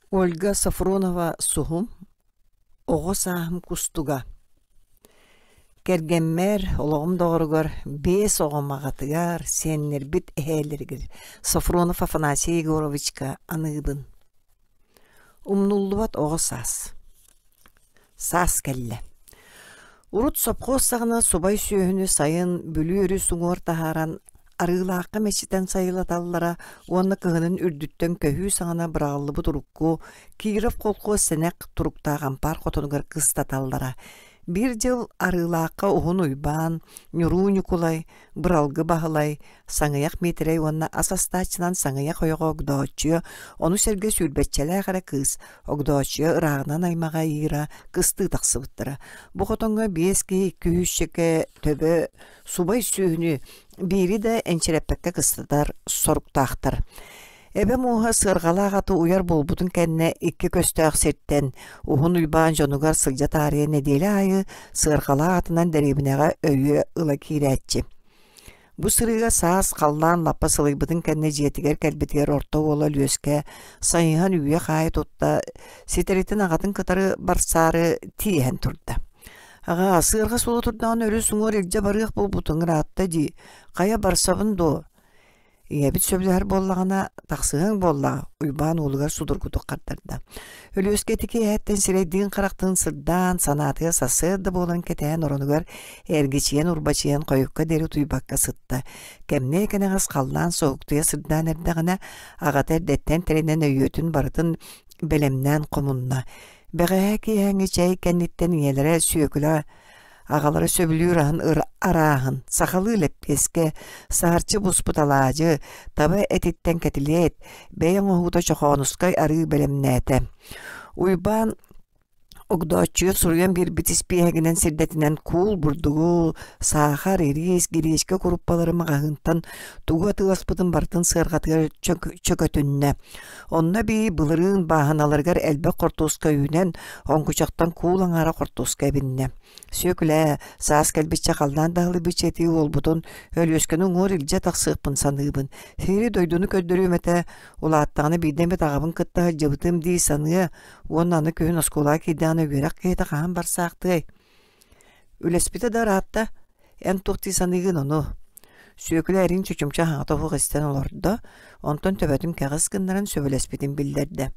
Ольга Софронова-Суһум «Оҕо сааһым кустуга» Кэргэммэр, олоҕум доҕоругар, биэс оҕом аҕатыгар, сиэннэрбит эһээлэригэр Софронов Афанасий Егоровичка аныыбын. Умнуллубат оҕо саас Саас кэллэ. Урут сопхуос саҕана субай сүөһүнү сайын Бүлүү өрүс уҥуор таһааран Арыылаахха мэччитэн сайылаталлара уонна кыһынын үрдүттэн көһүү саҕана быраҕыллыбыт урукку Киров колхуос сэнэх туруктаах ампаар хотонугар кыстаталлара. Биир дьыл Арыылаахха Уһун Уйбаан, Ньуруу Ньукулай, Быралгы Баһылай, Саҥыйах Миитэрэй уонна ас астааччынан Саҥыйах ойоҕо Огдооччуйа, ону сэргэ сүүрбэччэлээх эрэ кыыс Огдооччуйа ырааҕынан аймаҕа Ира кыстыы тахсыбыттара. Бу хотоҥҥо биэс киһи икки үһүсчэкэ төбө субай сүөһүнү биири да энчирэппэккэ кыстатар соруктаахтар. Эбэ мууһа сыарҕалаах аты уйар буолбутун кэннэ икки көстөөх сиртэн Уһун Уйбаан дьонугар сылдьа таарыйа нэдиэлэ аайы сыарҕалаах атынан дэриэбинэҕэ өйүө ыла киирээччи. Бу сырыыга саас халлаан лаппа сылыйбытын кэннэ дьиэтигэр кэлбитигэр орто уола Өлүөскэ сайыһан үүйэ-хаайа тутта, ситэритин аҕатын кытары барсаары тииһэн турда. «Аҕаа, сыарҕа суола турдаҕына өрүс уҥуор илдьэ барыах буолбутуҥ ыраатта дии, хайа барсабын дуо?» Ийэбит сөбүлэһэр буоллаҕына, тахсыһыаҥ буоллаҕа, Уйбаан уолугар судургутук хардарда. Өлүөскэ ити киэһэттэн сирэйдиин-харахтыын сырдаан, санаатыгар сарсыарда буолан кэтэһэн оронугар эргичийэн-урбачыйан хойукка диэри утуйбакка сытта. Кэмниэ кэнэҕэс халлаан соһуктуйа сырдаан эрдэҕинэ, аҕата эрдэттэн тэринэн өйүөтүн барытын бэлэмнээн хомунна. Бэҕэһээ киэһээҥҥи чэй кэнниттэн ийэлэрэ Сүөкүлэ Аҕалара сөбүлүүр аһын арааһын, сахалыы лэппиэскэ, саһарчы буспут алаадьы, таба этиттэн кэтилиэт, бэйэ оҥоһуута чохоонускай арыы бэлэмнээтэ. Уйбаан Огдооччуйа суруйан биэрбит испииһэгинэн сирдэтинэн куул бурдугу, саахар, ириис, гириэчкэ куруппалары маҕаһыынтан тугу атыыласпытын барытын сыарҕатыгар чөкөтүннэ. Онно эбии былырыын бааһыналарыгар элбэх хортуоска үүнэн, оҥкучахтан куул аҥаара хортуоска эбиннэ. Сүөкүлээ, саас кэлбиччэ халлаан да аһылыйбычча итии уолбутун Өлүөскэни уҥуор илдьэ тахсыахпын саныыбын. Сири-дойдуну көрдөрүөм этэ, улааттаҕына биирдэ эмит аҕабын кытта сылдьыбытым дии саныа уонна аны күһүн оскуолаҕа киирдэҕинэ үөрэх киһитэ хаһан барсаахтыай? Үлэспитэ да ыраатта, Эн туох дии саныыгын ону? Сүөкүлэ эрин чочумча аһаҕата оһох истэн олордо, онтон төбөтүн кэҕис гыннаран сөбүлэспитин биллэрдэ.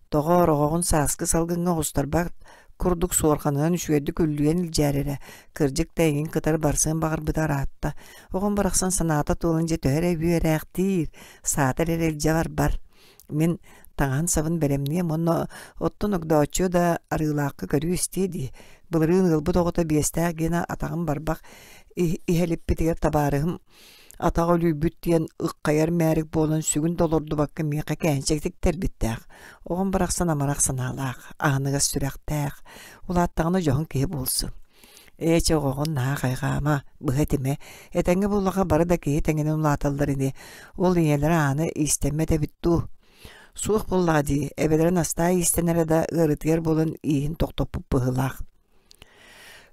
Тоҕо оҕоҕун сааскы салгыҥҥа оҕустарбат курдук суорҕанынан үчүгэйдик үллүйэн илдьээр эрэ, кырдьык да эйигин кытары барсыан баҕарбыта ыраатта. Оҕом барахсан санаата туолан дьэ төһө эрэ үөрээхтиир, саатар эрэ илдьэ барбар. Мин таҥаһын-сабын бэлэмниэм уонна оттон Огдооччуйа да Арыылаахха көрүү-истиэ дии. Былырыын ыалбыт оҕото биэстээх гына атаҕым барбах иһэлиппитигэр табаарыһым атаҕа үлүйбүт диэн ыххайар мээрик буолан сүгүн да олордубакка миэхэ кээнчэ тиктэрбиттээх. Оҕом барахсан амарах санаалаах, аһыныгас сүрэхтээх, улааттаҕына дьоһун киһи буолсу. Ээ чэ оҕоҕун наһаа хайҕаама, быһа этимэ, этэҥҥэ буоллаҕа бары да киһи тэҥинэн улааталлар ини, ол ийэлэрэ ааны иистэммэт эбит дуу. Суох буоллаҕа дии, эбэлэрэ Настаа иистэнэрэ да ыарытыйар буолан ииһин тохтоппут быһыылаах.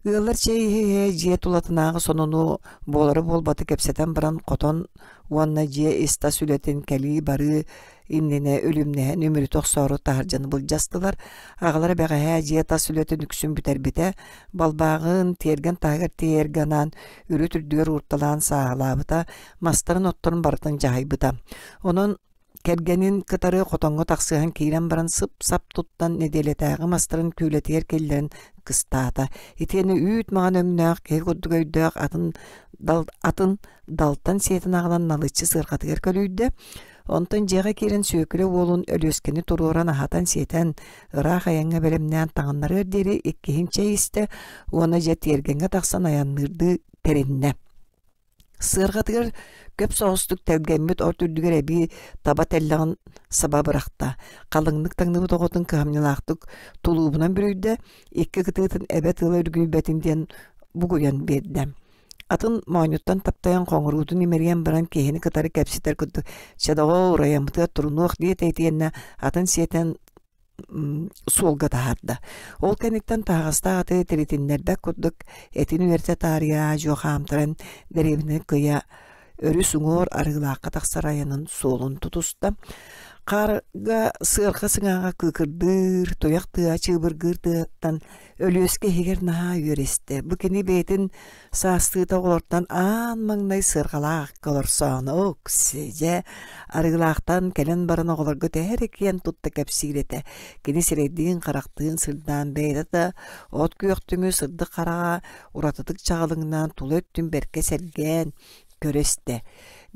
Ыаллар чэй иһэ-иһэ дьиэ тулатынааҕы сонуну буолары-буолбаты кэпсэтэн баран хотон уонна дьиэ ис-тас үлэтин кэлии-барыы иннинэ үлүмнэһэн үмүрүтэ охсоору таһырдьаны былдьастылар. Аҕалара бэҕэһээ дьиэ тас үлэтин үксүн бүтэрбитэ, балбааҕын тиэргэн таһыгар тиэйэргэ анаан үрүт үрдүгэр уурталаан сааһылаабыта, мастарын-отторун барытын дьаһайбыта. Онон кэргэнин кытары хотоҥҥо тахсыһан киирэн баран сып-сап туттан нэдиэлэтээҕи мастарын күүлэтигэр киллэрэн кыстаата. Итиэннэ үүт маҥан өҥнөөх, киһи курдук өйдөөх атын, дал, атын далтан сиэтэн аҕалан налыччы сыарҕатыгар көлүйдэ. Онтон дьиэҕэ киирэн Сүөкүлэ уолун Өлүөскэни туруоран аһатан-сиэтэн, ыраах айаҥҥа бэлэмнээн таҥыннарыар диэри иккиһин чэй истэ уонна дьэ тиэргэҥҥэ тахсан айанныырдыы тэриннэ. Сыарҕатыгар көп соҕустук тэлгэммит от үрдүгэр эбии таба тэллэҕин саба бырахта, халыҥнык таҥныбыт оҕотун кыһамньылаахтык тулуубунан бүрүйдэ, икки кытыытын эбэ тыла үргүйбэтин диэн бугуйан биэрдэ. Атын моонньуттан таптайан хоҥоруутун имэрийэн баран киһини кытары кэпсэтэр курдук «Чэ, доҕоор, айаммытыгар турунуох» диэтэ итиэннэ атын сиэтэн суолга таһаарда. Ол кэнниттэн таһаҕастаах аты тиритиннэрбэт курдук этин үөртэ таарыйа аа-дьуо хаамтаран дэриэбинэ кыйа өрүс уҥуор Арыылаахха тахсар айанын суолун тутуста. Хаарга сыарҕа сыҥааҕа кыыкырдыыр, туйах тыа чыыбыргыыр тыаһыттан Өлүөскэ иһигэр наһаа үөрэ истэ. Бу кини бэйэтин саастыыта оҕолортон аан маҥнай сыарҕалаах олорсоону дьэ арыылаахтан кэлэн баран оҕолорго төһө эрэ киэн тутта кэпсиир этэ. Кини сирэйдиин-харахтыын сырдаан бэйэтэ да от күөхтүҥү сырдык хараҕа уратытык чаҕылыҥнаан тула өттүн бэркэ сэргээн көрө истэ.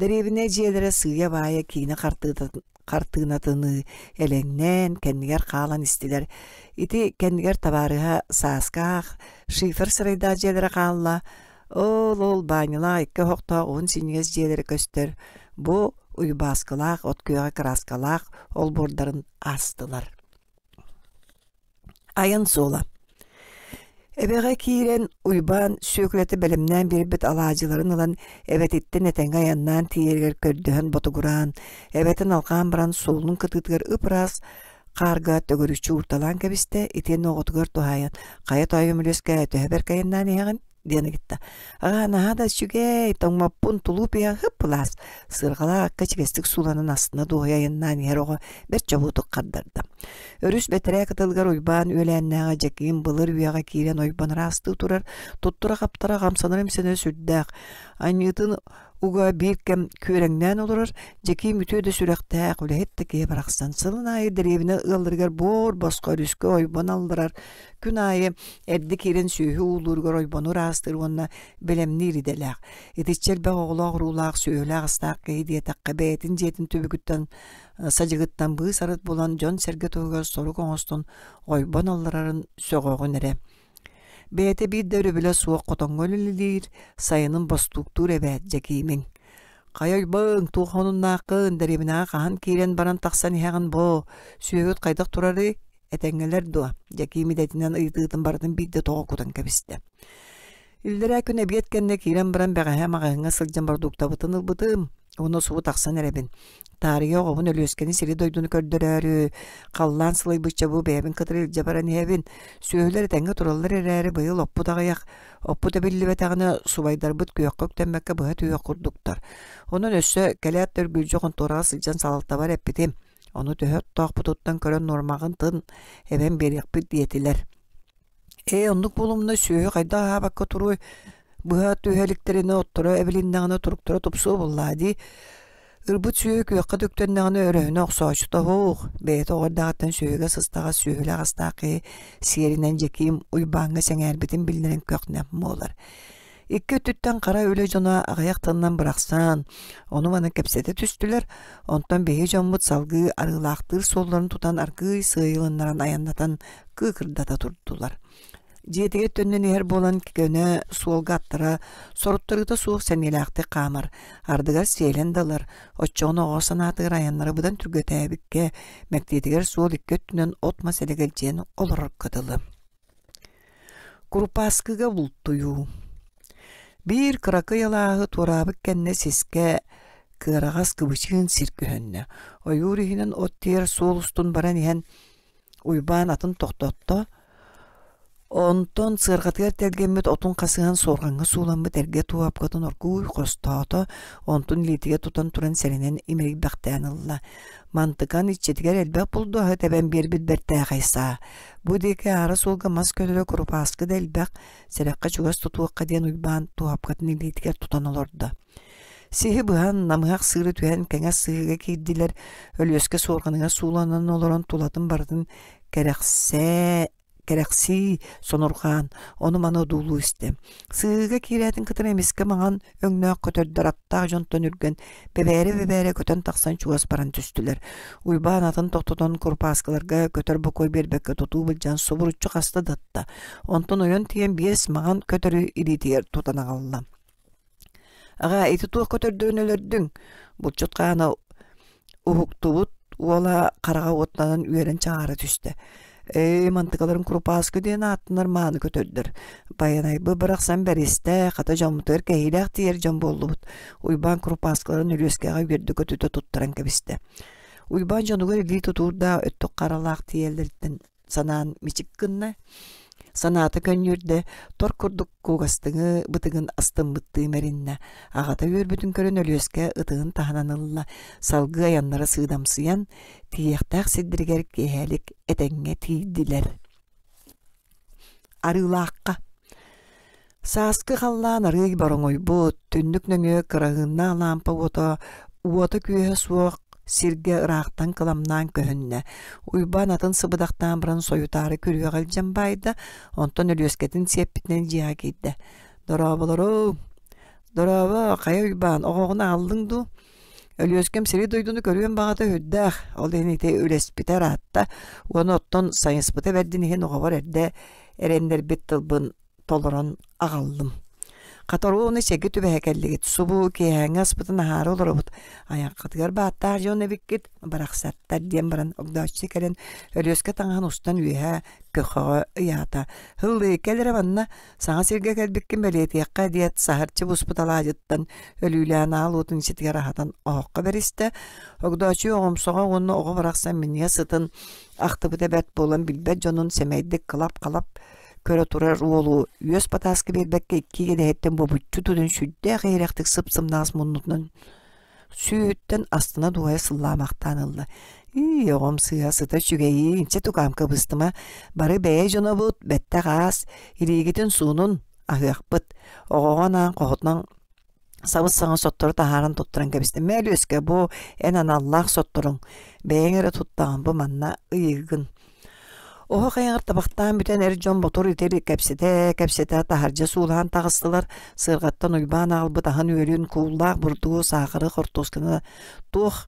Дэриэбинэ дьиэлэрэ сыыйа-баайа киинэ хартыынатыныы элэҥнээн, кэннигэр хаалан истилэр. Ити кэннигэр табаарыһа Сааскаах шифер сарайдаах дьиэлэрэ хаалла. Ол-ол Баанньалаах икки оһохтоох уһун синньигэс дьиэлэрэ көстөр. Бу Уйбааскылаах от күөҕэ кырааскалаах олбуордарын аастылар. Айан суола Эбэҕэ киирэн Уйбаан Сүөкүлэтэ бэлэмнээн биэрбит алаадьыларын ылан эбэтиттэн этэҥҥэ айаннаан тиийэригэр көрдөһөн ботугураан, эбэтин алҕаан баран суолун кытыытыгар ып-ыраас хаарга төгүрүччү уурталаан кэбистэ, итиэннэ оҕотугар туһаайан «Хайа тоойум Өлүөскэ, төһө бэркэ айаннаан иһэҕин?» диэн ыйытта. «Аҕаа, наһаа да үчүгэй, тоҥмоппун, тулууп иһэ хып-пылаас» сыарҕалаах акка ичигэстик сууланан астына дуоһуйа айаннаан иһэр оҕо бэрт чобуотук хардарда. Өрүс бэтэрээ кытылыгар Уйбаан үөлээннээҕэ Дьэкиим былыр үйэҕэ киирэн ойбон ыраастыы турар, туттура-хаптара хамсанар-имсэнэрэ сүрдээх, анньыытын уга биир кэм күөрэҥнээн олорор Дьэкиим үтүө да сүрэхтээх, үлэһит да киһи барахсан сылын аайы дэриэбинэ ыалларыгар буор босхо өрүскэ ойбон алларар, күн аайы эрдэ киирэн сүөһү уулууругар ойбону ыраастыыр уонна бэлэмниир идэлээх. Итиччэ элбэх оҕолоох-уруулаах, сүөһүлээх-астаах киһи диэтэххэ бэйэтин дьиэтин түбүгүттэн садьыгыттан быыс-арыт булан дьон-сэргэ туһугар сорук оҥостон ойбон алларарын сөҕөҕүн эрэ. Бэйэтэ биир да өрөбүлэ суох хотоҥҥо үлэлиир, сайынын бостууктуур эбээт Дьэкиимиҥ. Хайа ойбоҥ, туох хонуннааххын, дэриэбинэҕэ хаһан киирэн баран тахсан иһэҕин боо, сүөһүт хайдах турарый, этэҥҥэлэр дуо? Дьэкиим идэтинэн ыйытыытын барытын биирдэ тоҕо кутан кэбистэ. Иллэрээ күн эбиэт кэннэ киирэн баран бэҕэһээ маҕаһыыҥҥа сылдьан бородууктабытын ылбытым уонна субу тахсан эрэбин. Таарыйа оҕобун Өлүөскэни сири-дойдуну көрдөрөөрү, халлаан сылайбычча бу бэйэбин кытары илдьэ баран иһэбин. Сүөһүлэр этэҥҥэ тураллар эрээри быйыл оппут аҕыйах, оппут эбиллибэтэҕинэ субайдарбыт күөххэ үктэммэккэ быһа түһүөх курдуктар. Онон өссө кэлээт да үргүлдьү хонтуораҕа сылдьан салалтабар эппитим. Ону төһө оттоохпутуттан көрөн нуормаҕын тын эбэн биэриэхпит диэтилэр. Ээ, оннук буолумна сүөһү хайдах аһаабакка туруой, быһа түһэ иликтэринэ отторо эбилиннэҕинэ туруктара тупсуо буоллаа дии. Ырбыт сүөһү күөххэ да үктэннэҕинэ өрөһүнэ охсооччута оһох, бэйэтэ оҕо эрдэҕиттэн сүөһүгэ сыстаҕас сүөһүлээх астаах киһи сиэринэн Дьэкиим Уйбааҥҥа сэҥээрбитин биллэрэн көх-нэм буолар. Икки өттүттэн хара үлэ дьоно аҕыйах тылынан бырахсан, ону-маны кэпсэтэ түстүлэр, онтон биһиги дьоммут салгыы арыылаахтыыр суолларын тутан аргыый сыыйылыннаран айаннатан кыыкырдата турдулар. Дьиэтигэр төннөн иһэр буолан көнө суолга аттара соруттарыыта суох сэниэлээхтик хаамар, ардыгар сиэлэн да ылар, оччоҕуна оҕо санаатыгар айаннара быдан түргэтээбиккэ, мэктиэтигэр суол икки өттүнэн от-мас элэгэлдьийэн олорорго дылы. Курупааскыга бултуйуу Биир кыракый алааһы туораабыт кэннэ сискэ кыараҕас кыбычыын сир көһүннэ. Ойуур иһинэн от тиэр суол устун баран иһэн Уйбаан атын тохтотто, онтон сыарҕатыгар тэлгэммит отун хасыһан суорҕаҥҥа сууламмыт эргэ туоһапкатын оргууй хостоото, онтун илиитигэр тутан туран сэрэнэн имэрийбэхтээн ылла. Мантыкан иччитигэр элбэх булду аһы тэбэн биэрбит бэртээхэй саа. Бу диэки аара суолга мас көлөрө курупааскы да элбэх, сэрэххэ чугас тутуохха диэн Уйбаан туоһапкатын илиитигэр тутан олордо. Сиһи быһан, намыһах сыыры түһэн кэҥэс сыһыыга киирдилэр, Өлүөскэ суорҕаныгар сууланан олорон тулатын барытын кэрэхсээ кэрэхсии сонурҕаан, ону-маны одуулуу истэ. Сыһыыга киирээтин кытары эмискэ маҥан өҥнөөх көтөрдөр аттаах дьонтон үргэн, бэбээрэ-бэбээрэ көтөн тахсан чугас баран түстүлэр. Уйбаан атын тохтотон курупааскыларга көтөр бокуой биэрбэккэ тутуу былдьаан субуруччу хаста да ытта. Онтон ойон тиийэн биэс маҥан көтөрү илиитигэр тутан аҕалла. Аҕаа, ити туох көтөрдөрүн өлөрдүҥ? Булчут хаана уһуктубут уола хараҕа уоттанан үөрэн чаҕаара түстэ. Ээ, мантыкаларын курупааскы диэн ааттанар мааны көтөрдөр. Байанайбы барахсан бэристэ, хата дьоммутугар кэһиилээх тиийэр дьон буоллубут. Уйбаан курупааскыларын Өлүөскэҕэ үөрдэ-көтүтэ туттаран кэбистэ. Уйбаан дьонугар илии тутуурдаах өттүк харалаах тиийэллэриттэн санаан мичик гынна. Санаата көнньүөрдэ, тор курдук кугастыҥы бытыгын астыммыттыы мэриннэ. Аҕата үөрбүтүн көрөн Өлүөскэ ытыһын таһынан ылла, салгыы айаннара сыыдамсыйан, тиийиэхтээх сирдэригэр киэһэлик этэҥҥэ тиийдилэр. Арыылаахха Сааскы халлаан арыый бороҥуйбут, түннүк нөҥүө кыраһыыннаах лаампа уота уота-күөһэ суох сиргэ ыраахтан кыламнаан көһүннэ. Уйбаан атын сыбыдахтаан баран сойутаары күрүөҕэ илдьэн баайда, онтон Өлүөскэтин сиэппитинэн дьиэҕэ киирдэ. «Дорооболору! Дорообо, хайа Уйбаан, оҕоҕун аҕаллыҥ дуу?» Өлүөскэм сири-дойдуну көрүөн баҕата сүрдээх, ол иһин ити үлэспитэ ыраатта уонна оттон сайыспыта бэрдин иһин оҕобор эрдэ эрэннэрбит тылбын толорон аҕаллым. Хата ону сэргэ түбэһэ кэллигит, субу киэһээҥҥи аспытын аһаары олоробут, айаххытыгар бааттаах дьон эбиккит, барахсаттар диэн баран огдооччу кэлэн Өлүөскэ таҥаһын устан үөһэ көхөҕө ыйаата. Һыллыы кэл эрэ манна, саҥа сиргэ кэлбиккин бэлиэтиэххэ диэт саһарчы буспут алаадьыттан өлүүлээн аал уотун иччитигэр аһатан оһоххо бэристэ. Огдооччу оҕомсоҕо уонна оҕо барахсан минньигэс сытын ахтыбыта бэрт буолан билбэт дьонун сэмэйдик кылап-халап көрө турар уолу үөс батааска биэрбэккэ икки идэһиттэн бобуччу тутан сүрдээх иһирэхтик сып-сымнаҕас муннутунан сүүһүттэн астына дуоһуйа сыллаамахтаан ылла. Ии, оҕом сыыһа сыта үчүгэйиин, чэ тукаам кыбыстыма, бары бэйэ дьонобут, бэттэх аас, илиигитин суунун, аһыахпыт. Оҕоҕо анаан хоһутунан сабыс-саҥа соттору таһааран туттаран кэбистэ. Мээлүөскэ, бу эн аналлаах сотторуҥ, бэйэҥ эрэ туттаҕын, бу манна ыйыыгын. Оһох айаҕар табахтаан бүтэн эр дьон ботур-итир кэпсэтэ-кэпсэтэ таһырдьа суулаан таҕыстылар. Сыарҕаттан Уйбаан аҕалбыт аһын-үөлүн, кууллаах бурдугу, саахары, хортуосканы туох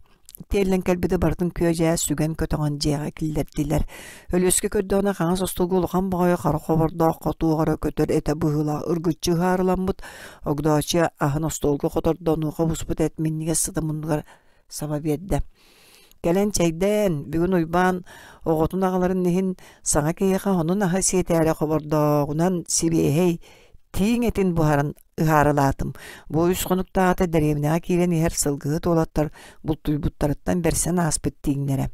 тиэллэн кэлбити барытын күө-дьаа сүгэн көтөҕөн дьиэҕэ киллэрдилэр. Өлүөскэ көрдөҕүнэ хаҥас остуолга улахан баҕайы хара хобордоох хотуох эрэ көтөр этэ быһыылаах ыргыччы ыһаарыламмыт Огдооччуйа аһын остуолга хотордо, онуоха буспут эт минньигэс сыта муннугар саба биэрдэ. Кэлэн чэйдээн, бүгүн Уйбаан оҕотун аҕаларын иһин саҥа киһиэхэ онун аһа сиэтээри хобордооҕунан сибиэһэй тииҥ этин буһаран ыһаарылаатым. Бу үс хонуктааҕыта дэриэбинэҕэ киирэн иһэр сылгыһыт уолаттар бултуйбуттарыттан бэрсэн ааспыт тииҥнэрэ.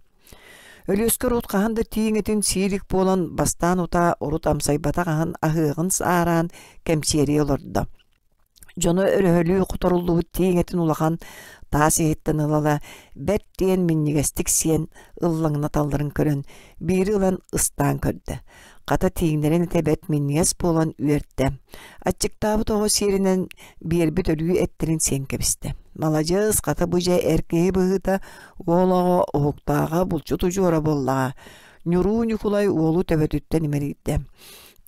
Өлүөскэ урут хаһан да тииҥ этин сиирик буолан бастаан утаа урут амсайбатах аһын аһыаҕын саараан кэмчиэрийэ олордо. Дьоно өрөһөлүү хоторуллубут тииҥ этин улахан таас иһиттэн ыла-ыла бэрт диэн минньигэстик сиэн ыллаҥнаталларын көрөн биири ылан ыстаан көрдө. Хата тииҥнэрин этэ бэрт минньигэс буолан үөртэ. Аччыктаабыт оҕо сиэринэн биэрбит өлүү эттэрин сиэн кэбистэ. Маладьыас, хата бу дьэ эр киһи быһыыта уол оҕо уһуктааҕа булчут удьуора буоллаҕа. Ньуруу Ньукулай уолу төбөтүттэн имэрийдэ.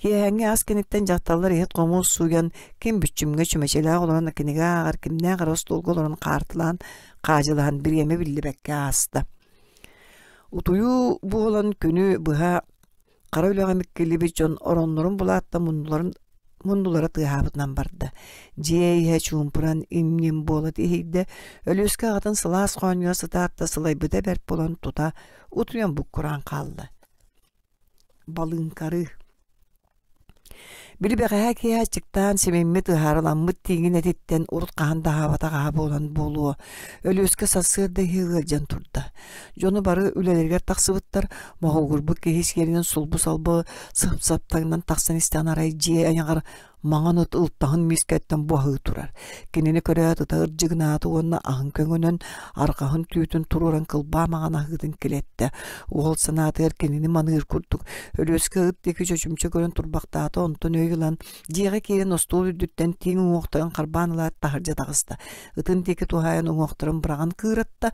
Киэһээҥҥи ас кэнниттэн дьахталлар иһит-хомуос сууйан, ким бүччүмҥэ чүмэчилээх олорон кинигэ ааҕар, кимнээх эрэ остуолга олорон хаартылаан, хаадьылаһан бириэмэ биллибэккэ ааста. Утуйуу буолан күнү быһа хара үлэҕэ миккиллибит дьон ороннорун булааттан муннуларын муннулара тыаһаабытынан барда. Дьиэ иһэ чуумпуран им-ньим буола тиһийдэ. Өлүөскэ аҕатын сылаас хоонньуга сытаат да сылайбыта бэрт буолан тута утуйан буккураан хаалла. Балыыҥкарыы Били бэҕэһээ киэһэ аччыктаан симиммит ыһаарыламмыт тииҥин этиттэн урут хаһан да аһаабатах аһа буолан буолуо, Өлүөскэ сарсыарда иһи ыалдьан турда. Дьону бары үлэлэригэр тахсыбыттар, моһуогурбут киһи сиэринэн сулбу-салбы сып-сап таҥнан тахсан истэҕин арай дьиэ айаҕар маҥан ыт ылтаһын миискэттэн буһаһыы турар. Кинини көрөөт ыта ырдьыгынаата уонна аһын көҥөнөн, арҕаһын түүтүн туруоран кылбаа маҥан аһыытын килэттэ. Уол санаатыгар кинини маныыр курдук Өлүөскэ ыт диэки чочумча көрөн турбахтаата, онтон өй ылан, дьиэҕэ киирэн остуол үрдүттэн тииҥ уҥуохтарын харбаан ылаат таһырдьа таҕыста. Ытын диэки туһаайан уҥуохтарын быраҕан кыыратта.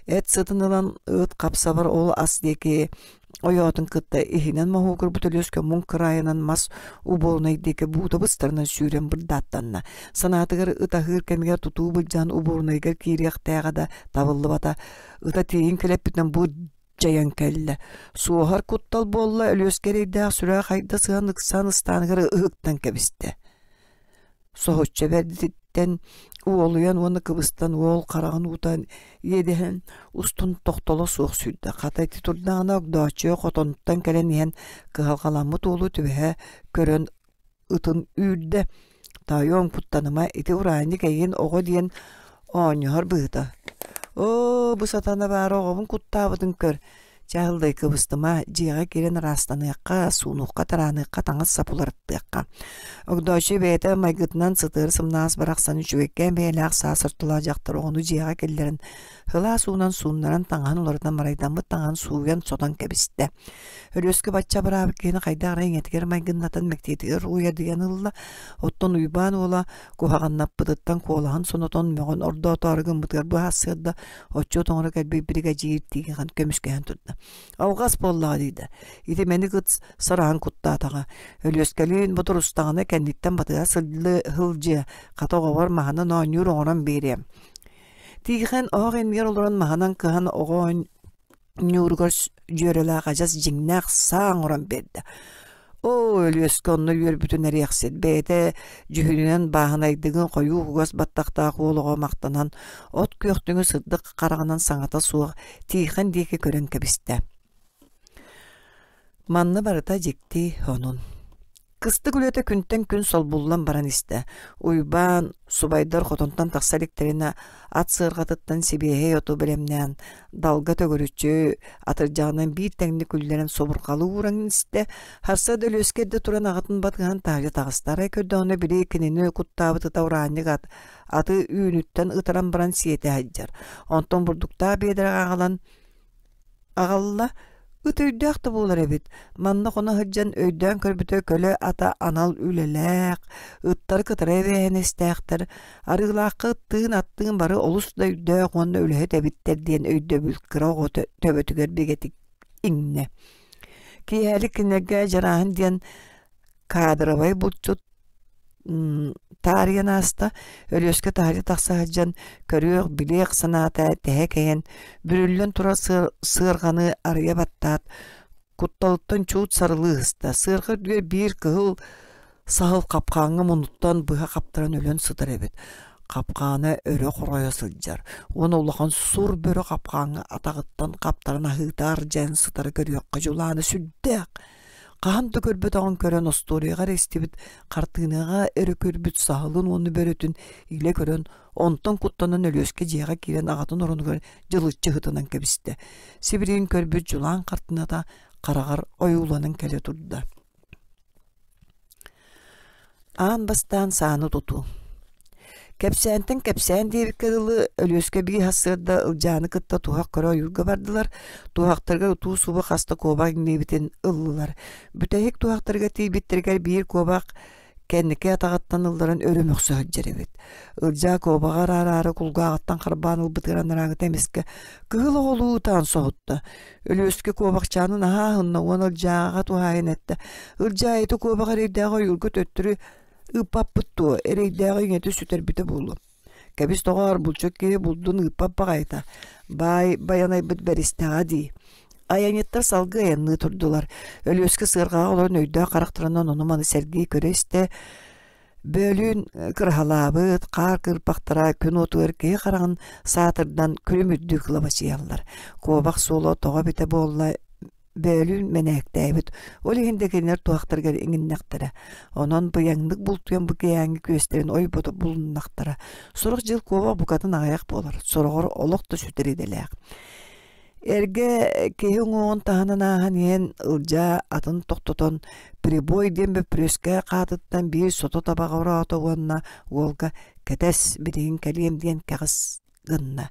Эт сытын ылан ыт хапсабар ол ас диэки Ойоотун кытта иһинэн моһуогурбут Өлүөскэ муҥ кыраайынан мас убуорунай диэки буута быстарынан сүүрэн бырдааттанна. Санаатыгар ыт аһыыр кэмигэр тутуу былдьаан убуорунайыгар киириэхтээҕэ да табыллыбата. Ыта тиийин кэлэппитинэн бу дьайан кэллэ. Суоһар куттал буолла Өлүөскэ эрэйдээх сүрэҕэ хайда сыһан ыксаан ыстааныгар ыһыктан кэбистэ. Соһуччу бэрдиттэн уолуйан уонна кыбыстан уол хараҕын уута иэдэһин устун тохтоло суох сүүрдэ. Хата ити турдаҕына Огдооччуйа хотонуттан кэлэн иһэн кыһалҕаламмыт уолу түбэһэ көрөн ытын үүрдэ. «Тоойуом, куттаныма, ити ураанньык эйигин оҕо диэн оонньоһор быһыыта. Оо, бу сатана баара оҕобун куттаабытын көр. Чаһылдай кыбыстыма, дьиэҕэ киирэн ыраастаныахха, суунуохха-тарааныахха, таҥас-сап уларыттыахха. Огдооччу бэйэтэ майгытынан сытыары сымнаҕас барахсан үчүгэйкээн бэйэлээх саас ортолоох дьахтар оҕону дьиэҕэ киллэрэн, сылаас уунан сууннаран таҥаһын уларытан марайдаммыт таҥаһын сууйан сотон кэбистэ. Өлүөскэ бачча абыраабыт киһини хайдах эрэ ийэтигэр майгыннатан мэктиэтигэр уйадыйан ылла. Оттон Уйбаан уола куһаҕаннаппытыттан куолаһын сонотон мөҕөн ордоотоору гыммытыгар быһаарсыарда отчуот оҥоро кэлбит биригэдьиир тиийэн көмүскэһэн турда. Алҕас буоллаҕа диидэ. Ити мэник ыт сараһан куттаатаҕа. Өлүөскэлиин ботурустаҕына кэнниттэн батыһа сылдьыа, хата оҕобор маһынан оонньуур оҥорон биэриэм. Тиихэн оһох иннигэр олорон маһынан кыһан оҕо оонньууругар дьүөрэлээх адьас дьиҥнээх саа оҥорон биэрдэ. Оо, Өлүөскэ онно үөрбүтүн эриэхсит, бэйэтэ дьүһүнүнэн бааһынайдыгын хойуу кугас баттахтаах уол оҕо махтанан, от күөхтүҥү сырдык хараҕынан саҥата суох Тиихэн диэки көрөн кэбистэ. Манна барыта дьикти онун. Кыстык үлэтэ күнтэн күн солбуллан баран истэ. Уйбаан, субайдар хотонтон тахса иликтэринэ ат сыарҕатыттан сибиэһэй оту бэлэмнээн, далга төгүрүччү атырдьаҕынан биир тэҥник үллэрэн субурҕалыы ууран истэ. Харса да Өлүөскэ эрдэ туран аҕатын батыһан таһырдьа таҕыста. Арай көрдөҕүнэ били кинини куттаабыт ыта ураанньык ат аты үүнүттэн ытыран баран сиэтэ сылдьар. Онтон бурдуктаах биэдэрэҕэ аҕалан Аҕалла, ыт өйдөөх да буолар эбит, манна хоно сылдьан өйдөөн көрбүтэ көлө ата анал үлэлээх, ыттары кытары эбээһинэстээхтэр, арыылаахха ыттыын аттыын бары олус да өйдөөх уонна үлэһит эбиттэр диэн өйдөбүл кыра оҕо төбөтүгэр бигэтик иҥнэ. Киэһэлик кинилэргэ Дьарааһын диэн кадровай булчут таарыйан ааста, Өлүөскэ таһырдьа тахса сылдьан көрүөх, билиэх санаата тэһэ кэйэн, бүрүллэн турар сыарҕаны арыйа баттаат, кутталыттан чуут сарылыы ыста. Сыарҕа үрдүгэр биир кыһыл саһыл хапкааҥҥа муннуттан быһа хаптаран өлөн сытар эбит. Хапкаана өрө хоройо сылдьар уонна улахан сур бөрө хапкааҥҥа атаҕыттан хаптаран аһыытаар дьэн сытара көрүөххэ дьулаана сүрдээх. Хаһан да көрбөтөҕүн көрөн остуоруйаҕа эрэ истибит хартыынаҕа эрэ көрбүт саһылын уонна бөрөтүн илэ көрөн, онтон куттанан Өлүөскэ дьиэҕэ киирэн аҕатын оронугар дьылыччы ыһытынан кэбистэ. Сибилигин көрбүт дьулаан хартыыната хараҕар ойууланан кэлэ турда. Аан бастаан сааны тутуу. Кэпсээнтэн кэпсээн диэбиккэ дылы, Өлүөскэ биир сарсыарда Ылдьааны кытта туһах көрө ойуурга бардылар, туһахтарыгар утуу-субу хаста куобах иҥнибитин ыллылар. Бүтэһик туһахтарыгар тиийбиттэригэр биир куобах кэнники атаҕыттан ылларан өрө мөхсө сылдьар эбит. Ылдьаа куобаҕы араараары кулгааҕыттан харбаан ылбытыгар анарааҥыта эмискэ кыһыл оҕолуу ытаан соһутта. Өлүөскэ куобахчаанын аһаа аһынна уонна Ылдьааҕа туһаайан эттэ: «Ылдьаа, ити куобах эрэйдээх ойуурга төттөрү Ыыппаппыт дуо, эрэйдээҕи ийэтэ сүтэрбитэ буолуо. Кэбис доҕоор, булчут киһи булдун ыыппат баҕайыта, баай байанайбыт бэристэҕэ дии. Айанньыттар салгыы айанныы турдулар. Өлүөскэ сыарҕаҕа олорон өйдөөх харахтарынан ону-маны сэргии көрө-истэ, бөөлүүн кыраһалаабыт хаар кыырпахтара күн уотугар киһи хараҕын саатырдан күлүм үрдүү кылабачыйаллар. Куобах суола тоҕо эбитэ буолла бөөлүүн мэнээктээбит, ол иһин да кинилэр туһахтарыгар иҥиннэхтэрэ. Онон быйаҥнык бултуйан бу киэһээҥҥи күөстэрин ойбото булуннахтара. Сорох дьыл куобах букатын аҕыйах буолар, сороҕор олох да сүтэр идэлээх. Эргэ киһи уҥуоҕун таһынан ааһан иһэн Ылдьаа атын тохтотон прибой диэн бөппүрүөскэ хаатыттан биир сото табаҕы ороото уонна уолга «Кэтэс, билигин кэлиэм» диэн кэҕис гынна.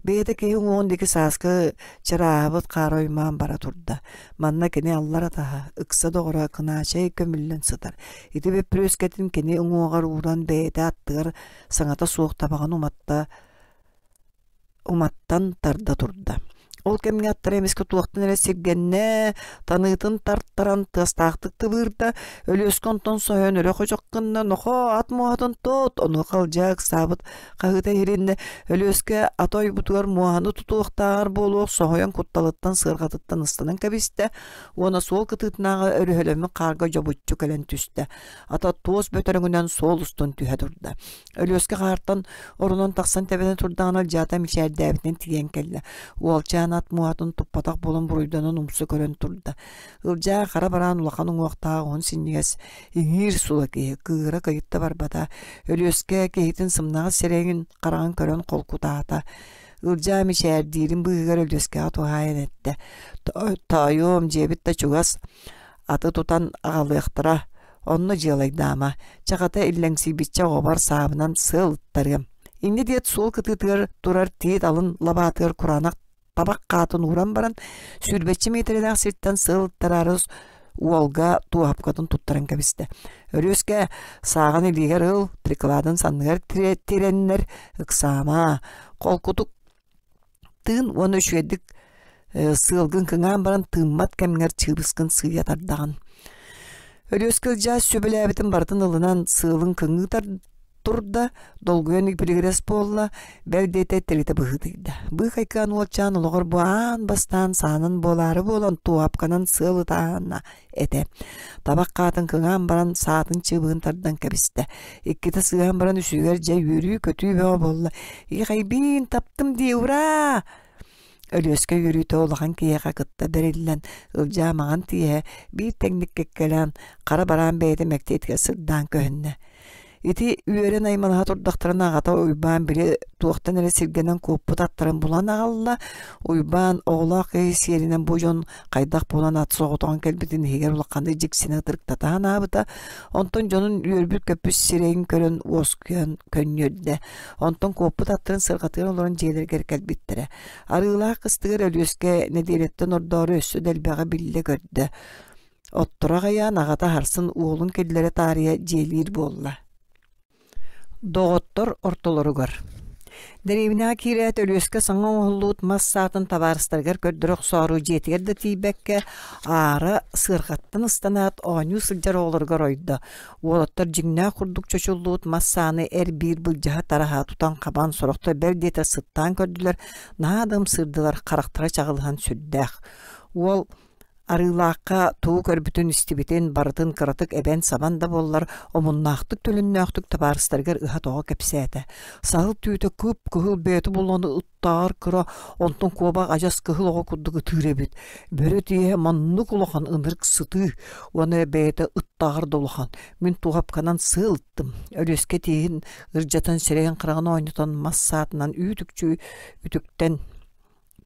Бэйэтэ киһи уҥуоҕун диэки сааскы чарааһабыт хаара оймоон бара турда. Манна кини аллар атаһа, ыкса доҕоро Кынаачай көмүллэн сытар. Ити бөппүрүөскэтин кини уҥуоҕар ууран бэйэтэ аттыгар саҥата суох табаҕын уматта уматтан тарда турда. Ол кэмҥэ аттара эмискэ туохтан эрэ сиргэннэ, таныытын тартаран тыастаахтык тыбыырда, Өлүөскэ онтон соһуйан өрө хочох гынна, нохоо, ат муоһатын тут, онуоха Ылдьаа ыксаабыт хаһыыта иһилиннэ, Өлүөскэ ата ойбутугар муоһаны тутуохтааҕар буолуох соһуйан кутталыттан сыарҕатыттан ыстанан кэбистэ уонна суол кытыытынааҕы өрүһөлөммүт хаарга дьобуччу кэлэн түстэ. Ата туос бөтөрөҥүнэн суол устун түһэ турда. Өлүөскэ хаартан оронон тахсан тэбэнэ турдаҕына Ылдьаата мичээрдээбитинэн тиийэн кэллэ. Уолчаан ат муоһатын туппатах буолан буруйданан умса көрөн турда. Ылдьаа хара бараан улахан уҥуохтаах уһун синньигэс, иҥиир сула киһи, кыыһыра кыйытта барбата. Өлүөскэ киһитин сымнаҕас сирэйин хараҕын көрөн холкутаата. Ылдьаа мичээрдиирин быыһыгар Өлүөскэҕэ туһаайан эттэ: «Тоойуом, дьиэбит да чугас, аты тутан аҕалыахтара, онно дьыалайдаама, чахата иллэҥсийбиччэ оҕобор саабынан сыал ыттарыам». Инньэ диэт суол кытыытыгар турар тиит алын лабаатыгар кураанах табах хаатын ууран баран, сүүрбэччэ миэтэрэлээх сиртэн сыал ыттараары уолга туоһапкатын туттаран кэбистэ. Өрүөскэ сааҕын илиигэр ыл, прикладын санныгар тирэннэр, ыксаама, холкутук тыын уонна үчүгэйдик сыалгын кыҥаан баран тыыммат кэмҥэр чыыбыскын сыыйа тардаҕын. Өлүөскэ Ылдьаа сүбэлээбитин барытын ылынан сыалын кыҥыы турда, долгуйан ипилигирэс буолла, бэл диэтэ тиритэ быһыытыйда. Быыкайкаан уолчаан олоҕор бу аан бастаан саанан буолаары буолан туоһапканан сыал ытаана этэ. Табах хаатын кыҥаан баран саатын чыыбыһын тардан кэбистэ. Иккитэ сыыһан баран үсүгэр дьэ үөрүү-көтүү бөҕө буолла. «Иэхэйбиин, таптым дии, ураа!» Өлүөскэ үөрүүтэ улахан киһиэхэ кытта бэриллэн, Ылдьаа маҥан тииһэ биир тэҥник кэккэлээн, хара бараан бэйэтэ мэктиэтигэр сырдаан көһүннэ. Ити үөрэн аймалаһа турдахтарына аҕата Уйбаан били туохтан эрэ сиргэнэн куоппут аттарын булан аҕалла. Уйбаан оҕолоох киһи сиэринэн бу дьон хайдах буолан ат соҕотоҕун кэлбитин иһигэр улаханнык дьиксинэ ытырыктата санаабыта. Онтон дьонун үөрбүт-көппүт сирэйин көрөн уоскуйан көнньүөрдэ. Онтон куоппут аттарын сырҕатыгар олорон дьиэлэригэр кэлбиттэрэ. Арыылаах кыстыгар Өлүөскэ нэдиэлэттэн ордоору өссө да элбэҕи биллэ көрдө. Отторо аҕыйаан аҕата сарсын уолун киллэрэ таарыйа дьиэлиир буолла. Доҕоттор ортолоругар Дэриэбинэҕэ киирээт Өлүөскэ саҥа оҥоһуллубут мас саатын табаарыстарыгар көрдөрө охсоору дьиэтигэр да тиийбэккэ, аара сыарҕаттан ыстанаат оонньуу сылдьар оҕолоругар ойдо. Уолаттар дьиҥнээх курдук чочуллубут мас сааны эр-биир былдьаһа тараһа тутан-хабан, сорохтор бэл диэтэр сыттаан көрдүлэр, наһаа да ымсыырдылар, харахтара чаҕылыһан сүрдээх. Уол Арыылаахха тугу көрбүтүн-истибитин барытын кыратык эбэн-сабан да буоллар, омуннаахтык-төлөннөөхтүк табаарыстарыгар ыһа-тоҕо кэпсээтэ. Саһыл түүтэ кып-кыһыл бэйэтэ булан ыттааҕар кыра, онтон куобах адьас кыһыл оҕо курдук ытыыр эбит. Бөрө тииһэ маннык улахан ынырык сытыы уонна бэйэтэ ыттааҕар да улахан. Мин туоһапканан сыал ыттым. Өлүөскэ тииһин ырдьатан сирэйин-хараҕын оонньотон мас саатынан үүт-үкчү үтүктэн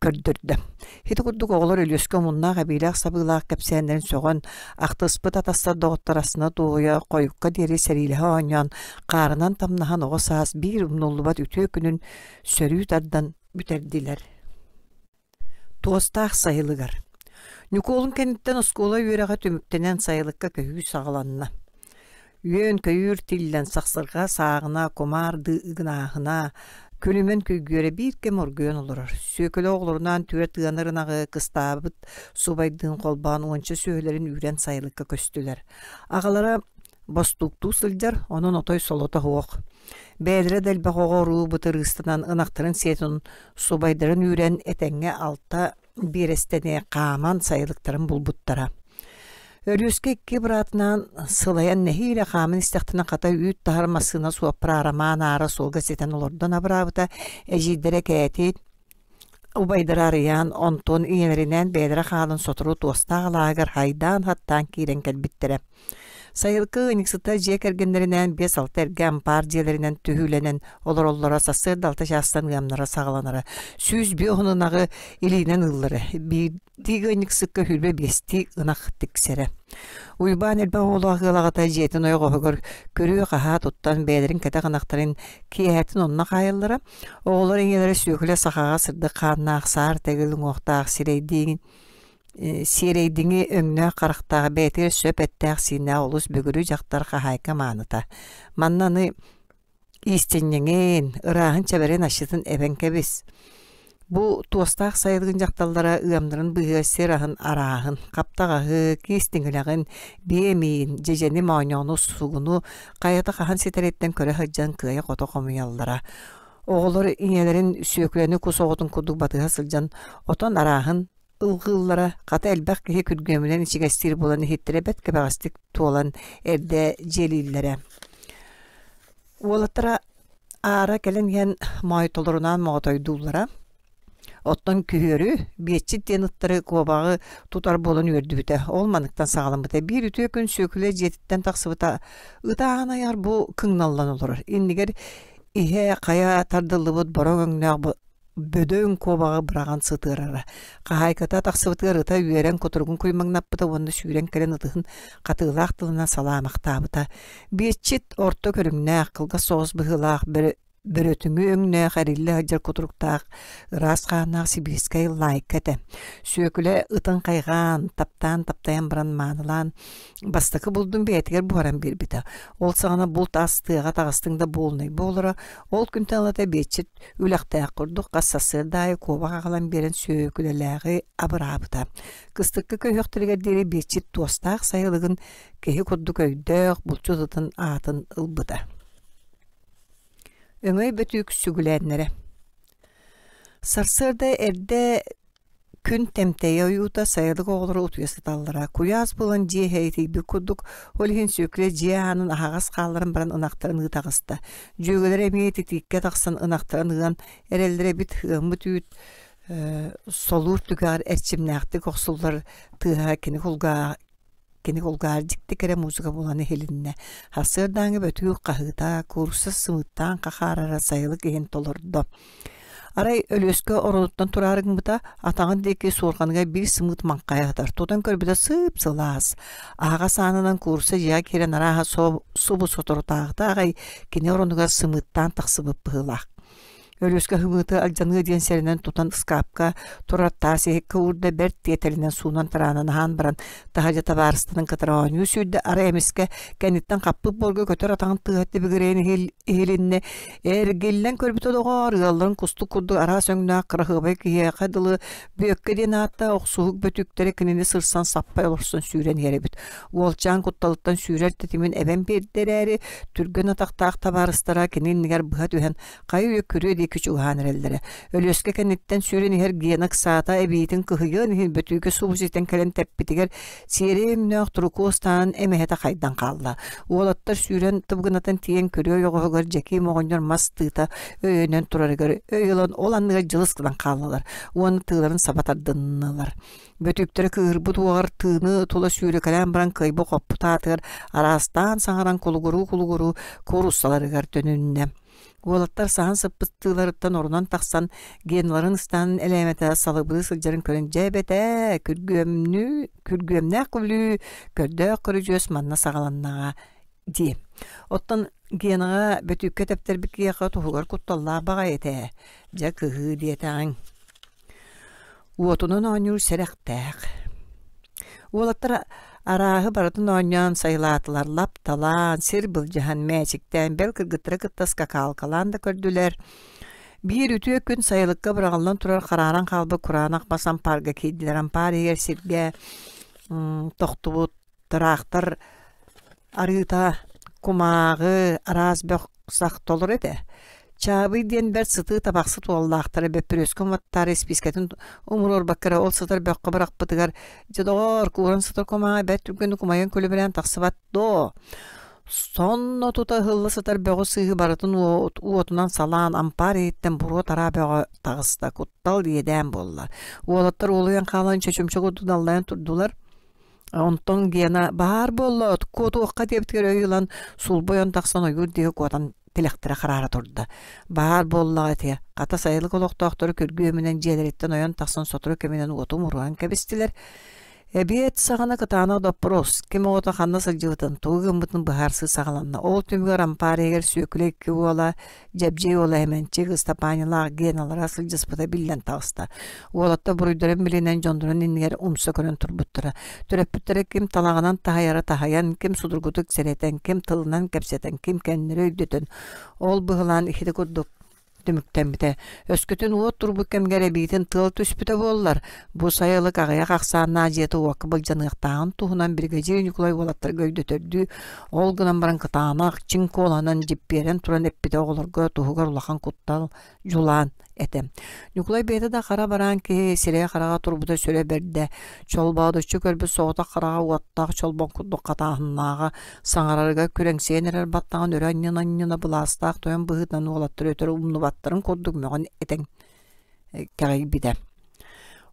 көрдөрдө. Ити курдук оҕолор Өлүөскэ омуннаах эбиилээх-сабыылаах кэпсээннэрин сөҕөн, ахтыспыт атастар доҕоттор астына туойа, хойукка диэри сэриилэһэ оонньоон, хаарынан тамнаһан оҕо саас биир умнуллубат үтүө күнүн сөрүү тардан бүтэрдилэр. Туостаах сайылыгар Ньукуолун кэнниттэн оскуола үөрэҕэ түмүктэнэн сайылыкка көһүү саҕаланна. Үөн-көйүүр тиллэн, сахсырҕа сааҕына, кумаардыы ыгынааһына, күлүмэн күйгүөрэ биир кэм оргуйан олорор. Сүөкүлэ оҕолорунаан түөрт ыанар ынаҕы кыстаабыт субайдыын холбоон уонча сүөһүлэрин үүрэн сайылыкка көстүлэр. Аҕалара бостууктуу сылдьар, онон отой солото суох. Бэйэлэрэ да элбэх оҕо уруу бытырыыстанан ынахтарын сиэтин субайдарын үүрэн этэҥҥэ алта биэрэстэни хааман сайылыктарын булбуттара. Өлүөскэ икки быраатынаан сылайан нэһиилэ хааман истэхтэринэ хата үүт таһар массыына суоппара Арамаан аара суолга ситэн олордон абыраабыта, эдьиийдэрэ Кээтит, убайдара Арыйаан, онтон ийэлэринээн бэйэлэрэ хаалан сотору туостаах алааһыгар хайдаан-хаттаан киирэн кэлбиттэрэ. Сайылыкка ыанньыксыттар дьиэ кэргэннэринээн биэс-алта эргэ ампаар дьиэлэринэн түһүүлэнэн олороллоро, сарсыарда алта чаастан ыамнара саҕаланара. 105 ынаҕы илиинэн ыыллара, биирдии ыанньыксыкка сүүрбэ биэстии ынах тиксэрэ. Уйбаан элбэх оҕолоох ыал аҕата дьиэтин ойоҕоһугар күрүө-хаһаа туттан бэйэлэрин кэтэх ынахтарын киэһэтин онно хаайаллара. Оҕолор ийэлэрэ Сүөкүлэ сахаҕа сырдык хааннаах, саар тэгил уҥуохтаах, сирэйдиин Сиэрэйдиҥи өҥнөөх харахтаах, бэйэтигэр сөп эттээх-сииннээх олус бүгүрү дьахтар хаһаайка мааныта. Манна аны иистэнньэҥин, ырааһын-чэбэрин асчытын эбэн кэбис. Бу туостаах сайылыгын дьахталлара ыамнарын быыһыгар сир аһын арааһын, хаптаҕаһы, киис тиҥилэҕин, биэ эмиийин, дьэдьэни, моонньоону, сугуну хайата хаһан ситэриттэн көрө сылдьан кыайа-хото хомуйаллара. Оҕолор ийэлэрин Сүөкүлэни кус оҕотун курдук батыһа сылдьан отон арааһын ылҕыыллара, хата элбэх киһи күргүөмүнэн ичигэстиир буолан иһиттэрэ бэрт кэбэҕэстик туолан эрдэ дьиэлииллэрэ. Уолаттара аара кэлэн иһэн моойторунаан моҕотойдууллара. Оттон күһүөрү биэччит диэн ыттары куобаҕы тутар буолан үөрдүбүтэ. Ол маныктан саҕаламмыта. Биир үтүө күн Сүөкүлэ дьиэтиттэн тахсыбыта ытаан айар бу кыҥналлан олорор. Иннигэр иһэ хайа тардыллыбыт бороҥ өҥнөөх бөдөҥ куобаҕы быраҕан сытыарара. Хаһаайката тахсыбытыгар ыта үөрэн кутуругун куймаҥнаппыта уонна сүүрэн кэлэн ытыһын хатыылаах тылынан салаамахтаабыта. Биэччит орто көрүҥнээх, кылгас соҕус быһыылаах бөрөтүҥү өҥнөөх эриллэ сылдьар кутуруктаах ыраас хааннаах сибиирскэй лаайка этэ. Сүөкүлэ ытын хайҕаан, таптаан таптайан баран маанылаан бастакы булдун бэйэтигэр буһаран биэрбитэ. Ол саҕана булт ас тыаҕа таҕыстыҥ да буолунай буолара. Ол күнтэн ылата биэччит үлэхтээх курдук хас сарсыарда аайы куобах аҕалан биэрэн сүөкүлэлээҕи абыраабыта. Кыстыкка көһүөхтэригэр диэри биэччит туостаах сайылыгын киһи курдук өйдөөх булчут ытын аатын ылбыта. Өҥөй бөтүүк сүгүлээннэрэ Сарсыарда эрдэ күн тэмтэйэ ойуута сайылык оҕолоро утуйа сыталлара. Куйаас буолан дьиэ иһэ итийбит курдук, ол иһин Сүөкүлэ дьиэ аанын аһаҕас хаалларан баран ынахтарын ыы таҕыста. Дьүөгэлэрэ эмиэ ититииккэ тахсан ынахтарын ыан эрэллэрэ эбит, ыаммыт үүт солуур түгэҕэр эрчимнээхтик охсуллар тыаһа кини кулгааҕа Кини кулгааҕар дьикти кэрэ музыка буолан иһилиннэ. Сарсыардааҥҥы бөтүүк хаһыыта, куурусса сымыыттаан хахаарара сайылык иһин толордо. Арай Өлүөскэ оронуттан тураары гыммыта, атаҕын диэки суорҕаныгар биир сымыыт маҥхайа сытар. Тутан көрбүтэ сып-сылаас. Аһаҕас аанынан куурусса дьиэҕэ киирэн арааһа субу соторутааҕыта аҕай кини оронугар сымыыттаан тахсыбыт быһыылаах. Өлүөскэ ыһымыыты алдьаныа диэн сэрэнэн тутан ыскаапка турар таас иһиккэ уурда бэрт тиэтэлинэн суунан-тараанан аһаан баран таһырдьа табаарыстарын кытары оонньуу сүүрдэ арай эмискэ кэнниттэн хаппыт буорга көтөр атаҕын тыаһа тибигирэйэн иһилиннэ эргиллэн көрбүтэ доҕоор ыалларын кустук курдук араас өҥнөөх кыраһыабай киһиэхэ дылы Бүөккэ диэн ааттаах охсуһук бөтүүктэрэ кинини сырсан саппай олорсон сүүрэн иһэр эбит. Уолчаан кутталыттан сүүрэр тэтимин эбэн биэрдэ эрээри, түргэн атахтаах табаарыстара кини иннигэр быһа түһэн хайы-үйэ күрүө диэки чугаһаан эрэллэрэ. Өлүөскэ кэнниттэн сүүрэн иһэр Гена ыксаата эбиитин кыһыйыан иһин бөтүүкэ субу ситэн кэлэн тэппитигэр сиэрэй өҥнөөх турукуос таанан эмэһэтэ хайдан хаалла. Уолаттар сүүрэн тыбыгынатан тиийэн күрүө ойоҕоһугар Дьэкиим оҕонньор мас тыыта өйөнөн турарыгар өй ылан ол анныгар дьылыс гынан хааллылар уонна тыыларын саба тардыннылар. Бөтүүктэрэ кыыһырбыт уоҕар тыыны тула сүүрэкэлээн баран кыайбыт-хоппут аатыгар араастаан саҥаран кулугуруу-кулугуруу кууруссаларыгар төнүннэ. Уолаттар саһан сыппыт тыыларыттан орунан тахсан Геналарын ыстаанын элээмэтэ салыбырыы сылдьарын көрөн дьэ эбэтээ, күргүөмнүү, күргүөмнээх күлүү, көрдөөх көрүдьүөс манна саҕаланнаҕа дии. Оттон Генаҕа бөтүүккэ тэптэрбит киһиэхэ туһугар кутталлаах баҕайы этэ. Дьэ кыһыы диэтэҕиҥ. Уотунан оонньуур сэрэхтээх. Уолаттар арааһы барытын оонньоон сайылаатылар, лапталаан, сир былдьаһан, мээчиктээн, бэл кыргыттары кытта скакалкалаан да көрдүлэр. Биир үтүө күн сайылыкка быраҕыллан турар харааран хаалбыт кураанах мас ампаарга киирдилэр. Ампаар иһигэр сиргэ тохтубут тыраахтар арыыта, кумааҕы, араас бөх сах толору этэ. Чаабый диэн бэрт сытыы табахсыт уоллаахтара бөппүрүөскэ уматтаары испиискэтин умуруорбакка эрэ ол сытар бөххө бырахпытыгар «Дьэ доҕоор, кууран сытар кумааҕы бэрт түргэнник умайан күлүмүрээн тахсыбат дуо?» Сонно тута ыһылла сытар бөҕү-сыыһы барытын уотунан салаан ампаар иһиттэн буруо-тараа бөҕө таҕыста, куттал иэдээн буолла. Уолаттар уолуйан хаалан чочумча курдук даллайан турдулар. Онтон Гена баһаар буолла, куотуохха диэбитигэр өй ылан, сулбу ойон тахсан ойуур диэки куотан тилэхтэрэ хараара турда. Баһаар буоллаҕа ити, хата сайылык олохтоохторо күргүөмүнэн дьиэлэриттэн ойон тахсан сотору кэминэн уоту умуруоран кэбистилэр. Эбиэт саҕана кытаанах доппуруос, ким оҕото ханна сылдьыбытын, тугу гыммытын быһаарсыы саҕаланна. Ол түмүгэр ампаар иһигэр Сүөкүлэ икки уола Дьэбдьиэй уола Эмэнчик, Ыстапаанньалаах Геналара сылдьыспыта биллэн таҕыста. Уолаттар буруйдарын билинэн дьоннорун иннигэр умса көрөн турбуттара. Төрөппүттэрэ ким талаҕынан таһыйара таһыйан, ким судургутук сэрэтэн, ким тылынан кэпсэтэн, ким кэннилэри өйдөтөн, ол быһылаан иһити курдук түмүктэммитэ. Өскөтүн уот турбут кэмигэр эбиитин тыал түспүтэ буоллар, бу сайылык аҕыйах ахсааннаах дьиэтэ уокка былдьаныахтааҕын туһунан биригэдьиир Ньукулай уолаттарга өйдөтөрдүү Ол гынан баран кытаанах, чиҥ куолаһынан дьиппиэрэн туран эппитэ оҕолорго туһугар улахан куттал, дьулаан этэ. Ньукулай бэйэтэ да хара бараан киһи сирэйэ-хараҕа турбута сүрэ бэрдэ, чолбоодуччу көрбүт соҕотох хараҕа уоттаах чолбон курдук хатааһыннааҕа, саҥарарыгар күрэҥсийэн эрэр баттаҕын өрө анньына-анньына былаастаах тойон быһыытынан уолаттары өтөр умнубаттарын курдук мөҕөн этэн кэҕийбитэ.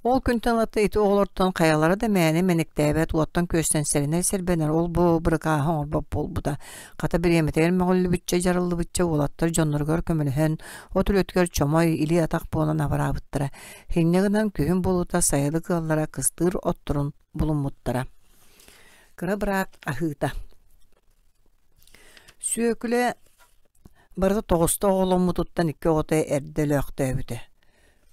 Ол күнтэн ылата ити оҕолортон хайалара да мээнэ мэниктээбэт, уоттан-күөстэн сэрэнэр-сэрбэнэр, ол-бу бырыкааһы оҥорбот буолбута. Хата бириэмэтигэр мөҕүллүбүччэ, дьарыллыбычча уолаттар дьонноругар көмөлөһөн, от үлэтигэр чомой, илии-атах буолан абыраабыттара. Инньэ гынан күһүн буолуута сайылык ыаллара кыстыыр отторун булуммуттара. Кыра быраат аһыыта. Сүөкүлэ барыта тоҕуста оҕоломмутуттан икки оҕото эрдэ өлөөхтөөбүтэ.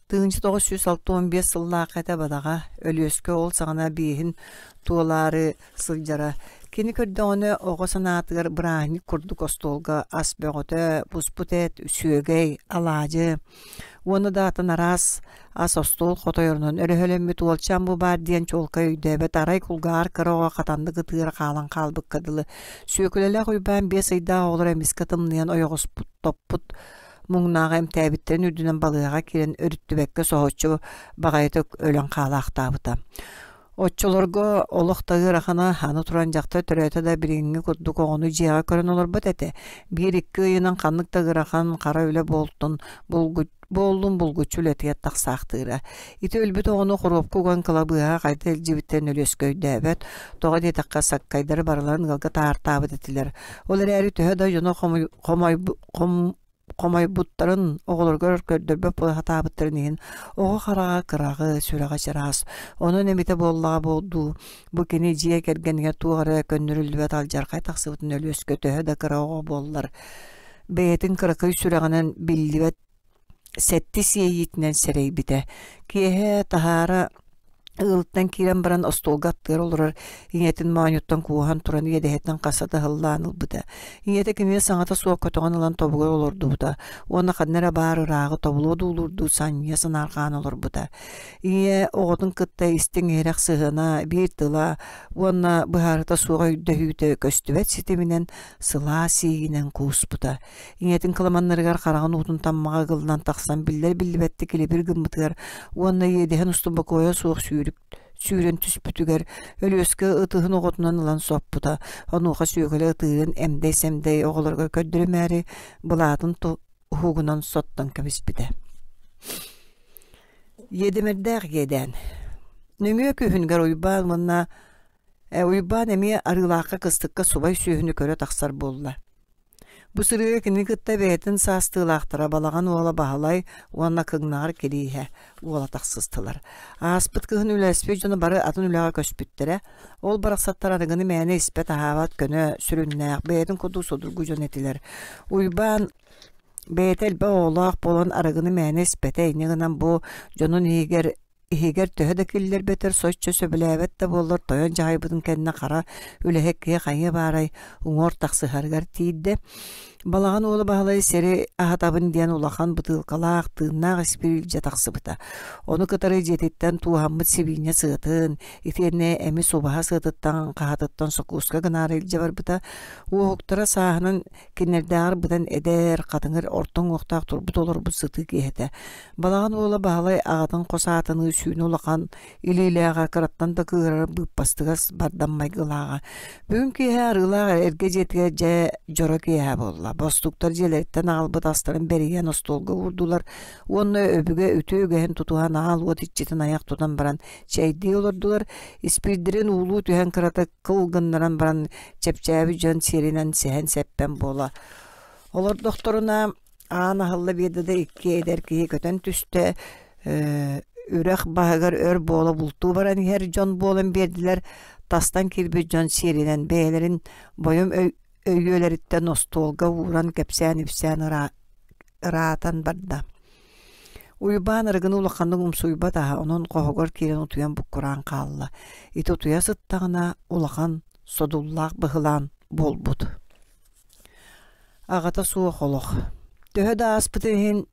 1965 сыллаахха этэ бадаҕа, Өлүөскэ ол саҕана биэһин туолаары сылдьара. Кини көрдөҕүнэ оҕо санаатыгар бырааһынньык курдук остуолга ас бөҕөтө, буспут эт, сүөгэй, алаадьы уонна да атын араас ас остуол хотойорунан өрөһөлөммүт уолчаан бу баар диэн чуолкай өйдөөбөт арай кулгааҕар кыра оҕо хатаннык ытыыра хаалан хаалбыкка дылы. Сүөкүлэлээх Уйбаан биэс ыйдаах оҕолоро эмискэ тымныйан ойоҕоспут топпут муҥнааҕы эмтээбиттэрин үрдүнэн балыыһаҕа киирэн өрүттүбэккэ соһуччу баҕайытык өлөн хаалаахтаабыта. Оччолорго олох да ыарахана, аны туран дьахтар төрөөтө да билиҥҥи курдук оҕону дьиэҕэ көрөн олорбот этэ. Биир-икки ыйынан ханнык да ыарахан хара үлэ буолтун буоллун булгуччу үлэтигэр тахсаахтыыра. Ити өлбүт оҕону хоруопка уган кылабыыһаҕа хайдах илдьибиттэрин Өлүөскэ өйдөөбөт. Тоҕо диэтэххэ, саккайдары барыларын ыалга таһаартаабыт этилэр. Ол эрээри төһө да дьоно хомойбуттарын, оҕолоругар көрдөрбөт буола сатаабыттарын иһин оҕо хараҕа кыраҕы, сүрэҕэ чараас. Онон эмитэ буоллаҕа буолдуу, бу кини дьиэ кэргэнигэр туох эрэ көннөрүллүбэт алдьархай тахсыбытын Өлүөскэ төһө да кыра оҕо буоллар, бэйэтин кыракый сүрэҕинэн биллибэт сэттис иэйиитинэн сэрэйбитэ. Киэһэ таһаара ыалыттан киирэн баран остуолга аттыгар олорор ийэтин моонньуттан кууһан туран иэдэһиттэн хаса да ыһыллаан ылбыта. Ийэтэ кинини саҥата суох көтөҕөн ылан тобугар олордубута уонна ханна эрэ баар ырааҕы тобулуо дуулуурдуу санньыйа санаарҕаан олорбута. Ийэ оҕотун кытта истиҥ-иһирэх сыһыана, биир тыла уонна быһаарыта суох өйдөһүүтэ көстүбэт ситиминэн сылаас иэйиинэн кууспута. Ийэтин кыламаннарыгар хараҕын уутун таммаҕа ыгыллан тахсан биллэр-биллибэттик илибир гыммытыгар уонна иэдэһин устун бокуойа суох сүүрүк сүүрэн түспүтүгэр Өлүөскэ ытыһын оҕотунан ылан соппута. Онуоха Сүөкүлэ ытыырын эмдэй-сэмдэй оҕолоругар көрдөрүмээри былаатын уһугунан соттон кэбиспитэ. Иэдэмэрдээх иэдээн. Нөҥүө күһүнүгэр Уйбаан уонна Уйбаан эмиэ Арыылаахха кыстыкка субай сүөһүнү көрө тахсар буолла. Бу сырыыга кинини кытта бэйэтин саастыылаахтара Балаҕан уола Баһылай уонна Кыҥнаҕар Кирииһэ уола тахсыстылар. Ааспыт кыһын үлэлэспит дьоно бары атын үлэҕэ көспүттэрэ. Ол барахсаттар арыгыны мээнэ испэт-аһаабат көнө, сүрүннээх, бэйэтин курдук судургу дьон этилэр. Уйбаан бэйэтэ элбэх оҕолоох буолан арыгыны мээнэ испэтэ, инньэ гынан бу дьонун иһигэр Иһигэр төһө да киллэрбэтэр, соччо сөбүлээбэт да буоллар, тойон дьаһайбытын кэннэ хара үлэһит киһи хайыа баарай, уҥуор тахсыһарыгар тиийдэ. Балаҕан уола Баһылай сири аһатабын диэн улахан бытыылкалаах, тыыннаах испиир илдьэ тахсыбыта. Ону кытары дьиэтиттэн тууһаммыт сибиинньэ сыатын, итиэннэ эмис убаһа сыатыттан хаһатыттан сокууска гынаары илдьэ барбыта. Уоһуктара сааһынан Кинилэрдээҕэр быдан эдэр, хатыҥыр орто уҥуохтаах турбут олорбут сытыы киһи этэ. Балаҕан уола Баһылай аҕатын хос аатыныы сүүнэ улахан илиилээҕэ, кыраттан да кыыһырар быыппастыгас бардам майгылааҕа. Бүгүн киэһэ Арыылаах эргэ дьиэтигэр дьэ дьоро киэһэ буолла. Бостууктар дьиэлэриттэн аҕалбыт астарын бэрийэн остуолга уурдулар уонна өбүгэ үтүө үгэһин тутуһан аал уот иччитин айах тутан баран чэйдии олордулар. Испиирдэрин уулуу түһэн кыратык кыл гыннаран баран чэпчээбит дьон сиэринэн сэһэн-сэппэн буола олордохторуна аан аһылла биэрдэ да икки эдэр киһи көтөн түстэ үрэх баһыгар өр буола бултуу баран иһэр дьон буолан биэрдилэр тастан киирбит дьон сиэринэн бэйэлэрин бойом өйүөлэриттэн остуолга ууран кэпсээн-ипсээн ыраатан барда. Уйбаан арыгыны улаханнык умсуйбат аһа, онон хоһугар киирэн утуйан буккураан хаалла. Ити утуйа сыттаҕына улахан содуллаах быһылаан буолбут. Аҕата суох олох. Төһө да ааспытын иһин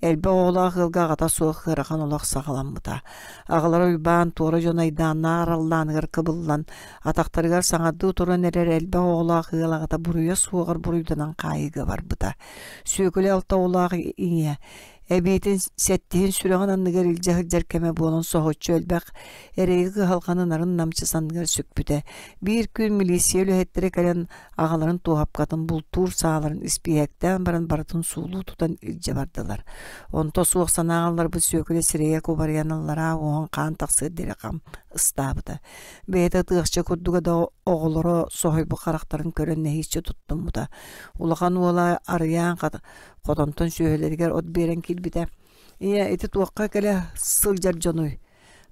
элбэх оҕолоох ыалга аҕата суох ыарахан олох саҕаламмыта. Аҕалара Уйбаан туора дьон айдааннаах араллааныгар кыбыллан, атахтарыгар саҥардыы туран эрэр элбэх оҕолоох ыал аҕата буруйа суоҕар буруйданан хаайыыга барбыта. Сүөкүлэ алта оҕолоох ийэ. Эбиитин сэттиһин сүрэҕин анныгар илдьэ сылдьар кэмэ буолан соһуччу элбэх эрэйи кыһалҕаны нарын-намчы санныгар сүкпүтэ. Биир күн милииссийэ үлэһиттэрэ кэлэн аҕаларын туоһапкатын бултуур сааларын испииһэктээн баран барытын суулуу тутан илдьэ бардылар. Онто суох санааҕа ылларбыт Сүөкүлэ сирэйэ кубарыйан аллараа уоһун хаан тахсыар диэри хам ыстаабыта. Бэйэтэ ытыахча курдуга да оҕолоро соһуйбут харахтарын көрөн нэһииччэ туттуммута. Улахан уола Арыйаан хотонтон сүөһүлэригэр от биэрэн киирбитэ. Ийэ, ити туохха кэлэ сылдьар дьонуй?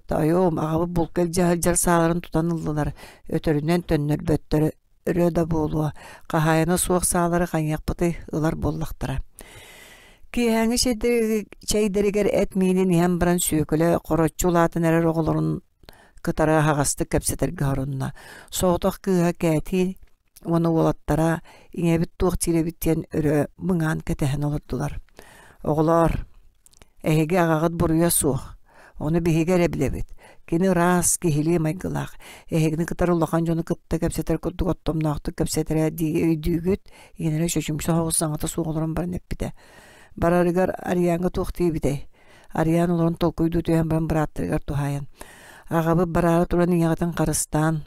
Тоойуом, аҕабыт булка илдьэ сылдьар сааларын тутан ыллылар, өтөрүнэн төннөрбөттөрө өрө да буолуо, хаһаайына суох саалары хайыахпытый, ылар буоллахтара. Киэһээҥҥи чэйдэригэр эт миинин иһэн баран Сүөкүлэ хороччу улаатан эрэр оҕолорун кытары аһаҕастык кэпсэтэргэ сорунна. Соҕотох кыыһа Кээтии уонна уолаттара ийэбит туох диир эбит диэн өрө мыҥаан кэтэһэн олордулар. Оҕолоор, эһиги аҕаҕыт буруйа суох, ону биһиги эрэ билэбит. Кини ыраас, киһилии майгылаах, эһигини кытары улахан дьону кытта кэпсэтэр курдук оттомноохтук кэпсэтэрэ дии өйдүүгүт, ийэлэрэ чочумча соҕус саҥата суох олорон баран эппитэ. Барарыгар Арыйааҥҥа туох диэбитэй? Арыйаан олорон толкуйдуу түһэн баран бырааттарыгар туһаайан, «Аҕабыт бараары туран ийэҕитин харыстаан,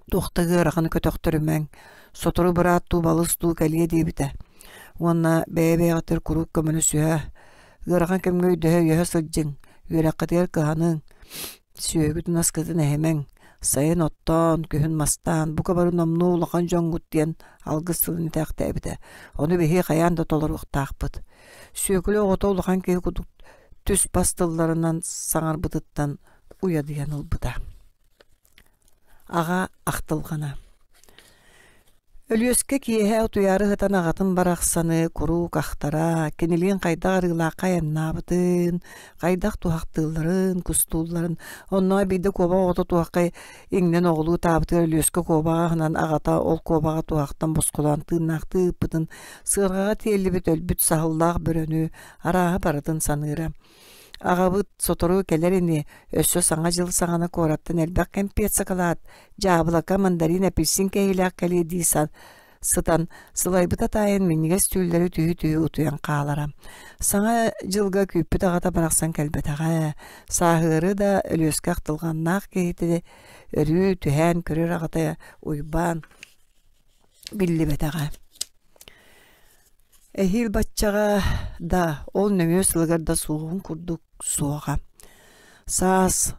туох да ыараханы көтөхтөрүмэҥ, сотору быраат дуу, балыс дуу кэлиэ диэбитэ. Уонна бэйэ-бэйэҕитигэр куруук көмөлөсүһэ, ыарахан кэмҥэ өйдөһө-өйөһө сылдьыҥ, үөрэххитигэр кыһаныҥ, сүөһүгүтүн-аскытын эһимэҥ, сайын оттоон, күһүн мастаан, бука бары номнуо улахан дьоҥҥут диэн алгыс тылын этээхтээбитэ. Ону биһиги хайаан да толоруохтаахпыт. Сүөкүлэ оҕото улахан киһи курдук түс-бас тылларынан саҥарбытыттан уйадыйан ылбыта. Аҕа ахтылҕана Өлүөскэ киэһэ утуйаары сытан аҕатын барахсаны куруук ахтара, кинилиин хайдах арыылаахха айаннаабытын, хайдах туһахтыылларын, кустуулларын, онно биирдэ куобах оҕото туһахха иҥнэн оҕолуу таабытыгар Өлүөскэ куобаҕа аһынан аҕата ол куобаҕы туһахтан босхолоон тыыннаахтыы ыыппытын, сыарҕаҕа тиэллибит өлбүт саһыллаах бөрөнү арааһы барытын саныыра. Аҕабыт сотору кэлэр ини, өссө Саҥа дьыл саҕана куораттан элбэх кэмпиэт сакалаат, дьаабылака, мандарин, апельсин кэһиилээх кэлиэ дии сытан, сылайбыта таайан минньигэс түүллэри түһүү-түһүү утуйан хаалара. Саҥа дьылга күүппүт аҕата барахсан кэлбэтэҕэ. Сааһыары да Өлүөскэ ахтылҕаннаах киһитэ өрүү түһээн көрөр аҕата Уйбаан биллибэтэҕэ. Эһиил баччаҕа да, ол нөҥүө сылыгар да суоҕун курдук суоҕа. Саас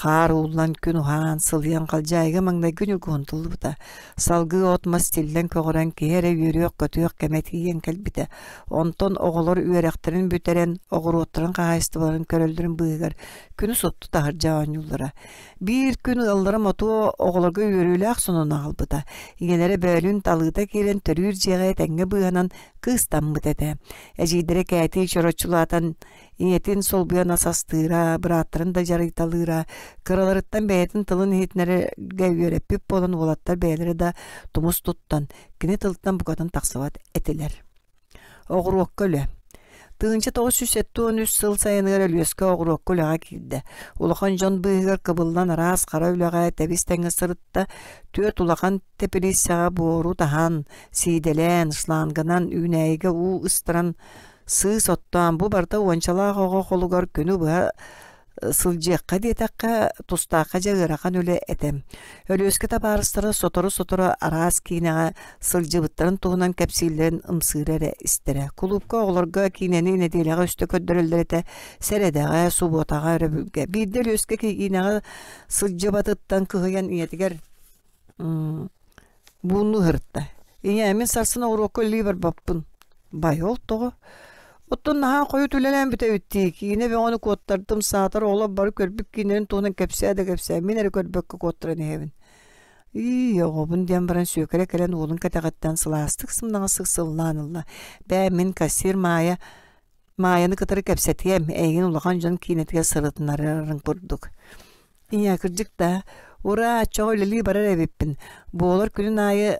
хаар ууллан, күн уһаан, сылыйан халдьаайыга маҥнайгы ньургуһун тыллыбыта. Салгыы от-мас тиллэн көҕөрөн киһи эрэ үөрүөх-көтүөх кэмэ тиийэн кэлбитэ. Онтон оҕолор үөрэхтэрин бүтэрэн, оҕуруоттарын хаһаайыстыбаларын көрөллөрүн быыһыгар күнү супту таһырдьа оонньууллара. Биир күн ыаллара Мотуо оҕолорго үөрүүлээх сонун аҕалбыта. Ийэлэрэ бөөлүүн талыыта киирэн төрүүр дьиэҕэ этэҥҥэ быыһанан кыыстаммыт этэ. Эдьиийдэрэ Кээтии чороччулаатан ийэтин солбуйан ас астыыра, бырааттарын да дьарыйталыыра, кыраларыттан бэйэтин тылын иһитинэргэ үөрэппит буолан уолаттар бэйэлэрэ да тумус туттан, кини тылтан букатын тахсыбат этилэр. Оҕуруокка үлэ. 1973 сыл сайыныгар Өлүөскэ оҕуруокка үлэҕэ киирдэ. Улахан дьон быыһыгар кыбыллан араас хара үлэҕэ тэбис-тэҥҥэ сырытта. Түөрт улахан тэпилииссэҕэ буору таһан, сиидэлээн, шланганан үүнээйигэ уу ыстаран, сыыс оттоон, бу барыта уончалаах оҕо холугар күнү быһа сылдьыахха диэтэххэ, тустаахха дьэ ыарахан үлэ этэ. Өлүөскэ табаарыстара сотору-сотору араас киинэҕэ сылдьыбыттарын туһунан кэпсииллэрин ымсыыра эрэ истэрэ. Кулуупка оҕолорго киинэни нэдиэлэҕэ үстэ көрдөрөллөр этэ, сэрэдэҕэ, субуотаҕа, өрөбүлгэ. Биирдэ Өлүөскэ киинэҕэ сылдьыбатыттан кыһыйан ийэтигэр Бууннуу сырытта. Ийээ, мин сарсын оҕуруокка үлэлии барбаппын. Бай, ол тоҕо? Оттон наһаа хойут үлэлээн бүтэбит дии. Киинэ бөҕөнү куоттардым, саатар оҕолор бары көрбүт киинэлэрин туһунан кэпсээ да кэпсээ, мин эрэ көрбөккө куоттаран иһэбин. Ии, оҕобун диэн баран Сүөкэрэ кэлэн уолун кэтэҕиттэн сылаастык сымнаҕастык сыллаан ылла. Бээ, мин кассир Маайа Маайаны кытары кэпсэтиэм, эйигин улахан дьон киинэтигэр сырытыннарарын курдук. Ийээ, кырдьык да, ураа, оччоҕо үлэлии барар эбиппин. Буолар күнүн аайы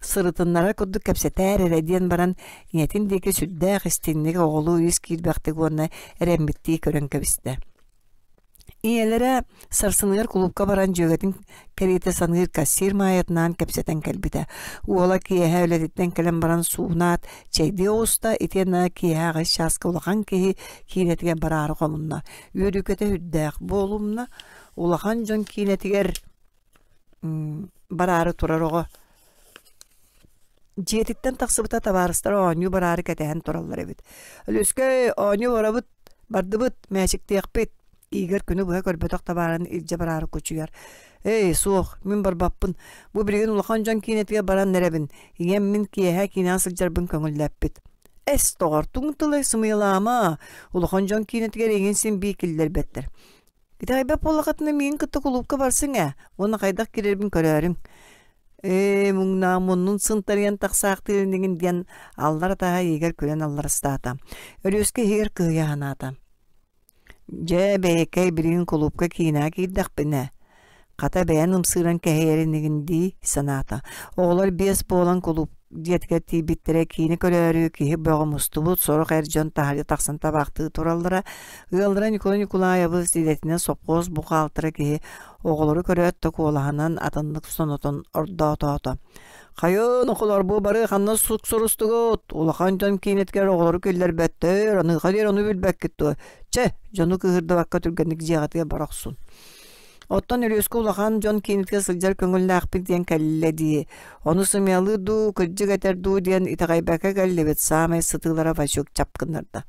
сырытыннарар курдук кэпсэтээр эрэ диэн баран, ийэтин диэки сүрдээх истиҥник оҕолуу ис киирбэхтик уонна эрэммиттии көрөн кэбистэ. Ийэлэрэ сарсыныгар кулуупка баран дьүөгэтин кэриэтэ саныыр кассир Маайатынаан кэпсэтэн кэлбитэ. Уола киэһэ үлэтиттэн кэлэн баран суунаат, чэйдии оҕуста, итиэннэ киэһэ аҕыс чааска улахан киһи киинэтигэр бараары хомунна. Үөрүүкэтэ үрдээх буолумна, улахан дьон киинэтигэр бараары турар оҕо Дьиэтиттэн тахсыбыта табаарыстара оонньуу бараары кэтэһэн тураллар эбит. «Өлүөскэй, оонньуу барабыт, бардыбыт, мээчиктиэхпит» Игорь күнү быһа көрбөтөх табаарын илдьэ бараары кучуйар. «Эй, суох, мин барбаппын. Бу билигин улахан дьон киинэтигэр баран эрэбин. Ийэм мин киэһэ киинэҕэ сылдьарбын көҥүллэппит». «Эс, доҕор, тугуҥ тылай сымыйалаама. Улахан дьон киинэтигэр эйигин син биир киллэрбэттэр. Итэҕэйбэт буоллаххытына миигин кытта кулуупка барсыҥ ээ уонна хайдах киирэрбин көрөөрүҥ. Ээ, муҥнаах муннун сынтарыйан тахсаахтыыр инигин диэн аллар атаһа иһигэр күлэн алларастаата. Өлүөскэ иһигэр кыһыйа санаата. Дьэ, бэйэкэй билигин кулуупка киинэҕэ киирдэхпинэ, хата бэйэн ымсыыран кэһэйэр инигин дии санаата. Оҕолор биэс буолан кулууп дьиэтигэр тиийбиттэрэ киинэ көрөөрү киһи бөҕө мустубут, сорох эр дьон таһырдьа тахсан табаахтыы тураллара. Ыаллара Николай Николаевич идэтинэн сопхуос бухгалтера киһи оҕолору көрөөт да куолаһынан атыннык сонотон ордоотоото. «Хайын, оҕолор бу бары ханна суксурустугут? Улахан дьон киинэтигэр оҕолору киллэрбэттэр, аныаха диэри ону билбэккит дуо? Чэ, дьону кыыһырдыбакка түргэнник дьиэҕитигэр бара охсун». Оттон Өлүөскэ улахан дьон киинэтигэр сылдьар көҥүллээхпит диэн кэллэ дии. Ону сымыйалыыр дуу, кырдьык этэр дуу диэн итэҕэйбэккэ кэллибит, саамай сытыылара Васюк чапкыннарда.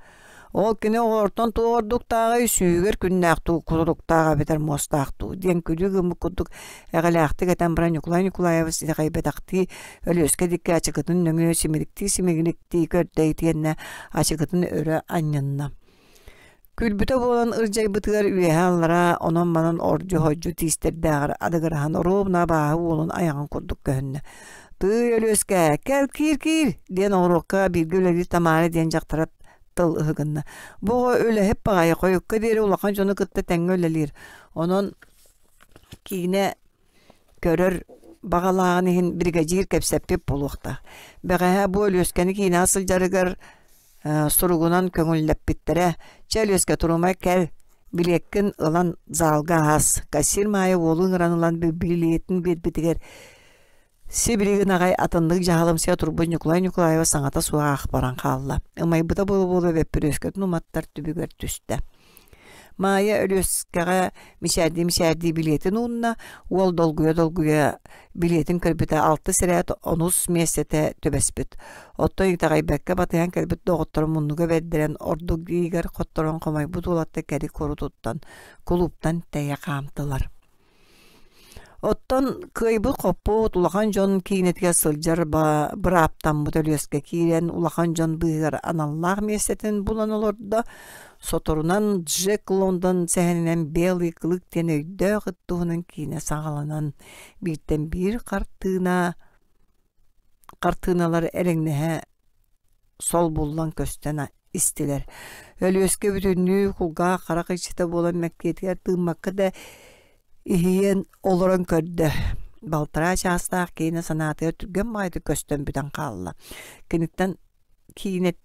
Ол кини оҕолортон туох ордуктааҕый, сүүһүгэр күннээх дуу, кутуруктаах эбэтэр муостаах дуу диэн күлүү гыммыт курдук эҕэлээхтик этэн баран Ньукулай Ньукулаевич итэҕэйбэтэхтии Өлүөскэ диэки ачыкытын нөҥүө симириктии-симигириктии көрдө итиэннэ ачыкытын өрө анньынна. Күлбүтэ буолан ырдьайбытыгар үөһэ-аллара онон-манан ордьу-һодьу тиистэрдээҕэр адыгыраһан оруобуна абааһы уолун айаҕын курдук көһүннэ. «Тыый, Өлүөскэ, кэл киир-киир!» диэн оҕуруокка бииргэ үлэлиир Тамара диэн дьахтара тыл ыһыгынна. Бу оҕо үлэһит баҕайы, хойукка диэри улахан дьону кытта тэҥҥэ үлэлиир. Онон киинэ көрөр баҕалааҕын иһин биригэдьиир кэпсэппит буолуохтаах. Бэҕэһээ бу Өлүөскэни киинэҕэ сылдьарыгар суругунан көҥүллэппиттэрэ. Чэ, Өлүөскэ, турума кэл, билиэккин ылан залга аас. Кассир Маайа уолу ыҥыран ылан билиэтин биэрбитигэр сибилигин аҕай атыннык дьаһалымсыйа турбут Ньукулай Ньукулаева саҥата суох аах баран хаалла. Ымайбыта буола-буола бөппүрүөскэтин уматтар түбүгэр түстэ. Маайа Өлүөскэҕэ мичээрдии-мичээрдии билиэтин уунна, уол долгуйа-долгуйа билиэтин көрбүтэ алтыс ирээт онус миэстэтэ түбэспит. Оттон итэҕэйбэккэ батыһан кэлбит доҕотторун муннуга бэрдэрэн ордук иигэр хотторон хомойбут уолаттар кэри-куру туттан кулууптан тэйэ хаамтылар. Оттон кыайбыт-хоппут улахан дьон киинэтигэр сылдьар бырааптаммыт Өлүөскэ киирэн улахан дьон быыһыгар аналлаах миэстэтин булан олордо. Соторунан Джек Лондон сэһэнинэн «Белый клык» диэн өйдөөх ыт туһунан киинэ саҕаланан, бииртэн биир хартыына хартыыналар элэҥнэһэ солбуллан көстөн истилэр. Өлүөскэ бүтүннүү кулгаах харах иччитэ буолан мэктиэтигэр тыыммакка да иһийэн олорон көрдө. Балтараа чаастаах киинэ санаатыгар түргэн баҕайытык көстөн бүтэн хаалла. Киниттэн киинэ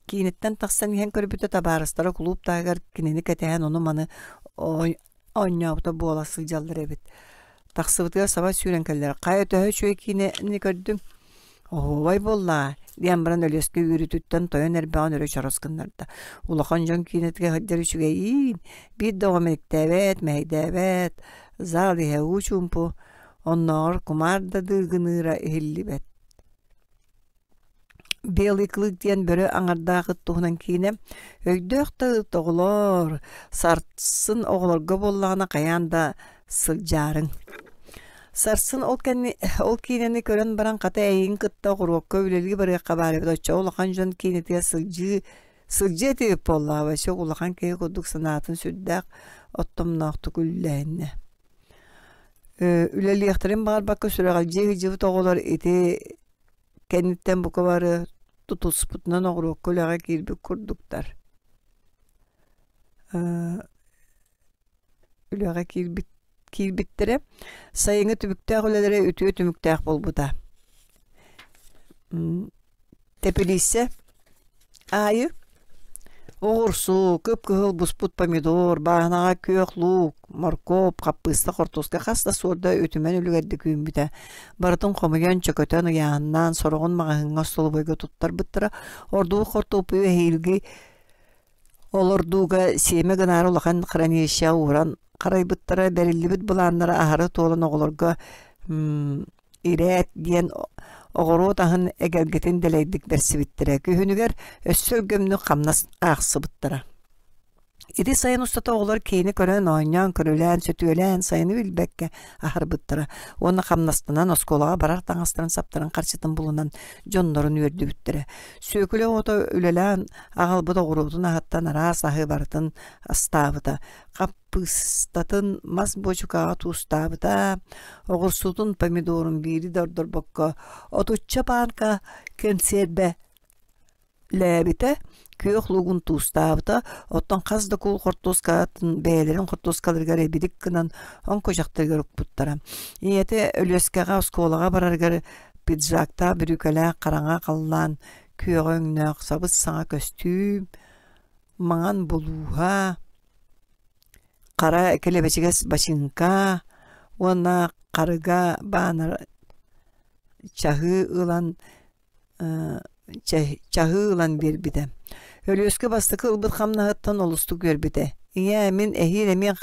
киинэттэн тахсан иһэн көрбүтэ табаарыстара кулууп таһыгар кинини кэтэһэн ону-маны оонньообута буола сылдьаллар эбит. Тахсыбытыгар саба сүүрэн кэллэр. Хайа төһө үчүгэй киинэни көрдүҥ? Оһуобай буоллаа, диэн баран Өлүөскэ үөрүүтүттэн тойон эрбэҕин өрө чорос гыннарда. Улахан дьон киинэтигэр сылдьар үчүгэйиин, биир да оҕо мэниктээбэт, мэһэйдээбэт, зал иһэ уу чуумпу, оннооҕор кумаар да дыыгыныыра иһиллибэт. «Белый клык» диэн бөрө аҥардаах ыт туһунан киинэ. Өйдөөх да ыт оҕолоор, сарсын оҕолорго буоллаҕына хайаан да сылдьаарыҥ. Сарсын ол кэнни ол киинэни көрөн баран хата эйигин кытта оҕуруокка үлэлии барыахха баар эбит оччоҕо улахан дьон киинэтигэр сылдьыы сылдьыа этибит буоллаҕа Васек улахан киһи курдук санаатын сүрдээх оттомноохтук үллэһиннэ. Үлэлиэхтэрин баҕарбакка сүрэҕэлдьии сылдьыбыт оҕолор ити кэнниттэн бука бары тутуспутунан оҕуруокка үлэҕэ киирбит курдуктар. Үлэҕэ киирбит киирбиттэрэ. Сайыҥҥы түбүктээх үлэлэрэ үтүө түмүктээх буолбута. Тэпилииссэ аайы. Оҕурсу, кып-кыһыл буспут помидор, бааһынаҕа күөх луук, моркуоп, хаппыыста, хортуоска хас да суорда үтүмэн үлүгэрдик үүммүтэ. Барытын хомуйан, чөкөтөн, ыйааһыннаан, сороҕун маҕаһыыҥҥа остолобуойга туттарбыттара. Ордугу хортуоппуйу эһиилги олордууга сиэмэ гынаары улахан хранилищеҕа ууран харайбыттара. Бэриллибит былааннара аһары туолан оҕолорго ирээт диэн оҕуруот аһын эгэлгэтин дэлэйдик бэрсибиттэрэ. Күһүнүгэр өссө өлгөмнүк хамнас аахсыбыттара. Ити сайын устата оҕолор киини көрөн, оонньоон, көрүлээн, сөтүөлээн, сайыны билбэккэ аһарбыттара уонна хамнастанан оскуолаҕа барар таҥастарын-саптарын харчытын булунан дьоннорун үөрдүбүттэрэ. Сүөкүлэ оҕото үлэлээн аҕалбыт оҕуруотун аһыттан араас аһы барытын астаабыта. Хаппыыстатын мас буочукаҕа туустаабыта, оҕурсутун, помидорун биири да ордорбокко отучча паарка кэнсиэрбэ лээбитэ, күөх луугун туустаабыта, оттон хас да куул хортуоскатын бэйэлэрин хортуоскаларыгар эбилик гынан оҥкучахтарыгар укпуттара. Ийэтэ Өлүөскэҕэ оскуолаҕа барарыгар пиджактаах бүрүүкэлээх хараҥа халлаан күөҕэ өҥнөөх сабыс-саҥа көстүүм, маҥан булууһа, хара килэбэчигэс бачыыҥка уонна харыга баанар чаһыы ылан чаһыы ылан биэрбитэ. Өлүөскэ бастакы ылбыт хамнаһыттан олустук үөрбүтэ. Ийээ, мин эһиил эмиэ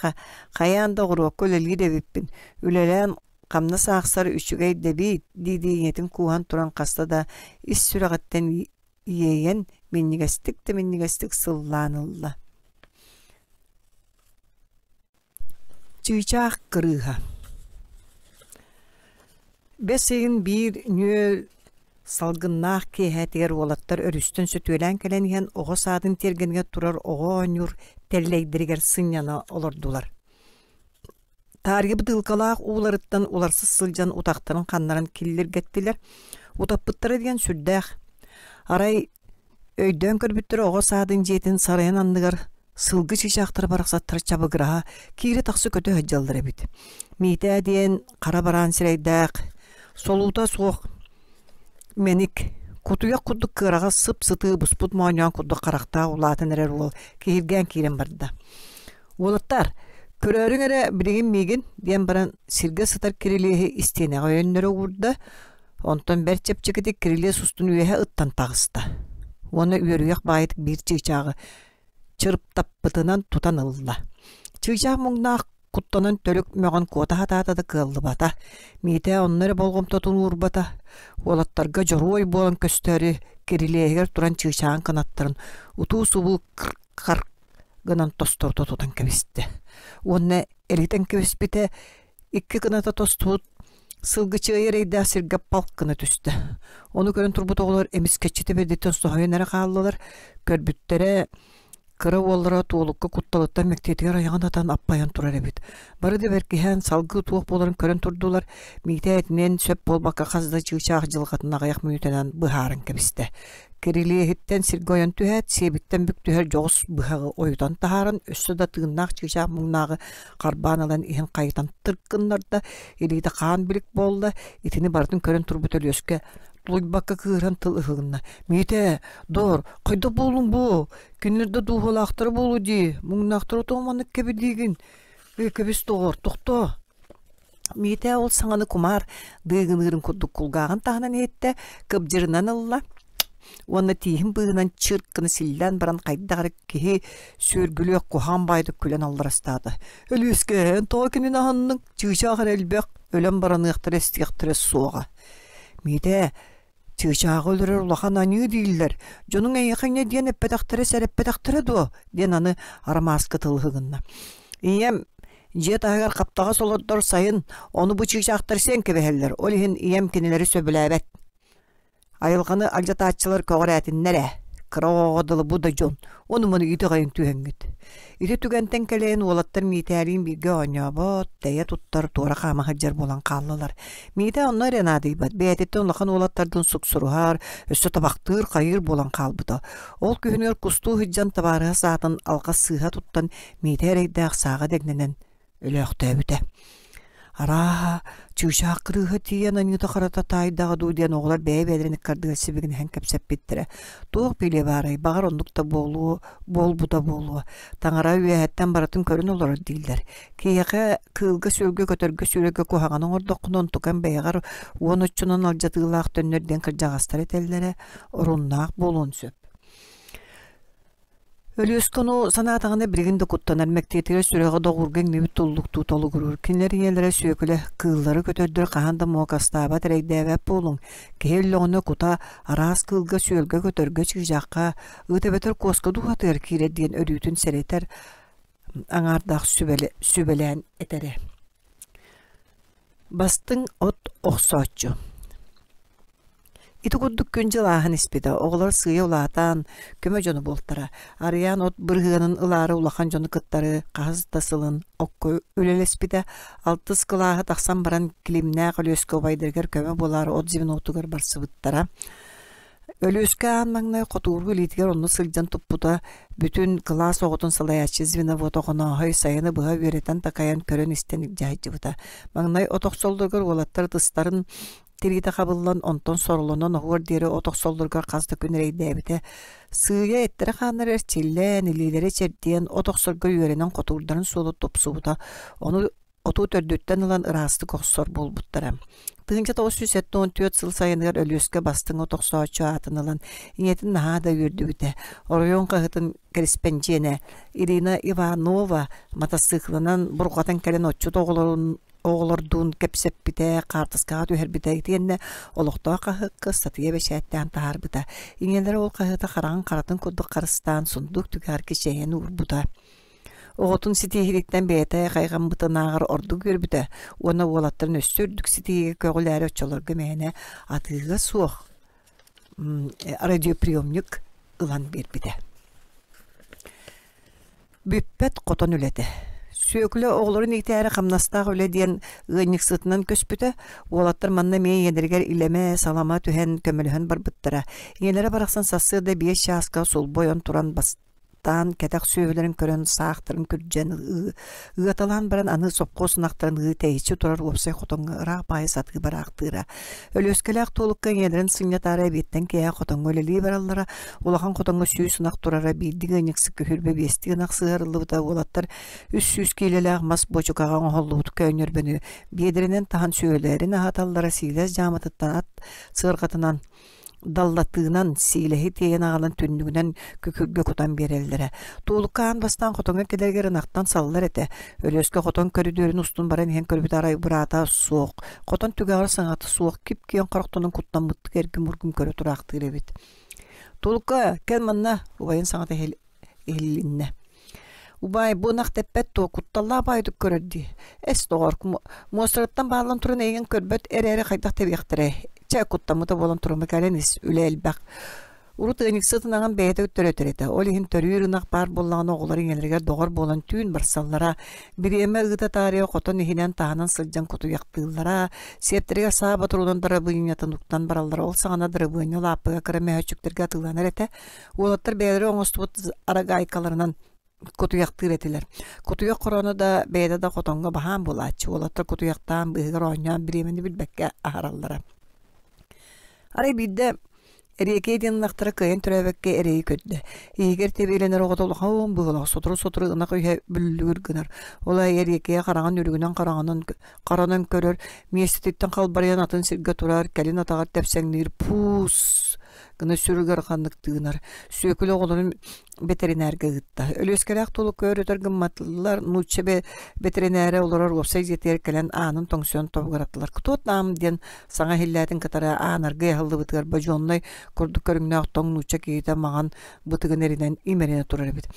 хайаан да оҕуруокка үлэлиир эбиппин. Үлэлээн хамнас аахсар үчүгэй да эбит дии-дии ийэтин кууһан туран хаста да ис сүрэҕиттэн иэйэн минньигэстик да минньигэстик сыллаан ылла. Чыычаах кырыыһа Бэс ыйын биир нүөл салгыннаах киэһэтигэр уолаттар өрүстэн сөтүөлээн кэлэн иһэн оҕо саадын тиэргэнигэр турар оҕо оонньуур тэллэйдэригэр сынньана олордулар. Таарыйа бытыылкалаах ууларыттан уларса сылдьан утахтарын ханнаран киллиргэттилэр. Утаппыттара диэн сүрдээх. Арай өйдөөн көрбүттэрэ оҕо саадын дьиэтин сарайын анныгар сылгы чыычаахтара барахсаттар чабыгыраһа киирэ-тахса көтө сылдьаллар эбит. Миитээ диэн хара бараан сирэйдээх, солуута суох мэник, кутуйах курдук кыараҕас сып-сытыы буспут моонньоон курдук харахтаах улаатан эрэр уол киһиргээн киирэн барда. Уолаттаар, көрөөрүҥ эрэ билигин миигин, диэн баран сиргэ сытар кирилиэһи истиэнэҕэ өйөннөрө уурда, онтон бэрт чэпчэкитик кирилиэс устун үөһэ ыттан таҕыста. Уонна үөрүйэх баайытык биир чыычааҕы чырыптаппытынан тутан ылла. Чыычаах муҥнаах куттанан төрүк мөҕөн куота сатаата да кыаллыбата. Миитээ онно эрэ болҕомтотун уурбата. Уолаттарга дьоруой буолан көстөөрү кирилиэһигэр туран чыычааҕын кынаттарын утуу-субуу кыр-хар гынан тосторто тутан кэбистэ уонна эргитэн кэбиспитэ икки кыната тостубут сылгычыайа эрэйдээх сиргэ палк гына түстэ. Ону көрөн турбут оҕолор эмискэччи тэбэрдиттэн соһуйан эрэ хааллылар. Көрбүттэрэ кыра уоллара туолукка кутталыттан мэктиэтигэр айаҕын атан аппайан турар эбит. Бары да бэркиһээн салгыы туох буоларын көрөн турдулар. Миитээ этинэн сөп буолбакка хас да чыычаах дьылҕатын аҕыйах мүнүүтэнэн быһааран кэбистэ. Кирилиэһиттэн сиргэ ойон түһээт, сиэбиттэн бүк түһэр дьоҕус быһаҕы ойутан таһааран, өссө да тыыннаах чыычаах муҥнааҕы харбаан ылан иһин хайытан тырк гыннарда, илиитэ хаан билик буолла, итини барытын көрөн турбут Өлүөскэ тулуйбакка кыыһыран тыл ыһыгынна: «Миитээ, доор, хайдах буоллуҥ бу? Кинилэр да дууһалаахтара буолуо дии, муҥнаахтара тоҕо маннык кэбилиигин? Ээ, кэбис доҕор, тохтоо!» Миитээ ол саҥаны кумаар дыыгыныырын курдук кулгааҕын таһынан иһиттэ, кыбдьырынан ылла уонна тииһин быыһынан чырк гына силлээн баран хайдах эрэ киһи сүөргүлүөх куһаҕан баайдык күлэн алларастаата. «Өлүөскэ, эн тоҕо кинини аһынныҥ? Чыычаах эрэ элбэх, өлөн бараныахтара эстиэхтэрэ суоҕа». Миитээ Чыычааҕы өлөрөр улахан аньыы дииллэр, дьонуҥ эйиэхэ инньэ диэн эппэтэхтэрэ, сэрэппэтэхтэрэ дуо? диэн аны Арамааска тыл ыһыгынна. Ийэм дьиэ таһыгар хаптаҕас олордор сайын ону бу чыычаахтар сиэн кэбиһэллэр, ол иһин ийэм кинилэри сөбүлээбэт. Айылҕаны алдьатааччылар көҕүрээтиннэр ээ, кыра оҕоҕо дылы бу да дьон, ону-маны итэҕэйэн түһэҥҥит. Ити түгэнтэн кэлэйэн уолаттар Миитээлиин бииргэ оонньообот, тэйэ туттар, туора хаама сылдьар буолан хааллылар. Миитээ онно эрэ наадыйбат, бэйэтиттэн улахан уолаттардыын суксуруһар, өссө табахтыыр, хайыыр буолан хаалбыта. Ол күһүнүгэр кустуу сылдьан табаарыһа саатын алҕас сыыһа туттан Миитээ эрэйдээх сааҕа дэҥнэнэн өлөөхтөөбүтэ. Арааһа, чыычаах кырыыһа тиийэн аньыыта-харата таайдаҕа дуу диэн оҕолор бэйэ-бэйэлэрин ыккардыгар сибигинэһэн кэпсэппиттэрэ. Туох билиэ баарай, баҕар оннук да буолуо, буолбута буолуо. Таҥара үөһэттэн барытын көрөн олорор дииллэр. Киһиэхэ кыылга-сүөлгэ, көтөргө-сүүрэргэ куһаҕаны оҥордоххуна онтукаҥ бэйэҕэр уон оччонон алдьатыылаах төннөр диэн кырдьаҕастар этэллэрэ оруннаах буолуон сөп. Өлүөскэ ону санаатаҕына билигин да куттанар, мэктиэтигэр сүрэҕэ доҕуурга иҥнибит туллуктуу толугуруур. Кинилэр ийэлэрэ Сүөкүлэ кыыллары, көтөрдөрү хаһан да муокастаабат, эрэйдээбэт буолуҥ. Киһи өллөҕүнэ кута араас кыылга-сүөлгэ, көтөргө, чыычаахха, ыт эбэтэр куоска дууһатыгар киирэр диэн өрүүтүн сэрэтэр аҥаардаах сүбэлээн этэрэ. Бастыҥ от охсооччу Ити курдук күн-дьыл ааһан испитэ, оҕолор сыыйа улаатан, көмө дьоно буолтара. Арыйаан от бырыһыанын ылаары улахан дьону кыттары хаһыс да сылын окко үлэлэспитэ. Алтыс кылааһы тахсан баран Климнээх Өлүөскэ убайдарыгар көмө буолаары от звенотугар барсыбыттара. Өлүөскэ аан маҥнай хотууру илиитигэр онно сылдьан туппута, бүтүн кылаас оҕотун салайааччы звеновод Охонооһой сайыны быһа үөрэтэн-такайан көрөн-истэн илдьэ сылдьыбыта. Маҥнай от охсоллоругар уолаттар ытыстарын тириитэ хабыллан, онтон соролонон оһуор диэри от охсоллоругар хас да күн эрэйдээбитэ. Сыыйа эттэрэ-хааннара эрчиллэн, илиилэрэ чэрдийэн, от охсорго үөрэнэн хотуурдарын суола тупсубута. Ону оту төрдүттэн ылан ыраастык охсор буолбуттара. 1974 сыл сайыныгар Өлүөскэ бастыҥ от охсооччу аатын ылан, ийэтин наһаа да үөрдүбүтэ. Оройуон хаһыатын кэриспэндьиэнэ Ирина Иванова матасыыкылынан бурҕатан кэлэн отчут оҕолорун оҕолордуун кэпсэппитэ, хаартыскаҕа түһэрбитэ итиэннэ олохтоох хаһыакка ыстатыйа бэчээттээн таһаарбыта. Ийэлэрэ ол хаһыаты хараҕын харатын курдук харыстаан сундуук түгэҕэр кичэйэн уурбута. Оҕотун ситиһиититтэн бэйэтэ хайҕаммытынааҕар ордук үөрбүтэ уонна уолаттарын өссө үрдүк ситиһиигэ көҕүлээри оччолорго мээнэ атыыга суох радиоприемник ылан биэрбитэ. Бүппэт хотон үлэтэ. Сүөкүлэ оҕолорун иитээри хамнастаах үлэ диэн ыанньыксытынан көспүтэ. Уолаттар манна эмиэ ийэлэригэр илэмэ, салама түһэн көмөлөһөн барбыттара. Ийэлэрэ барахсан сарсыарда биэс чааска сулбу ойон туран бас таан кэтэх сүөһүлэрин көрөн саахтарын күрдьэн ыаталаан баран аны сопхуос ынахтарын ыы тэйиччи турар уопсай хотоҥҥо ыраах баайы сатыы бараахтыыра. Өлүөскэлээх Туолукка ийэлэрин сынньатаары эбиэттэн киэһэ хотоҥҥо үлэлии бараллара. Улахан хотоҥҥо 100 ынах турара, биирдии ыанньыксыкка 25 ынах сыһыарыллыбыта. Уолаттар 300 киилэлээх мас буочукаҕа оҥоһуллубут көөнньөрбөнү биэдэрэнэн таһан сүөһүлэрин аһаталлара, сиилэс дьааматыттан ат сыарҕатынан даллатыынан сиилэһи тиэйэн аҕалан түннүгүнэн күкүргэ кутан биэрэллэрэ. Туолукка аан бастаан хотоҥҥо кэлэригэр ынахтан саллар этэ. Өлүөскэ хотон көрүдүөрүн устун баран иһэн көрбүт арай быраата суох. Хотон түгэҕэр саҥата суох кип-киэҥ харахтанан куттаммыттык эргим-ургум көрө тураахтыыр эбит. Туолукка кэл манна убайын саҥата иһилиннэ. Убаай, бу ынах тэппэт дуо, кутталлаах баайдык көрөр дии. Эс, доҕор, муостарыттан бааллан туран эйигин көрбөт эрээри хайдах тэбиэхтэрэй? Чэ, куттаммыта буолан турумма кэлэн ис, үлэ элбэх. Урут ыанньыксыт ынаҕын бэйэтэ төрөтөр этэ. Ол иһин төрүүр ынах баар буоллаҕына оҕолор ийэлэригэр доҕор буолан түүн барсаллара. Бириэмэ ыыта таарыйа хотон иһинэн таһынан сылдьан кутуйахтыыллара. Сиэптэригэр саа ботуруонун дарабыанньатын уктан бараллара. Ол саҕана дарабыанньа лааппыга кыра мөһөөччүктэргэ атыыланар этэ. Уолаттар бэйэлэрэ оҥостубут арагаайкаларынан кутуйахтыыр этилэр. Кутуйах хороону да бэйэтэ да хотоҥҥо баһаам буолааччы. Уолаттар кутуйахтаан быыһыгар оонньоон бириэмэни билбэккэ аһараллара. Арай биирдэ Эриэкэй диэн ынахтара кыайан төрөөбөккө эрэйи көрдө. Иһигэр тэбиэлэнэр оҕото улахан быһыылаах сотору-сотору ынах үһэ бүллүгүр гынар. Ол аайы Эриэкэйэ хараҕын үрүгүнэн хараҕынан харанан көрөр, миэстэтиттэн халбарыйан атын сиргэ турар, кэлин атаҕар тэпсэҥниир пуус гына сүр ыараханнык тыынар. Сүөкүлэ оҕолорун бэтэринээргэ ыытта. Өлүөскэлээх тулукка өрүтэр гымматылар, нуучча бэтэринээрэ олорор уопсай дьиэтигэр кэлэн аанын тоҥсуйан тобугураттылар. «Кто там?» диэн саҥа иһиллээтин кытары аан аргыый аһыллыбытыгар бодьуоннай курдук көрүҥнээх тоҥ нуучча киһитэ маҥан бытыгын эринэн имэринэ турар эбит.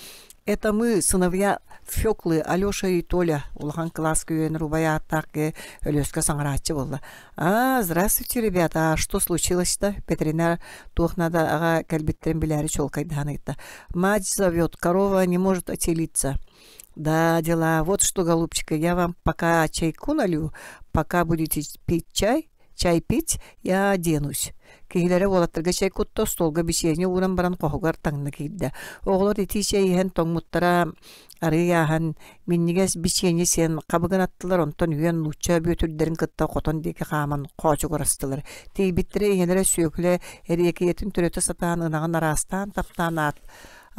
Это мы, сыновья Феклы, Алеша и Толя, улахан кылааска үөрэнэр убай ааттаах киһи Өлүөскэ саҥарааччы буолла. «А, здравствуйте, ребята, а что случилось-то?» Ветеринар туох надо аҕа кэлбиттэрин билээри чуолкайдаһан ыйытта. «Мать зовет, корова не может отелиться». «Да, дела, вот что, голубчика, я вам пока чайку налью, пока будете пить чай, Чай пить? Я оденусь. Киһилэрэ уолаттарга чэй кутта, остуолга бичиэнньэ ууран баран хоһугар таҥна киирдэ. Оҕолор итии чэй иһэн тоҥмуттара арыый ааһан, минньигэс бичиэнньэ сиэн хабыгын аттылар, онтон үөн нуучча бүөтүрдэрин кытта хотон диэки хааман хоочугурастылар. Тиийбиттэрэ ийэлэрэ Сүөкүлэ эриэкийэтин төрөтө сатаан ынаҕын араастаан таптаан аат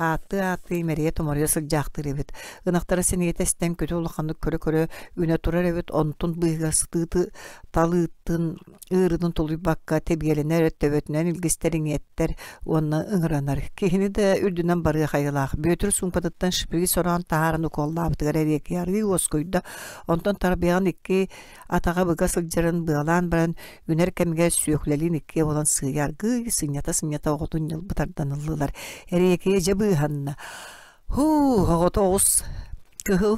ааттыы-ааттыы имэрийэ-томоруйа сылдьаахтыыр эбит. Ынахтара сэниэтэ эстэн күтү улаханнык көрө-көрө үнэ турар эбит, онтун быыһыгар сытыыты талыытын ыарыытын тулуйбакка тэбиэлэнэр, төбөтүнэн илгистэр иҥиэттэр уонна ыҥыранар. Киһини да үрдүнэн барыах айылаах. Бүөтүр суумкатыттан шприц ороон таһааран укуоллаабытыгар эриэки арыый уоскуйда, онтон тарбыйаҕын икки атаҕа быга сылдьарын быалаан баран үнэр кэмигэр Сүөкүлэлиин иккиэ буолан сыыйа аргыый сынньата-сынньата оҕотун ньылбы тардан ыллылар. Эриэкийэ дьэ быыһанна. Һуу, оҕото оҕус кыһыл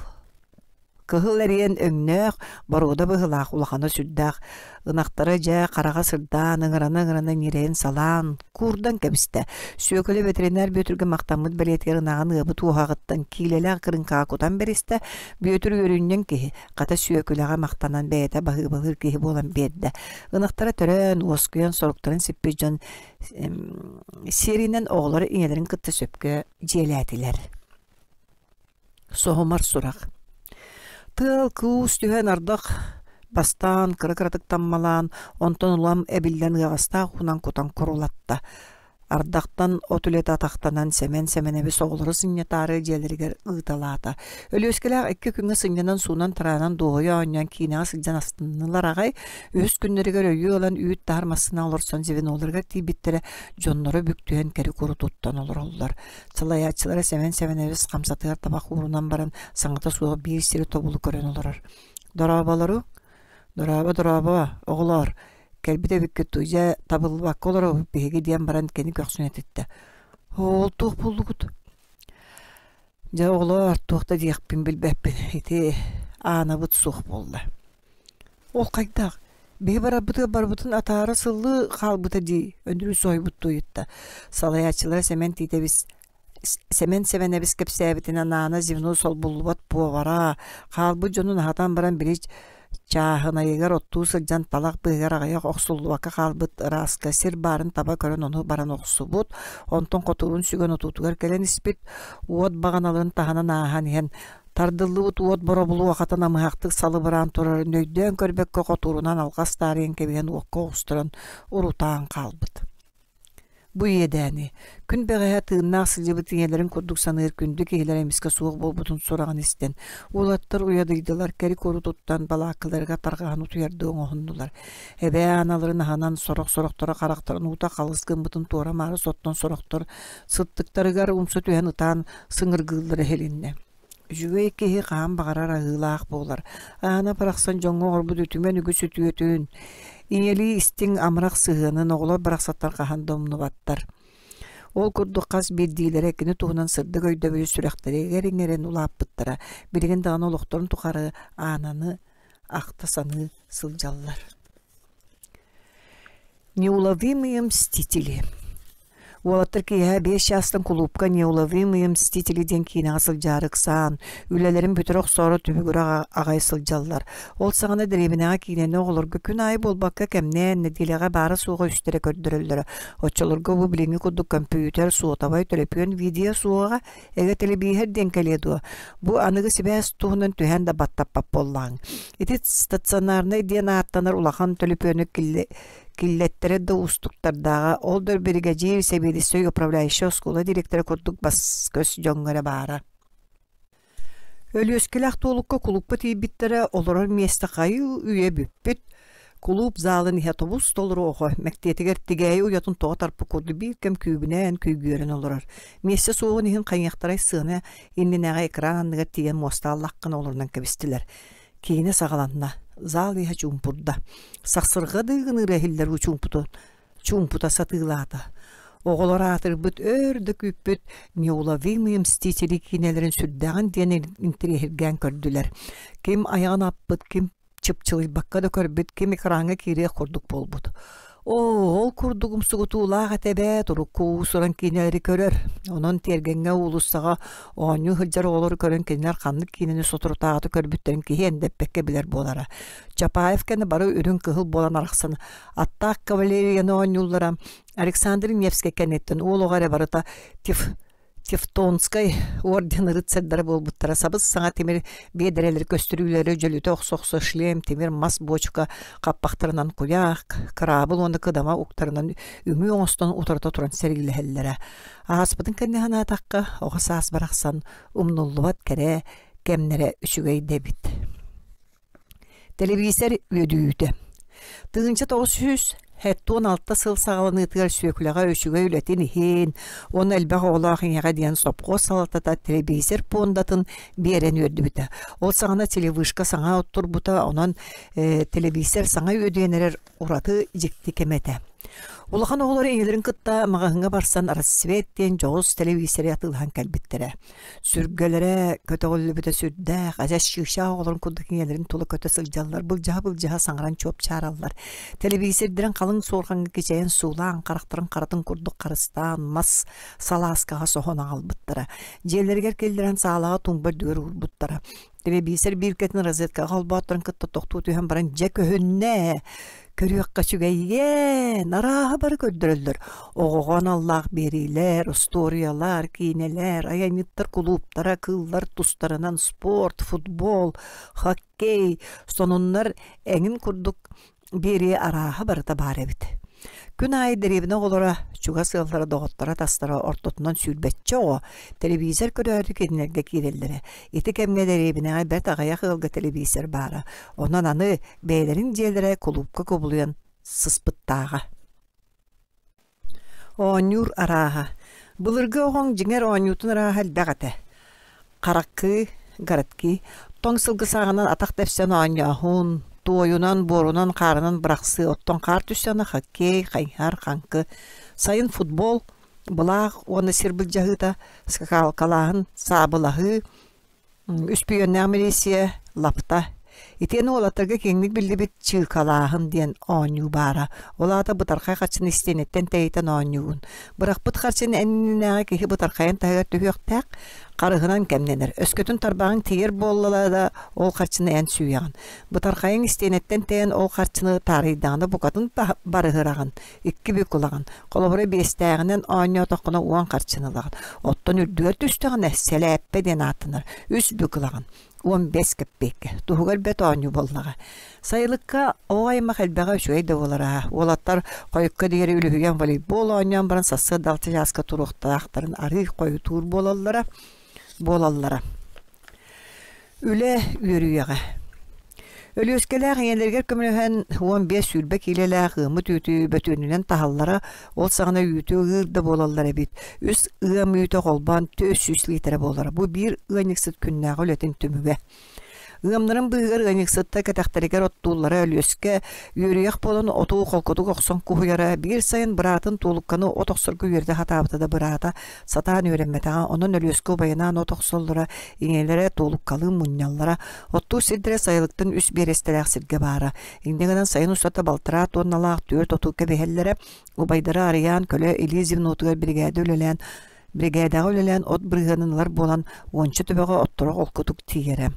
Кыһыл эриэн өҥнөөх, боруода быһыылаах улахана сүрдээх ынахтара дьэ хараҕа сырдаан, ыҥырана-ыҥырана ньирэйин салаан, куурдан кэбистэ. Сүөкүлэ ветеринар Бүөтүргэ махтаммыт бэлиэтигэр ынаҕын ыабыт уоһаҕыттан киилэлээх кырыҥкаҕа кутан бэристэ. Бүөтүр үөрүнньэҥ киһи, хата Сүөкүлэҕэ махтанан бэйэтэ баһыыбалыыр киһи буолан биэрдэ. Ынахтара төрөөн, уоскуйан, соруктарын сиппит дьон сиэринэн оҕолор ийэлэрин кытта сөпкө дьиэлээтилэр. Соһумар сурах Тыал-куус түһэн ардах бастаан кыра-кыратык таммалаан, онтон улам эбиллэн ыаҕастаах уунан кутан курулатта. Ардахтан от үлэтэ атахтанан Сэмэн Сэмэнэбис оҕолору сынньатаары дьиэлэригэр ыыталаата. Өлүөскэлээх икки күҥҥэ сынньанан суунан-тараанан дуоһуйа оонньоон киинэҕэ сылдьан астыннылар аҕай. Үһүс күннэригэр өйүө ылан үүт таһар массыына олорсон звеноларыгар тиийбиттэрэ дьонноро бүк түһэн кэри-куру туттан олороллор. Салайааччылара Сэмэн Сэмэнэбис хамсатыгар табах уурунан баран саҥата суох биир сири тобулу көрөн олорор. «Дорооболору, дорообо, дорообо, оҕолоор, кэлбит эбиккит дуу, дьэ табыллыбакка олоробут биһиги» диэн баран кини көхсүн этиттэ. «Ол туох буоллугут?» «Дьэ, оҕолоор, туох да диэхпин билбэппин, ити Аанабыт суох буолла». Ол хайдах? Биһи барарбытыгар барыбытын атаара сыллыы хаалбыта дии, Өндөрүү соһуйбуттуу ыйытта. Салайааччылара Сэмэн Тиитэбис Сэмэн Сэмэнэбис кэпсээбитинэн Аана звено солбуллубат повара, хаалбыт дьонун аһатан баран били чааһынайыгар оттуу сылдьан талах быыһыгар аҕыйах охсуллубакка хаалбыт ырааска сир баарын таба көрөн ону баран охсубут, онтон хотуурун сүгэн отуутугар кэлэн испит, уот баҕаналарын таһынан ааһан иһэн Тардыллыбыт уот боробулуохата намыһахтык салыбыраан турарын өйдөөн көрбөккө хотуурунан алҕас таарыйан кэбиһэн уокка оҕустаран урутаан хаалбыт. Бу иэдээни, күн бэҕэһээ тыыннаах сылдьыбыт ийэлэрин курдук саныыр күндү киһилэрэ эмискэ суох буолбутун сураҕын истэн, уолаттар уйадыйдылар, кэри-куру туттан балааккаларыгар тарҕаһан утуйардыы оҥоһуннулар. Эбээ аналарын аһынан сорох-сорохторо харахтарын уута халыс гыммытын туора-маары соттон сорохтор сыттыктарыгар умса түһэн ытаан сыҥыргыыллара иһилиннэ. Үчүгэй киһи хаһан баҕарар аһыылаах буолар. Аана барахсан дьоҥҥо оҥорбут үтүмэн үгүс үтүөтүн, ийэлии истиҥ амарах сыһыанын оҕолор барахсаттар хаһан да умнубаттар. Ол курдук хас биирдиилэрэ кини туһунан сырдык өйдөбүлү сүрэхтэригэр иҥэрэн улааппыттара, билигин даҕаны олохторун тухары Аананы ахта саныы сылдьаллар. Неуловимые мстители Уолаттар киэһэ 5 чаастан кулуупка «Неуловимые мстители» диэн киинэҕэ сылдьаары ыксаан, үлэлэрин бүтэрэ охсоору түбүгүрэ аҕай сылдьаллар. Ол саҕана дэриэбинэҕэ киинэни оҕолорго күн аайы буолбакка кэмнээн, нэдиэлэҕэ баара-суоҕа үстэрэ көрдөрөллөрө. Оччолорго бу билиҥҥи курдук көмпүүтэр, суотабай, төлөпүөн, видео суоҕа, эгэ тэлэбииһэр диэн кэлиэ дуо? Бу аныгы сибээс туһунан түһээн да баттаппат буоллаҕыҥ. Ити стационарнай диэн ааттанар улахан төлөпүөнү киллэттэрэ да уустуктардааҕа, ол да биригэдьиир, сэбиэдиссэй, управляющай оскуола директора курдук бас-көс дьоҥҥо эрэ баара. Өлүөскэлээх Туолукка кулуупка тиийбиттэрэ, олорор миэстэ хайыы үйэ бүппүт. Кулууп залын иһэ тобус-толору оҕо, мэктиэтигэр тигээйи уйатын тоҕо тарпыт курдук биир кэм күүгүнээн күйгүөрэн олорор. Миэстэ суоҕун иһин хайыахтарай сыана иннинээҕи экран анныгар тиийэн муостааллаххына олорунан кэбистилэр. Киинэ саҕаланна, зал иһэ чуумпурда. Сахсырҕа дыыгыныыра иһиллэр уу чуумпутун чуумпута сатыылаата. Оҕолор аатырбыт өр да күүппүт «Неуловимые мстители» киинэлэрин сүрдээҕин диэн интэриэһиргээн көрдүлэр. Ким айаҕын аппыт, ким чыпчылыйбакка да көрбүт, ким экраҥҥа киириэх курдук буолбут. Оо, ол курдук умсугутуулаах этэ эбээт, урукку уус-уран киинэлэри көрөр. Онон тиэргэҥҥэ уулуссаҕа оонньуу сылдьар оҕолору көрөн кинилэр ханнык киинэни соторутааҕыта көрбүттэрин киһи эндэппэккэ билэр буолара. Чапаев кэннэ бары үрүҥ-кыһыл буолан арахсан аттаах кавалерияны оонньууллара. Александр Невскэй кэнниттэн уол оҕо эрэ барыта тиф Тевтонскай орден рыцарьдара буолбуттара сабыс-саҥа тимир биэдэрэлэри көстүрүүлэри дьөлүтэ охсо-охсо шлем, тимир мас буочука хаппахтарынан куйаах, кыраабыл уонна кыдама уктарынан үҥүү оҥостон утарыта туран сэриилэһэллэрэ. Ааспытын кэннэ санаатахха, оҕо саас барахсан умнуллубат кэрэ кэмнэрэ үчүгэй да эбит. Тэлэбиисэр үөдүйүүтэ. 1976 сыл саҕаланыытыгар Сүөкүлэҕэ үчүгэй үлэтин иһин уонна элбэх оҕолоох ийэҕэ диэн сопхуос салалтата тэлэбиисэр пуондатын биэрэн үөрдүбүтэ. Ол саҕана телевышка саҥа оттурбута, онон тэлэбиисэр саҥа үөдүйэн эрэр ураты дьикти кэмэ этэ. Улахан оҕолор ийэлэрин кытта маҕаһыыҥҥа барсан «Рассвет» диэн дьоҕус тэлэбиисэри атыылаһан кэлбиттэрэ. Сүргэлэрэ көтөҕүллүбүтэ сүрдээх, адьас чыычаах оҕолорун курдук ийэлэрин тула көтө сылдьаллар, былдьаһа-былдьаһа саҥаран чуопчаараллар. Тэлэбиисэрдэрин халыҥ суорҕаҥҥа кичэйэн суулаан, харахтарын харатын курдук харыстаан, мас салааскаҕа соһон аҕалбыттара. Дьиэлэригэр киллэрэн саалаҕа туумба үрдүгэр уурбуттара. Тэлэбиисэр бииркэтин розеткаҕа холбоотторун кытта тохтуу түһэн баран дьэ көһүннэ көрүөххэ үчүгэйиэн арааһы бары көрдөрөллөр оҕоҕо аналлаах биэриилэр остуоруйалар киинэлэр айанньыттар кулууптара кыыллар тустарынан спорт футбол хоккей сонуннар эҥин курдук биэрии арааһа барыта баар эбит. Күн аайы дэриэбинэ оҕолоро, чугас ыаллара, доҕотторо, атастара ортотунан сүүрбэччэ оҕо телевизор көрөөрү кинилэргэ киирэллэрэ. Ити кэмҥэ дэриэбинэҕэ бэрт аҕыйах ыалга телевизор баара. Онон аны бэйэлэрин дьиэлэрэ кулуупка кубулуйан сыспыттааҕа. Оонньуур арааһа. Былыргы оҕоҥ дьиҥэр оонньуутун арааһа элбэх этэ. Хараккыы, городки, тоҥ сылгы сааҕынан атах тэпсэн оонньооһун, туойунан, буорунан, хаарынан бырахсыы, оттон хаар түстэҕинэ хоккей, хайыһар, хаҥкы, сайын футбол, былаах уонна сир былдьаһыыта, скакалкалааһын, саабылаһыы, Үспүйүөннээх милииссийэ лапта. Итиэннэ уолаттарга киэҥник биллибит чыыкалааһын диэн оонньуу баара. Ол аата бытархай харчыны истиэнэттэн тэйитэн оонньуугун. Бырахпыт харчыны иннинээҕи киһи бытархайын таһыгар түһүөхтээх, харыһынан кэмнэнэр. Өскөтүн тарбаҕыҥ тиийэр буолла да, ол харчыны эн сүүйэҕин. Бытархайыҥ истиэнэттэн тэйэн ол харчыны таарыйдаҕына букатын барыһыраҕын. Икки бүк ылаҕын. Холобура, биэстээҕинэн оонньоотоххуна уон харчыны ылаҕын. Оттон үрдүгэр түстэҕинэ сэлээппэ диэн ааттанар. Үс бүк ылаҕын. 15 кэппиэккэ. Туһугар бэт оонньуу буоллаҕа. Сайылыкка оҕо аймах элбэҕэ үчүгэй да буолара. Уолаттар хойукка диэри үлүһүйэн волейбол оонньоон баран сарсыарда алта чааска туруохтаахтарын арыый хойутуур буолаллара. Буолаллара. Үлэ үөрүйэҕэ. Өлүөскэлээх ийэлэригэр көмөлөһөн 15-сүүрбэ киилэлээх ыаммыт үүтү бөтүөнүнэн таһаллара, ол саҕана үүтү ыыр да буолаллар эбит. Үс ыам үүтэ холбоон 400 лиитэрэ буолара. Бу биир ыанньыксыт күннээҕи үлэтин түмүгэ. Ыамнарын быыһыгар ыанньыксыттар кэтэхтэригэр оттууллара Өлүөскэ үөрүйэх буолан оту холкутук охсон куһуйара. Биир сайын быраатын Туолукканы от охсорго үөрдэ сатаабыта да быраата сатаан үөрэммэтэҕэ. Онон Өлүөскэ убайынаан от охсоллоро, ийэлэрэ Туолуккалыын мунньаллара. Оттуур сирдэрэ сайылыктан үс биэрэстэлээх сиргэ баара. Инньэ гынан сайын устата балтараа туонналаах түөрт оту кэбиһэллэрэ. Убайдара Арыйаан көлө илии звенотугар биригээдэ үлэлээн Биригээдэҕэ үлэлээн от бырыһыанын ылар буолан, уонча төбөҕө отторо холкутук тиийэрэ.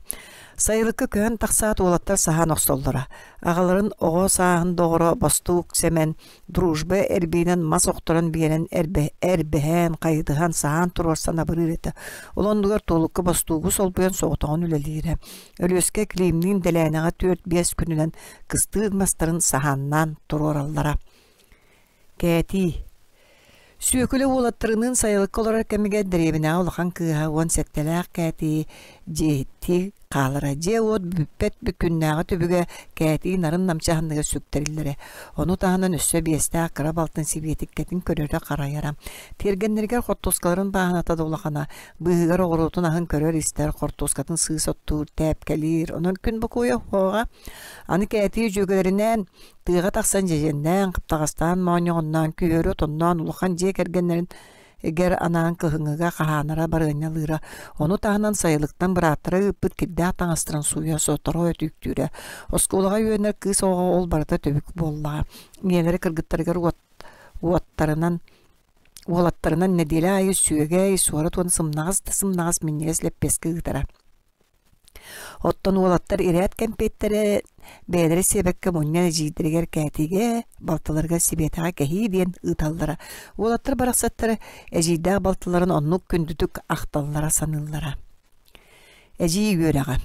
Сайылыкка көһөн тахсаат уолаттар саһаан охсоллоро. Аҕаларын оҕо сааһын доҕоро Бостуук Сэмэн дружба эрбиинэн мас охторон биэрэн эрбэ, эрбэһэн, хайытыһан, саһаан туруорсан абырыыр этэ. Ол оннугар Туолукка бостуугу солбуйан соҕотоҕун үлэлиирэ. Өлүөскэ Климниин дэлээнэҕэ түөрт-биэс күнүнэн кыстыыр мастарын саһааннаан туруораллара. Кээтии Сүөкүлэ уолаттарыныын сайылыкка олорор кэмигэр дэриэбинэҕэ улахан кыыһа 17-лээх Кээтии дьиэһиттии хаалара. Дьиэ-уот бүппэт күннээҕи түбүгэ Кээтии нарын-намчы анныгар сүктэриллэрэ. Ону таһынан өссө биэстээх кыра балтын Сибиэтиккэтин көрөрө-харайара. Тиэргэннэригэр хортуоскаларын бааһыната да улахана, быыһыгар оҕуруотун аһын көрөр-истэр, хортуоскатын сыыс оттуур, тээпкэлиир. Онон күн бокуойа уһуоҕа. Аны Кээтии дьүөгэлэринээн Тыаҕа тахсан дьэдьэннээн, хаптаҕастаан моонньоҕонноон, күһүөрү отонноон улахан дьиэ кэргэннэрин Гэр анаан кыһыҥҥыга хаһаанара барыанньалыыра, ону таһынан сайылыктан бырааттара ыыппыт кирдээх таҥастарын сууйа сотору өтүүктүүрэ. Оскуолаҕа үөрэнэр кыыс оҕо ол барыта түбүк буоллаҕа. Ийэлэрэ кыргыттарыгар уот уоттарынан уолаттарынан нэдиэлэ аайы сүөгэй, суорат уонна сымнаҕас да сымнаҕас минньигэс лэппиэскэ ыытара. Оттон уолаттар ирээт кэмпиэттэрэ бэйэлэрэ сиэбэккэ мунньан эдьиийдэригэр Кээтигэ, балтыларыгар Сибиэтэҕэ кэһии диэн ыыталлара. Уолаттар барахсаттар эдьиийдээх балтыларын оннук күндүтүк ахталлара саныыллара. Эдьиий үөрэҕэ.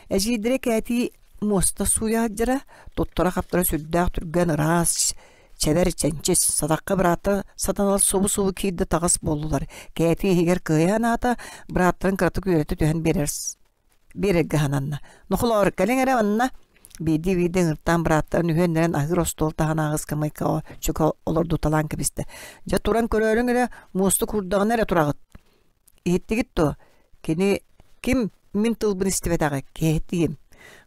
Эдьиийдэрэ Кээтии муоста сууйа сылдьара, туттара-хаптара сүрдээх түргэн ыраас, чэбэр чэнчис, сатахха бырааттар сатанал субу-субу киирдэ таҕыс буоллулар. Кээтии иһигэр кыайа санаата, бырааттарын кыратык үөрэтэ түһэн биэрэр биэрэргэ сананна. Нохолоор, кэлиҥ эрэ манна биирдии-биирдии ыҥыртаан бырааттарын үһүөннэрин аһыыр остуол таһынааҕы ыскамыайкаҕа чөкө олордуталаан кэбистэ. Дьэ туран көрөөрүҥ эрэ, муоста куурдаҕына эрэ тураҕыт. Иһиттигит дуо? Кини ким мин тылбын истибэтэҕэ киһитиим.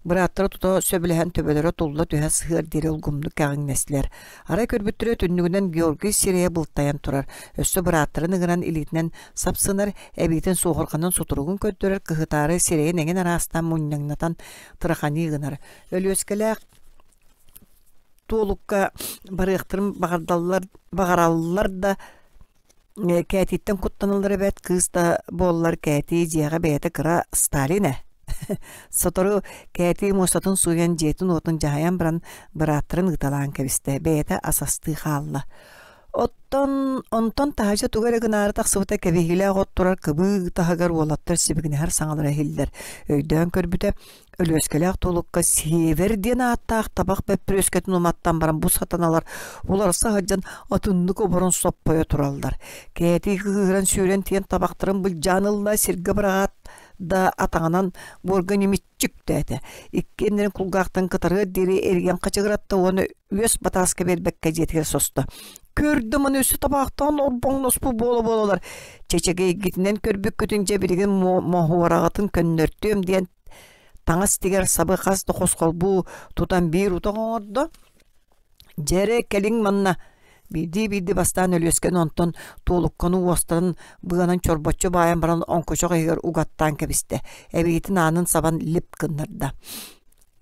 Бырааттара тута сөбүлэһэн төбөлөрө тулла түһэ сыһыар диэри улгумнук кэҕиҥнэстилэр. Арай көрбүттэрэ түннүгүнэн Георгий сирэйэ былтайан турар, өссө бырааттарын ыҥыран илиитинэн сапсынар, эбиитин суоһурҕанан сутуругун көрдөрөр кыһытаары сирэйин эҥин араастаан мунньаҥнатан тыраханыы гынар. Өлүөскэлээх Туолукка барыахтарын баҕардаллар баҕараллар да Кээтииттэн куттаналлар эбээт, кыыс да буоллар Кээтии дьиэҕэ бэйэтэ кыра Сталин ээ. Сотору Кээтии муостатын сууйан дьиэтин-уотун дьаһайан баран бырааттарын ыыталаан кэбистэ, бэйэтэ ас астыы хаалла. Оттон онтон таһырдьа тугу эрэ гынаары тахсыбыта кэбиһиилээх от турар кыбыы таһыгар уолаттар сибигинэһэр саҥалара иһиллэр. Өйдөөн көрбүтэ, Өлүөскэлээх Тулукка Север диэн ааттаах табах бөппүрүөскэтин уматтан баран бу сатаналар уларса сылдьан атыннык оборон соппойо тураллар. Кээтии кыыһыран сүүрэн тиийэн табахтарын былдьаан ылла, сиргэ быраҕаат да атаҕынан буорга ньимиччи үктээтэ. Иккиэннэрин кулгаахтан кытарыар диэри эрийэн хачыгыратта уонна үөс батааска биэрбэккэ дьиэтигэр состо. Көрдүм аны өссө табаахтаан орбоҥноспут буола-буолалар. Чэчэгэйгитинэн көрбүккүтүн дьэ билигин моһуораҕытын көннөртүөм диэн таҥас тигэр сабы хас да хос холбуу тутан биир утах оҥордо. Дьэрэ кэлиҥ манна биирдии-биирдии бастаан Өлүөскэни онтон туолукканы уостарын быанан чорбоччу баайан баран оҥкучах иһигэр угаттаан кэбистэ. Эбиитин аанын сабан лип гыннарда.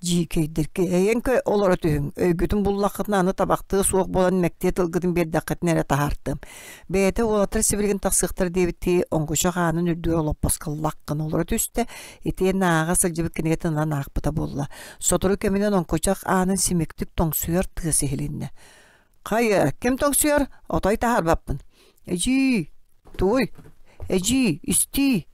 Дьиикэйдэргэ эйэн олоро түһүҥ, өйгүтүн буллаххытына аны табахтыа суох буолан мэктиэ тылгытын биэрдэххитинэ эрэ таһаартыам. Бэйэтэ уолаттар сибилигин тахсыахтара диэбиттии оҥкучах аанын үрдүгэр олоппоско лах гына олоро түстэ, итиэннэ ааҕа сылдьыбыт кинигэтин ылан аахпыта буолла. Сотору кэминэн оҥкучах аанын симиктик тоҥсуйар тыас иһилиннэ. Хайа, ким тоҥсуйар? Отой таһаарбаппын. Эдьиий, тугуй? Эдьиий, истиий.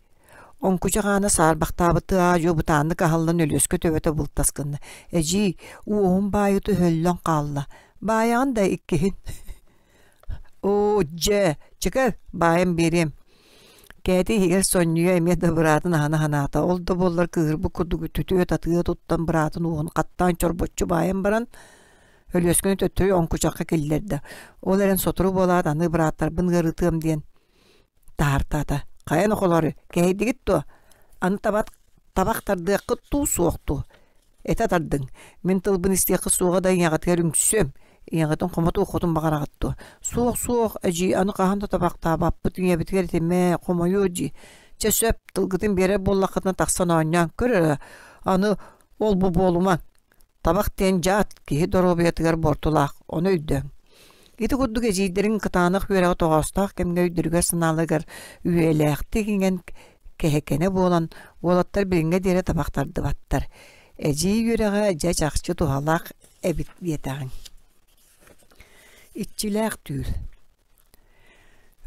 Оҥкучах аана саарбахтаабыттыы аа-дьуо бытааннык аһыллан Өлүөскэ төбөтө былтас гынна. Эдьиий, уоһум баайыта өһөллөн хаалла. Баайаҕын да иккиһин. Оо, дьэ, чыкар, баайан биэриэм. Кээти иһигэр сонньуйа эмиэ да быраатын аһына санаата. Ол да буоллар кыыһырбыт курдук түтүө-татыа туттан быраатын уоһун хаттаан чорбоччу баайан баран, Өлүөскэни төттөрү оҥкучахха киллэрдэ. Ол эрэн сотору буолаат аны бырааттарбын ыарытыам диэн таһаартаата. Хайа нохолору, кэһэйдигит дуо? Аны табат табах тардыаххыт дуу, суох дуу? Этэ тардыҥ. Мин тылбын истиэххит суоҕа да ийэҕитигэр үҥсүөм. Ийэҕитин хомотуоххутун баҕараҕыт дуо? Суох, суох, эдьиий, аны хаһан да табахтаабаппыт ийэбитигэр этимэ, хомойуо дии. Чэ сөп, тылгытын биэрэр буоллаххытына тахсан оонньоон көр эрэ. Аны ол-бу буолумаҥ. Табах диэн дьаат киһи доруобуйатыгар буортулаах, ону өйдөөҥ. Ити курдук эдьиийдэрин кытаанах үөрэҕэ тоҕоостоох кэмҥэ өйдөрүгэр-санааларыгар үйэлээхтик иҥэн кэһэкэнэ буолан, уолаттар билиҥҥэ диэри табах тардыбаттар. Эдьиий үөрэҕэ дьэ чахчы туһалаах эбит диэтэҕиҥ. Иччилээх түүл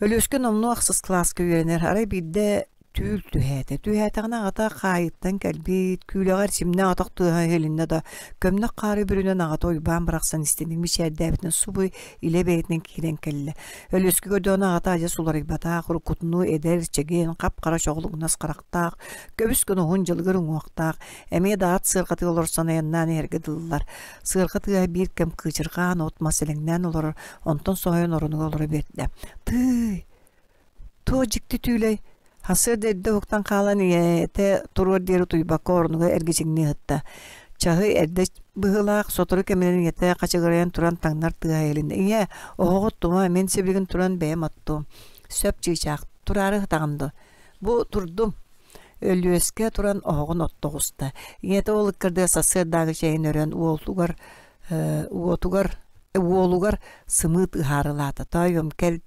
Өлүөскэ номнуо ахсыс кылааска үөрэнэр, арай биирдэ түүл түһээтэ. Түһээтэҕинэ аҕата хаайыттан кэлбит, күүлэҕэ эрчимнээх атах тыаһа иһилиннэ да, көмнөх хаары бүрүнэн аҕата Уйбаан барахсан истиҥник мичээрдээбитинэн субу илэ бэйэтинэн киирэн кэллэ. Өлүөскэ көрдөҕүнэ аҕата адьас уларыйбатах, уруккутунуу эдэр, чэгиэн, хап-хара чоҕулугунас харахтаах, көбүс-көнө уһун дьылыгыр уҥуохтаах, эмиэ да ат сыарҕатыгар олорсон айаннаан иһэргэ дылылар. Сыарҕа тыаһа биир кэм кыычырҕаан, от-мас элэҥнээн олорор, онтон соһуйан оронугар олоро биэрдэ. Тыый, туох дьикти түүлэй? Сарсыарда эрдэ уһуктан хаалан ийэтэ туруор диэри утуйбакка оронугар эргичиҥнии сытта. Чаһы эрдэ быһыылаах, сотору кэминэн ийэтэ хачыгырайан туран таҥнар тыаһа иһилиннэ. Ийээ, оһоҕу оттума, мин сибилигин туран бэйэм оттуом. Сөп чыычаах, тураары сытаҕын дуо? Бу турдум. Өлүөскэ туран оһоҕун отто оҕуста. Ийэтэ ол ыккардыгар сарсыардааҕы чэйин өрөн уолугар уотугар уолугар сымыыт ыһаарылаата. Тоойуом кэл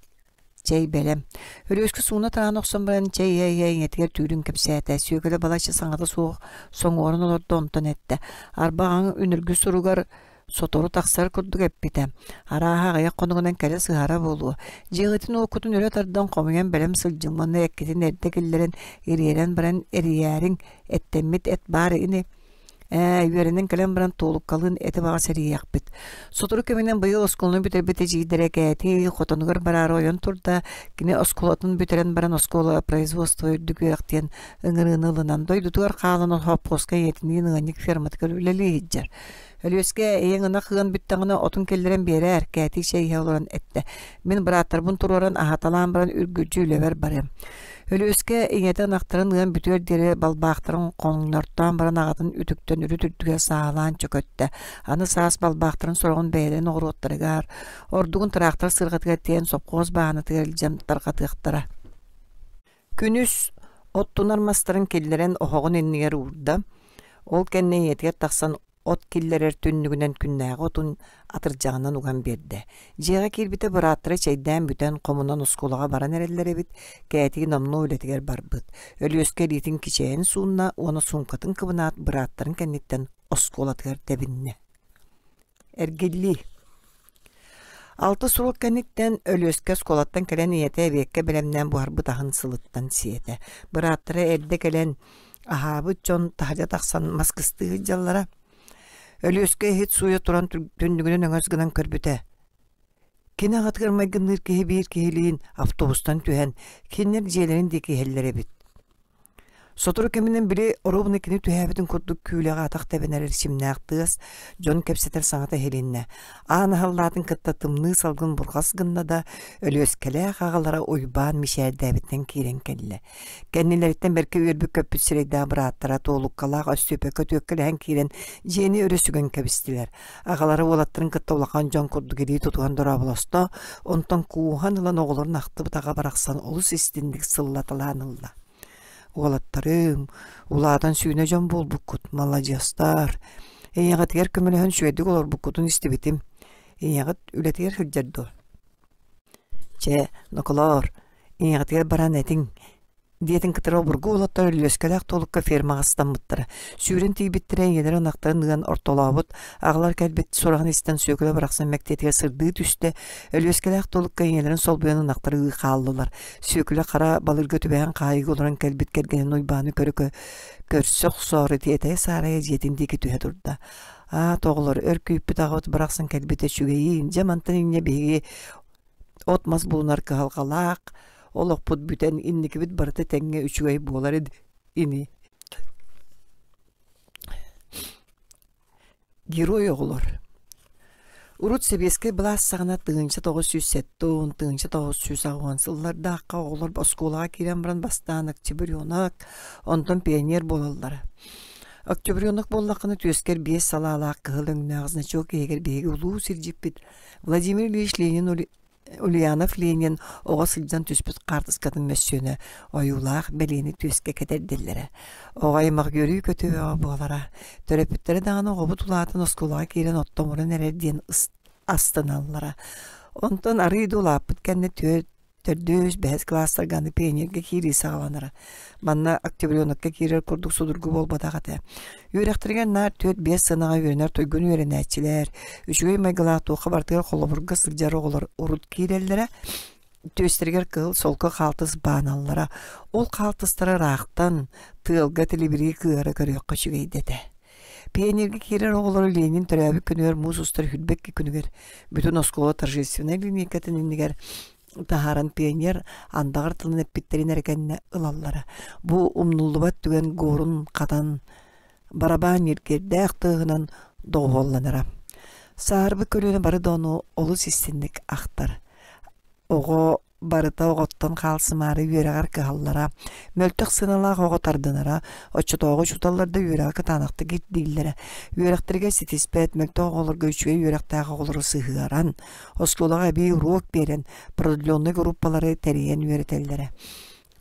чэй бэлэм. Өлүөскэ сууна таһан охсон баран чэй иһэ-иһэ ийэтигэр түүрүн кэпсээтэ. Сүөкүлэ балачча саҥата суох соҥуоран олордо онтон эттэ. Арбаҕаҥ үнүргү суругар сотору тахсар курдук эппитэ. Арааһа аҕыйах хонугунан кэлэ сыһара буолуо. Дьиэҕитин-уоккутун өрө тардан хомуйан бэлэм сылдьыҥ уонна эккитин эрдэ киллэрэн ириэрэн баран эрийээриҥ, эттэммит эт баар ини. Ээ, үөрэнэн кэлэн баран Туолуккалыын эти баҕас эрийиэхпит. Сотору кэминэн быйыл оскуоланы бүтэрбит эдьиийдэрэ Кээтии хотонугар бараары ойон турда. Кини оскуолатын бүтэрэн баран оскуола производство үрдүк үөрэх диэн ыҥырыыны ылынан дойдутугар хаалан хопхуоска ийэтиниин ыанньык ферматыгар үлэлии сылдьар. Өлүөскэ ийэҥ ынах ыан бүттэҕинэ отун киллэрэн биэрээр, Кээтии чэй иһэ олорон эттэ. Мин бырааттарбын туруоран аһаталаан баран үргүлдьү үлэбэр барыам. Өлүөскэ ийэтэ ынахтарын ыан бүтүөр диэри балбаахтарын хоҥнортоон баран аҕатын үтүктэн үрүт үрдүгэр саалаан чөкөттө. Аны саас балбаахтарын сороҕун бэйэлэрин оҕуруоттарыгар, ордугун тыраахтар сыарҕатыгар тиэйэн сопхуос бааһынатыгар илдьэн тарҕатыахтара. Күнүс оттунар мастарын киллэрэн оһоҕун иннигэр уурда, ол кэннэ ийэтигэр тахсан от киллэрэр түннүгүнэн күннээҕи отун атырдьаҕынан уган биэрдэ. Дьиэҕэ киирбитэ бырааттара чэйдээн бүтэн хомунан оскуолаҕа баран эрэллэр эбит, Кээтии номнуо үлэтигэр барбыт. Өлүөскэ илиитин кичэйэн суунна уонна суумкатын кыбынаат бырааттарын кэнниттэн оскуолатыгар тэбиннэ. Эргиллии Алтыс уруок кэнниттэн Өлүөскэ оскуолаттан кэлэн ийэтэ эбиэккэ бэлэмнээн буһарбыт аһын сылыттан сиэтэ. Бырааттара эрдэ кэлэн аһаабыт дьон таһырдьа тахсан мас кыстыы сылдьаллара. Өлүөскэ иһит сууйа туран түннүгүнэн өҥөс гынан көрбүтэ. Кини аҕатыгар майгынныыр киһи биир киһилиин автобустан түһэн, кинилэр дьиэлэрин диэки иһэллэр эбит. Сотору кэминэн били оруобуна кини түһээбитин курдук күүлэҕэ атах тэбэнэр эрчимнээх тыас, дьон кэпсэтэр саҥата иһилиннэ. Аан аһыллаатын кытта тымныы салгын бурҕас гынна да, Өлүөскэлээх аҕалара Уйбаан мичээрдээбитинэн киирэн кэллэ. Кэннилэриттэн бэркэ үөрбүт-көппүт сирэйдээх бырааттара Туолуккалаах Өстүөпэккэ түөккэлэһэн киирэн дьиэни өрө сүгэн кэбистилэр. Аҕалара уолаттарын кытта улахан дьон курдук илии тутуһан дорооболосто, онтон кууһан ылан оҕолорун ахтыбыт аҕа барахсан олус истинник сыллаталаан ылла. Уолаттарым, улаатан сүүнэ дьон буолбуккут, маладьыастар. Ийэҕитигэр көмөлөһөн үчүгэйдик олорбуккутун истибитим. Ийэҕит үлэтигэр сылдьар дуо? Чэ, ноколоор, ийэҕитигэр баран этиҥ, диэтин кытары обургу уолаттар Өлүөскэлээх Туолукка фермаҕа ыстаммыттара. Сүүрэн тиийбиттэрэ ийэлэрэ ынахтарын ыан ортолообут, аҕалар кэлбит сураҕын истэн Сүөкүлэ барахсан мэктиэтигэр сырдыы түстэ. Өлүөскэлээх Туолукка ийэлэрин солбуйан ынахтары ыы хааллылар. Сүөкүлэ хара балыырга түбэһэн хаайыыга олорон кэлбит кэргэнин Уйбааны көрө көрсө охсоору тиэтэйэ-саарайа дьиэтин диэки түһэ турда. Аат оҕолор, өр күүппүт аҕабыт барахсан кэлбитэ үчүгэйиин, дьэ мантан инньэ биһиги от-мас булунар кыһалҕалаах, олохпут бүтэн инникибит барыта тэҥҥэ үчүгэй буолар ини. Герой оҕолор Урут сэбиэскэй былаас саҕана 1970, 1980 сыллардаахха оҕолор оскуолаҕа киирэн баран бастаан октябренок, онтон пионер буолаллара. Октябренок буоллаххына түөскэр биэс салаалаах кыһыл өҥнөөх значок иһигэр биһиги улуу сирдьиппит Владимир Ильич Ленин Ульянов Ленин оҕо сылдьан түспүт хаартыскатын мөссүөнэ ойуулаах бэлиэни түөскэ кэтэрдиллэрэ. Оҕо аймах үөрүү-көтүү бөҕө буолара. Төрөппүттэрэ даҕаны оҕобут улаатан оскуолаҕа киирэн оттомуран эрэр диэн астыналлара. Онтон арыый да улааппыт кэннэ түөрт төрдүс, бэһис кылаастарга аны пионерга киирии саҕаланара. Манна октябренокка киирэр курдук судургу буолбатах этэ. Үөрэхтэригэр наар түөрт-биэс сыанаҕа үөрэнэр туйгун үөрэнээччилэр, үчүгэй майгылаах туохха барытыгар холобурга сылдьар оҕолор урут киирэллэрэ, түөстэригэр кыһыл солко хаалтыс бааналлара. Ол хаалтыстара ыраахтан, тыалга тилибирии кыыһара көрүөххэ үчүгэйдэтэ. Пионерга киирэр оҕолору Ленин төрөөбүт күнүгэр муус устар сүүрбэкки күнүгэр бүтүн оскуола торжественнай линейкатын иннигэр таһааран пионер андаҕар тылын эппиттэрин эрэ кэннэ ылаллара. Бу умнуллубат түгэн гуорун хатан барабаан ньиргиэрдээх тыаһынан доҕуһуолланара. Саарбыт көлүөнэ бары да ону олус истинник ахтар. Оҕо барыта оҕоттон хаалсымаары үөрэҕэр кыһаллара, мөлтөх сыаналаах оҕо тардынара, оччотооҕу учууталлар да үөрэҕи кытаанахтык ирдииллэрэ. Үөрэхтэригэр ситиспэт мөлтөх оҕолорго үчүгэй үөрэхтээх оҕолору сыһыаран, оскуолаҕа эбии уруок биэрэн, продленнай группалары тэрийэн үөрэтэллэрэ.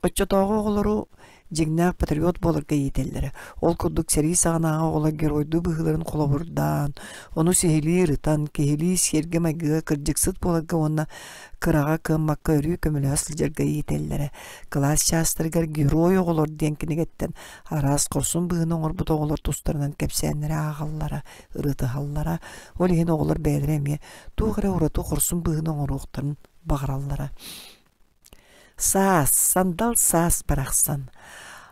Оччотооҕу оҕолору дьиҥнээх патриот буоларга иитэллэрэ. Ол курдук сэрии саҕанааҕы оҕолор геройдуу быһыыларын холобурдаан, ону сиһилии ырытан, киһилии сиэргэ-майгыга кырдьыксыт буоларга уонна кыраҕа кыаммакка өрүү көмөлөһө сылдьарга иитэллэрэ. Кылаас чаастарыгар «Герой оҕолор» диэн кинигэттэн араас хорсун быһыыны оҥорбут оҕолор тустарынан кэпсээннэри ааҕаллара, ырытыһаллара. Ол иһин оҕолор бэйэлэрэ эмиэ туох эрэ ураты хорсун быһыыны оҥоруохтарын баҕараллара. Саас, сандал саас барахсан.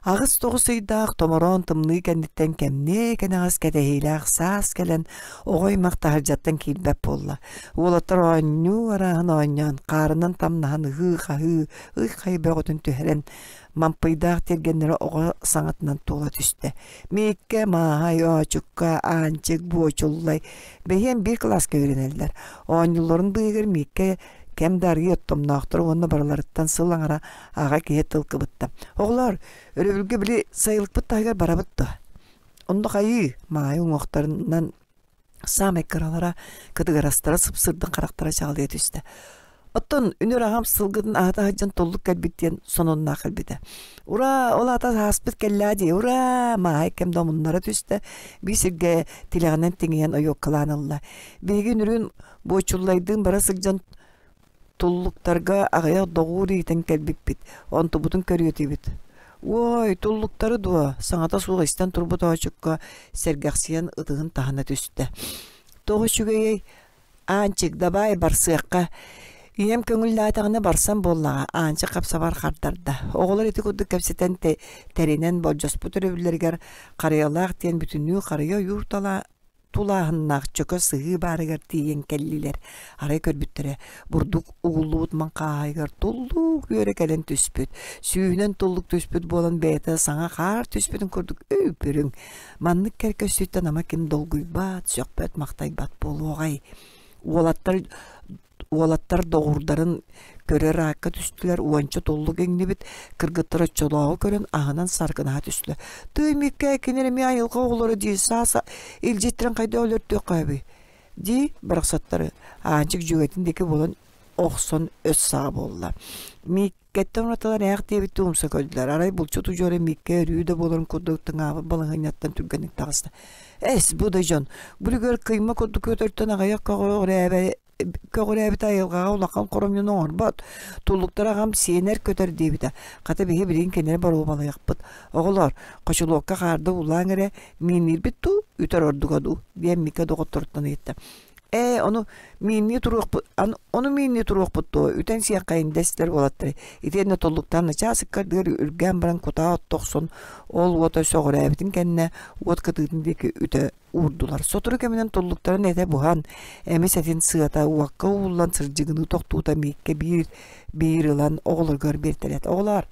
Аҕыс-тоҕус ыйдаах томороон тымныы кэнниттэн кэмниэ кэнэҕэс кэтэһиилээх саас кэлэн, оҕо аймах таһырдьаттан киирбэт буолла. Уолаттар оонньуу арааһын оонньоон, хаарынан тамнаһан ыһыы-хаһыы, ый-хай бөҕөтүн түһэрэн, мампыйдаах тиэргэннэрэ оҕо саҥатынан туола түстэ. Мииккэ, Мааһай, Оочукка, Аанчык, Буочуллай бэһиэн биир кылааска үөрэнэллэр. Оонньуулларын быыһыгар Мииккэ кэм да арыый оттомноохторо уонна барыларыттан сыл аҥара аҕа киһи тыл кыбытта. Оҕолоор, өрөбүлгэ били сайылыкпыт таһыгар барабыт дуо? Онно хайыы, Маайа уҥуохтарынан саамай кыралара, кытыгырастара сып-сырдык харахтара чаҕылыйа түстэ. Оттон үнүр аҕам сылгытын аһата сылдьан туллук кэлбит диэн сонуннаах кэлбитэ. Ураа, ол аата ааспыт кэллээ дии, ураа, Маайа кэм да омуннара түстэ, биир сиргэ тилэҕинэн тиҥийэн ойуоккалаан ылла. Биһиги үнүрүүн Буочуллайдыын бара сылдьан туллуктарга аҕыйах доҕуур иитэн кэлбиппит, онтубутун көрүөтүбүт. Уой, туллуктары дуо? Саҥата суох истэн турбут оочукка сэргэхсийэн ытыһын таһына түстэ. Тоҕо үчүгэйэй? Аанчык, дабаай, барсыахха. Ийэм көҥүллээтэҕинэ барсан буоллаҕа, Аанчык хапсабар хардарда. Оҕолор ити курдук кэпсэтэн тэринэн болдьоспут өрөбүллэригэр Харыйалаах диэн бүтүннүү харыйа ойуур тала тулааһыннаах чөкө сыһыы баарыгар тиийэн кэллилэр. Арай көрбүттэрэ, бурдук угуллубут маҥхааһайыгар туллук үөрэ кэлэн түспүт. Сүүһүнэн туллук түспүт буолан бэйэтэ саҥа хаар түспүтүн курдук өй-бүрүҥ. Маннык кэрэ көстүүттэн ама ким долгуйбат, сөхпөт-махтайбат буолуоҕай. Уолаттар Уолаттар доҕурдарын көрөр аакка түстүлэр, уонча туллук иҥнибит, кыргыттар оччолооҕу көрөн аһынан саргынаһа түстүлэр. «Тыый, Миккэ, кинилэр эмиэ айылҕа оҕолоро дии, саас илдьиттэрин хайдах өлөртүөххэ сөбүй?» дии барахсаттары Аанчык дьүөгэтин диэки буолан охсон өс саҕа буолла. Мииккэттэн уратылар ээх диэбиттии умса көрдүлэр. Арай булчут удьуора Мииккэ өрүү да буоларын курдук тыҥаабыт балаһыанньаттан түргэнник таҕыста. «Эс, бу да дьон, бу үлүгэр кыйма курдук көтөртөн аҕыйах көҕүрээбит айылҕаҕа улахан хоромньуну оҥорбот, туллуктара аҕам сиэнэр көтөр диэбитэ. Хата биһи билигин кинини боруобалыахпыт. Оҕолоор, хочулуокка хаарда уулааҥ эрэ, миинниирбит дуу, үтэр ордуга дуу?» диэн Мика доҕотторуттан ыйытта. Ээ, ону мииннии туруохпут, ону мииннии туруохпут дуо, үтэн сиэххэйин дэстилэр уолаттар. Итиэннэ туллуктаан начаас ыккардыгар үргээн баран кутаа отто охсон, ол уота сөҕүрээбитин кэннэ уот кытыытын диэки үтэ уурдулар. Сотору кэминэн туллуктарын этэ буһан, эмис этин сыата уокка ууллан сырдьыгыныы тохтуута Мииккэ биир биир ылан оҕолоругар биэртэлээтэ. Оҕолоор,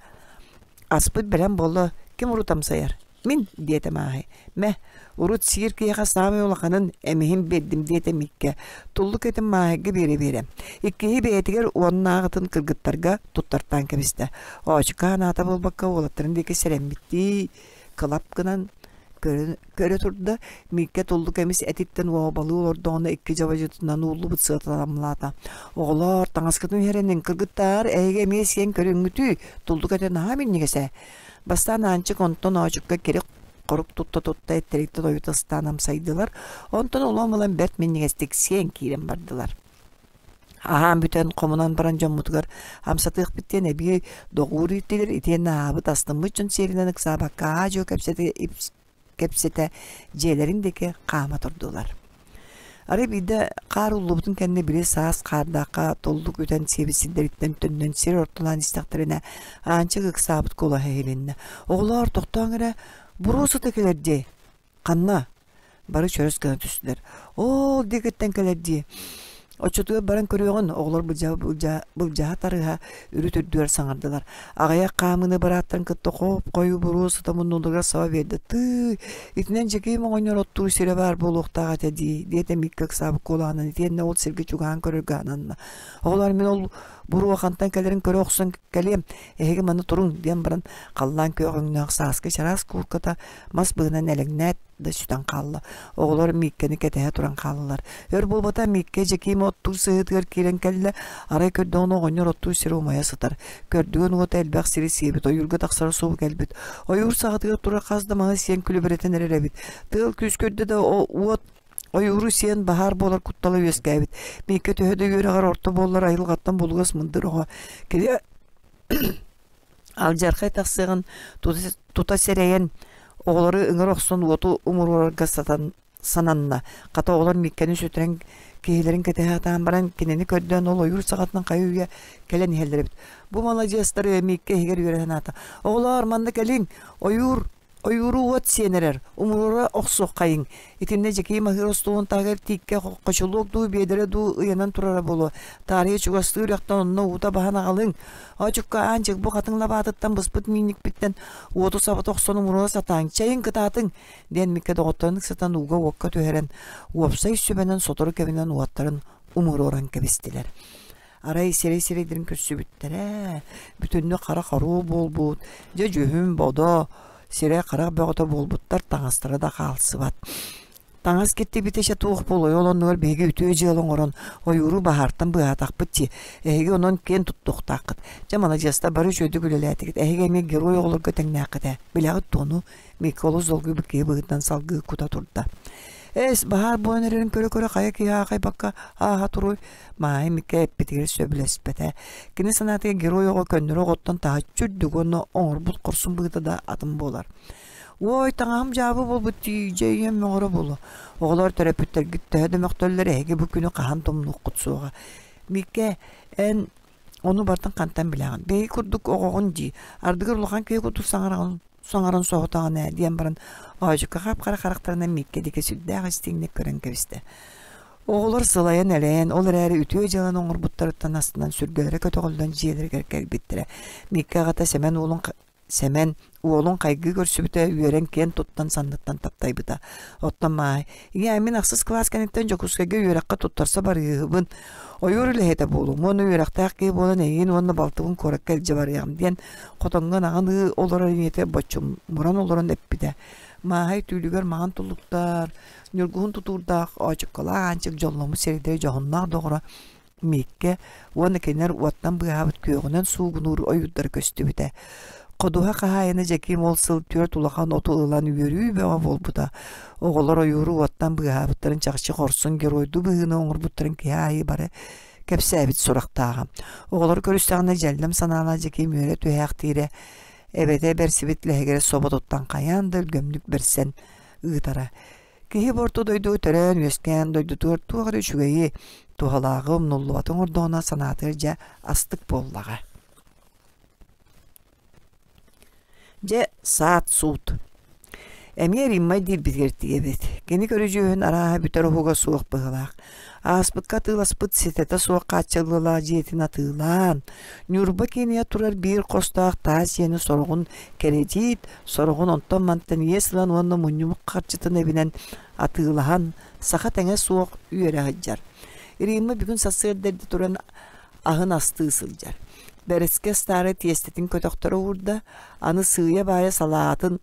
аспыт бэлэм буолла, ким урут амсайар? Мин, диэтэ Мааһай. Мэ, урут сиир киһиэхэ саамай улаханын эмиһин биэрдим диэтэ Мииккэ. Туллук этин Мааһайга биэрэ-биэрэ. Иккиһи бэйэтигэр уоннааҕытын кыргыттарга туттартаан кэбистэ. Оочука анаата буолбакка уолаттарын диэки сэрэммиттии кылап гынан көрө турда. Мииккэ туллук эмис этиттэн уобалыы олордоҕуна икки дьабадьытынан ууллубут сыаталамлаата. Оҕолоор, таҥаскытын иһэрэнин кыргыттаар, эһиги эмиэ сиэн көрүҥҥүтүй, туллук этэ наһаа минньигэс ээ. Бастаан Аанчык онтон Оочукка кирик-хорук тутта-тутта эттэриттэн ойута ыстаан амсайдылар, онтон улам ылан бэрт минньигэстик сиэн киирэн бардылар. Аһаан бүтэн хомунан баран дьоммутугар амсатыахпыт диэн эбии доҕуур ииттилэр итиэннэ аһаабыт астыммыт дьон сиэринэн ыксаабакка аа-дьуо кэпсэтэ кэпсэтэ дьиэлэрин диэки хаама турдулар. Арай биирдэ хаар ууллубутун кэннэ били саас хаардаахха туллук үтэн сиэбит сирдэриттэн төннөн сир ортолоон истэхтэринэ Аанчык ыксаабыт куолаһа иһилиннэ. «Оҕолоор, тохтооҥ эрэ, буруо сыта кэлэр дии. Ханна?» Бары чөрөс гына түстүлэр. «Оол диэкиттэн кэлэр дии. Оччотугар баран көрүөҕүн, оҕолор былдьаһа тарыһа үрүт үрдүгэр саҥардылар. Аҕыйах хаамыыны барааттарын кытта хоп-хойуу буруо сыта муннуларыгар саба биэрдэ. Тыый, итинэн Дьэкиим оҕонньор оттуур сирэ баар буолуохтаах этэ дии, диэтэ Микка ыксаабыт куолаһынан итиэннэ ол сиргэ чугаһаан көрөргө ананна. Оҕолор мин ол буруо хантан кэлэрин көрө охсон кэлиэм, эһиги манна туруҥ, диэн баран халлаан күөх өҥнөөх сааскы чараас куурката мас быыһынан элэҥнээт да сүтэн хаалла. Оҕолор Мииккэни кэтэһэ туран хааллылар. Өр буолбата Мииккэ Дьэкиим оттуур сыһыытыгар киирэн кэллэ. Арай көрдөҕүнэ оҕонньор оттуур сирэ умайа сытар. Көрдүгэн уота элбэх сири сиэбит, ойуурга тахсара суох кэлбит. Ойуур саҕатыгар турар хас да маһы сиэн күлүбүрэтэн эрэр эбит. Тыал күүскэ үрдэ да уот ойууру сиэн баһаар буолар куттала үөскээбит. Мииккэ төһө да үөрэҕэр орто буоллар айылҕаттан булугас мындыр оҕо. Кини Алдьархай тахсыаҕын тута сэрэйэн, оҕолору ыҥыра охсон уоту умуруорарга сананна. Хата оҕолор Мииккэни сүтэрэн киһилэрин кэтэһэ сатаан баран, кинини көрдөөн ол ойуур саҕатынан хайыы-үйэ кэлэн иһэллэр эбит. Бу маладьыастары Мииккэ иһигэр үөрэ санаата. Оҕолоор, манна кэлиҥ, ойуур Ойууру уот сиэн эрэр, умуруора охсуоххайыҥ. Итиннэ Дьэкиим аһыыр остуолун таһыгар тииккэ хочулуок дуу, биэдэрэ дуу ыйанан турара буолуо. Таарыйа чугастыы үрэхтэн онно уута баһан аҕалыҥ. Оочукка Аанчык бу хатыҥ лабаатыттан быспыт миинньикпиттэн уоту сабыта охсон умуруора сатааҥ, чэйиҥ кытаатыҥ, диэн Микка доҕотторун ыксатан ууга-уокка түһэрэн, уопсай сүбэнэн сотору кэминэн уоттарын умуруоран кэбистилэр. Арай сирэй-сирэйдэрин көрсүбүттэрэ, бүтүннүү хара хоруо буолбут, дьэ дьүһүн-бодо, сирэй-харах бөҕөтө буолбуттар, таҥастара да хаалсыбат. Таҥас киттибитэ чэ туох буолуой, ол оннугар биһиги үтүө дьыала оҥорон, ойууру баһаартан быыһаатахпыт дии. Эһиги онон киэн туттуохтааххыт. Дьэ маладьыастар бары үчүгэйдик үлэлээтигит. Эһиги эмиэ герой оҕолорго тэҥнээххит ээ. Билэҕит дуо Микка олус долгуйбут киһи быһыытынан салгыы кута турда. Эс, баһаар буолан эрэрин көрө-көрө хайа киһи аахайбакка ааһа туруой? Маайа Микка эппитигэр сөбүлэспэтэ. Кини санаатыгар герой оҕо көннөрү оҕоттон таһыччы үрдүк уонна оҥорбут хорсун быһыыта да атын буолар. Уой, таҥаһым дьаабы буолбут дии, дьэ ийэм мөҕөрө буолуо. Оҕолор төрөппүттэргит төһө да мөхтөллөр эһиги бу күнү хаһан тумнуоххут суоҕа. Микка, эн ону барытын хантан билэҕин? Биһиги курдук оҕоҕун дии, ардыгар улахан киһи курдук саҥараҕын саҥаран соһутаҕын ээ диэн баран Оодьукка хап-хара харахтарынан Мииккэ диэки сүрдээх истиҥник көрөн кэбистэ. Оҕолор сылайан-элэйэн, ол эрээри үтүө дьыаланы оҥорбуттарыттан астынан сүргэлэрэ көтөҕүллэн дьиэлэригэр кэлбиттэрэ. Мииккэ аҕата Сэмэн уолун Сэмэн уолун хайгыы көрсүбүтэ, үөрэн киэн туттан санныттан таптайбыта. Оттон Маай, «Ийээ, мин ахсыс кылаас кэнниттэн Дьокуускайга үөрэххэ туттарса барыыһыбын. Ойуур үлэһитэ буолуом уонна үөрэхтээх киһи буолан эйигин уонна балтыбын куоракка илдьэ барыаҕым» диэн хотоҥҥо ынаҕын ыы олорор ийэтэ боччумуран олорон эппитэ. Мааһай түүлүгэр маҥан туллуктар, ньургуһун тутуурдаах оочуккалаах Аанчык дьолломмут сирэйдэрэ дьоһуннаах доҕоро Мииккэ уонна кинилэр уоттан быыһаабыт күөҕүнэн суугунуур ойуурдара көстүбүтэ. Ходуһа хаһаайына Дьэкиим ол сыл түөрт улахан оту ылан үөрүү бөҕө буолбута. Оҕолор ойууру уоттан быыһаабыттарын чахчы хорсун геройдуу быһыыны оҥорбуттарын киһи аайы бары кэпсээбит сурахтааҕа. Оҕолор көрүстэҕинэ дьэллэм санаалаах Дьэкиим үөрэ түһээхтиирэ, эбэтэ бэрсибит лэһигирэ соботуттан хайаан да өлгөмнүк бэрсэн ыытара. Киһи бу орто дойдуга төрөөн-үөскээн дойдутугар туох эрэ үчүгэйи, туһалааҕы умнуллубаты оҥордоҕуна санаатыгар дьэ астык буоллаҕа. Дьэ, саат-суут. Эмиэ Риммай диирбитигэр тиийэбит. Кини көрүдьүөһүн арааһа бүтэр уһуга суох быһыылаах. Ааспыкка атыыласпыт ситэтэ суох хааччыллыылаах дьиэтин атыылаан, Ньурба киинигэр турар биир хостоох таас дьиэни сороҕун кирэдьиит, сороҕун онтон-мантан иэс ылан уонна мунньуммут харчытын эбинэн атыылаһан, саха тэҥэ суох үөрэ сылдьар. Римма бүгүн сарсыарда эрдэ туран аһын астыы сылдьар. Бэрэскэ астаары тиэстэтин көтөхтөрө уурда, аны сыыйа-баайа салаатын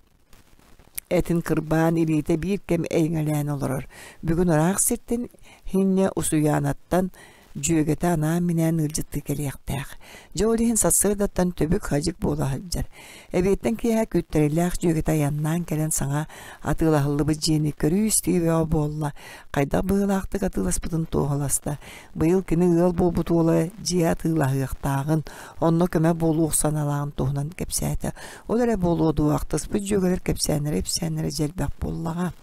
этин кырбаан илиитэ биир кэм эйэҥэлээн олорор. Бүгүн ыраах сиртэн Хинньэ Усуйаанаттан дьүөгэтэ анаан-минээн ыалдьыттыы кэлиэхтээх. Дьэ ол иһин сарсыардаттан түбүк-хадьык буола сылдьар. Эбиэттэн киэһэ күүттэрилээх дьүөгэтэ айаннаан кэлэн саҥа атыылаһыллыбыт дьиэни көрүү-истии бөҕө буолла, хайдах быһыылаахтык атыыласпытын туоһуласта. Быйыл кини ыал буолбут уола дьиэ атыылаһыахтааҕын, онно көмө буолуох санаалааҕын туһунан кэпсээтэ. Ол эрэ буолуо дуо, ахтыспыт дьүөгэлэр кэпсээннэрэ-ипсээннэрэ дьэ элбэх буоллаҕа.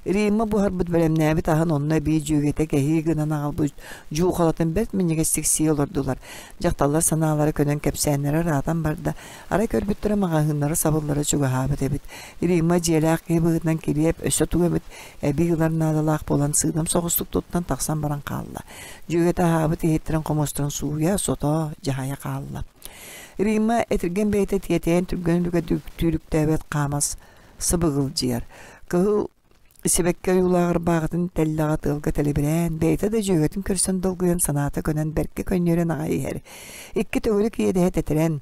Римма буһарбыт бэлэмнээбит аһын онно эбии дьүөгэтэ кэһии гынан аҕалбыт дьуухалатын бэрт минньигэстик сии олордулар. Дьахталлар санаалара көнөн кэпсээннэрэ ыраатан барда. Арай көрбүттэрэ маҕаһыыннара сабыллара чугаһаабыт эбит. Римма дьиэлээх киһи быһыытынан килиэп өссө тугу эмит эбии ылар наадалаах буолан сыыдам соҕустук туттан тахсан баран хаалла. Дьүөгэтэ аһаабыт иһиттэрин хомуостарын сууйа, сото, дьаһайа хаалла. Римма этиргэн бэйэтэ тиэтэйэн түргэн үлүгэ түүрүктээбэт хаамас сыбыгылдьыйар. Кыһыл сибэкки ойуулаах ырбааҕытын тэллэҕэ тыалга тэлибирээн, бэйэтэ да дьүөгэтин көрсөн долгуйан санаата көнөн бэркэ көнньүөрэн аҕай иһэр. Икки төгүрүк иэдэһэ тэтэрэн,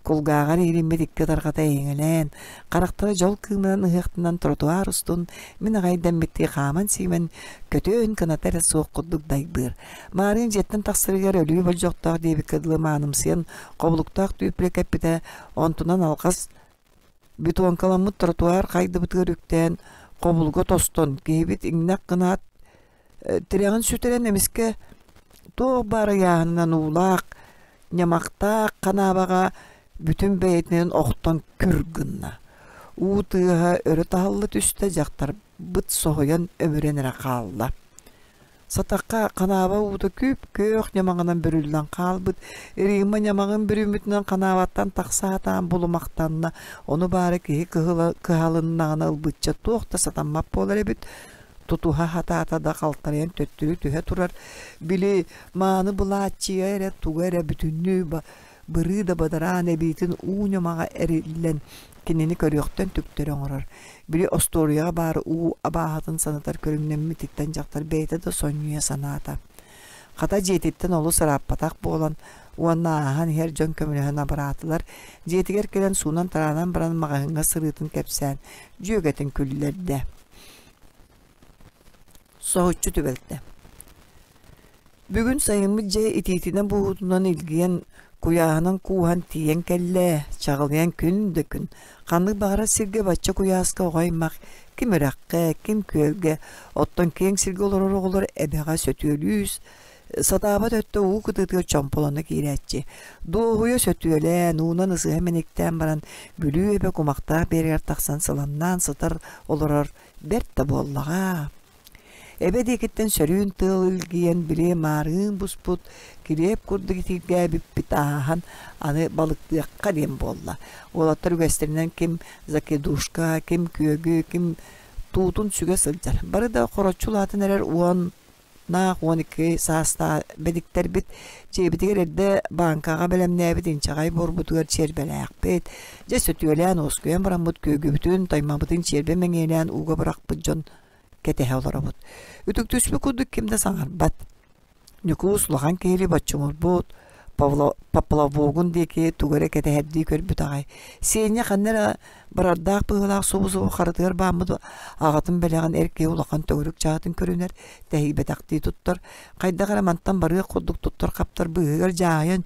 кулгааҕар иириммит икки ытарҕата эйэҥэлээн, харахтара дьол кыымынан ыһыахтанан тротуар устун мин аҕай дэммиттии хааман-сиимэн, көтүөн кыната эрэ суох курдук дайбыыр. Маарыын дьиэттэн тахсарыгар өлүү болдьохтоох диэбиккэ дылы маанымсыйан хобулуктаах түүппүлэ кэппитэ, онтунан алҕас Бетонкаламмыт тротуар хайдыбытыгар үктээн, хобулуга тостон, киһибит иҥнэх гынаат, тирэҕин сүтэрэн эмискэ туох баар ыйааһынынан уулаах, ньамахтаах ханаабаҕа бүтүн бэйэтинэн охтон күр гынна. Уу тыаһа өрө таһылла түстэ, дьахтарбыт соһуйан өмүрэн эрэ хаалла. Сатахха ханааба уута күп-күөх ньамаҕынан бүрүллэн хаалбыт, Римма ньамаҕын бүрүммүтүнэн ханаабаттан тахса сатаан булумахтанна, ону баара киһи кыһалыннаҕына ылбычча туох да сатаммат буолар эбит, тутуһа сатаата да халтарыйан төттөрү түһэ турар, били мааны былааччыйа эрэ туга эрэ бүтүннүү бырыы да бадараан эбиитин уу ньамаҕа эриллэн кинини көрүөхтэн түктэри оҥорор. Били остуоруйаҕа баар уу абааһытын санатар көрүҥнэммититтэн дьахтар бэйэтэ да сонньуйа санаата. Хата дьиэтиттэн олус ырааппатах буолан уонна ааһан иһэр дьон көмөлөһөн абыраатылар, дьиэтигэр кэлэн суунан-тараанан баран маҕаһыыҥҥа сырыытын кэпсээн, дьүөгэтин күллэрдэ. Соһуччу түбэлтэ. Бүгүн сайыммыт дьэ итиитинэн буһуутунан илгийэн, куйааһынан кууһан тиийэн кэллэ, чаҕылыйан күн да күн. Ханнык баҕарар сиргэ бачча куйааска оҕо аймах ким үрэххэ, ким күөлгэ, оттон киэҥ сиргэ олорор оҕолор эбэҕэ сөтүөлүү сатаабат өттө уу кытыытыгар чомполоно киирээччи. Дуоһуйа сөтүөлээн, уунан ысыһа мэниктээн баран, Бүлүү эбэ кумахтаах биэрэгэр тахсан сыламнаан сытар олорор бэрт да буоллаҕа. Эбэ диэкиттэн сөрүүн тыал илгийэн, били маарыын буспут, килиэп курдук итиргээбиппит ааһан, аны балыктыахха диэн буолла. Уолаттар үгэстэринэн ким закидушка, ким күөгү, ким туутун сүгэ сылдьар. Бары да хороччу улаатан эрэр уон наах 12 саастаах бэдиктэрбит дьиэбитигэр эрдэ бааҥкаҕа бэлэмнээбит инчэҕэй буорбутугар чиэрбэлээхпит. Дьэ сөтүөлээн уоскуйан бараммыт күөгүбүтүн, таймабытын чиэрбэ мэҥиэлээн ууга бырахпыт дьон кэтэһэ олоробут. Үтүктүспүт курдук ким да саҥарбат. Ньукуус улахан киһили боччумурбут, поплавогун диэки тугу эрэ кэтэһэрдии көрбүт аҕай. Сиэнньэ ханна эрэ барардаах быһыылаах субу-субу харытыгар бааммыт аҕатын бэлэҕин эр киһи улахан төгүрүк чаһытын көрүнэр, тэһийбэтэхтии туттар, хайдах эрэ мантан барыах курдук туттар-хаптар быыһыгар дьаһайан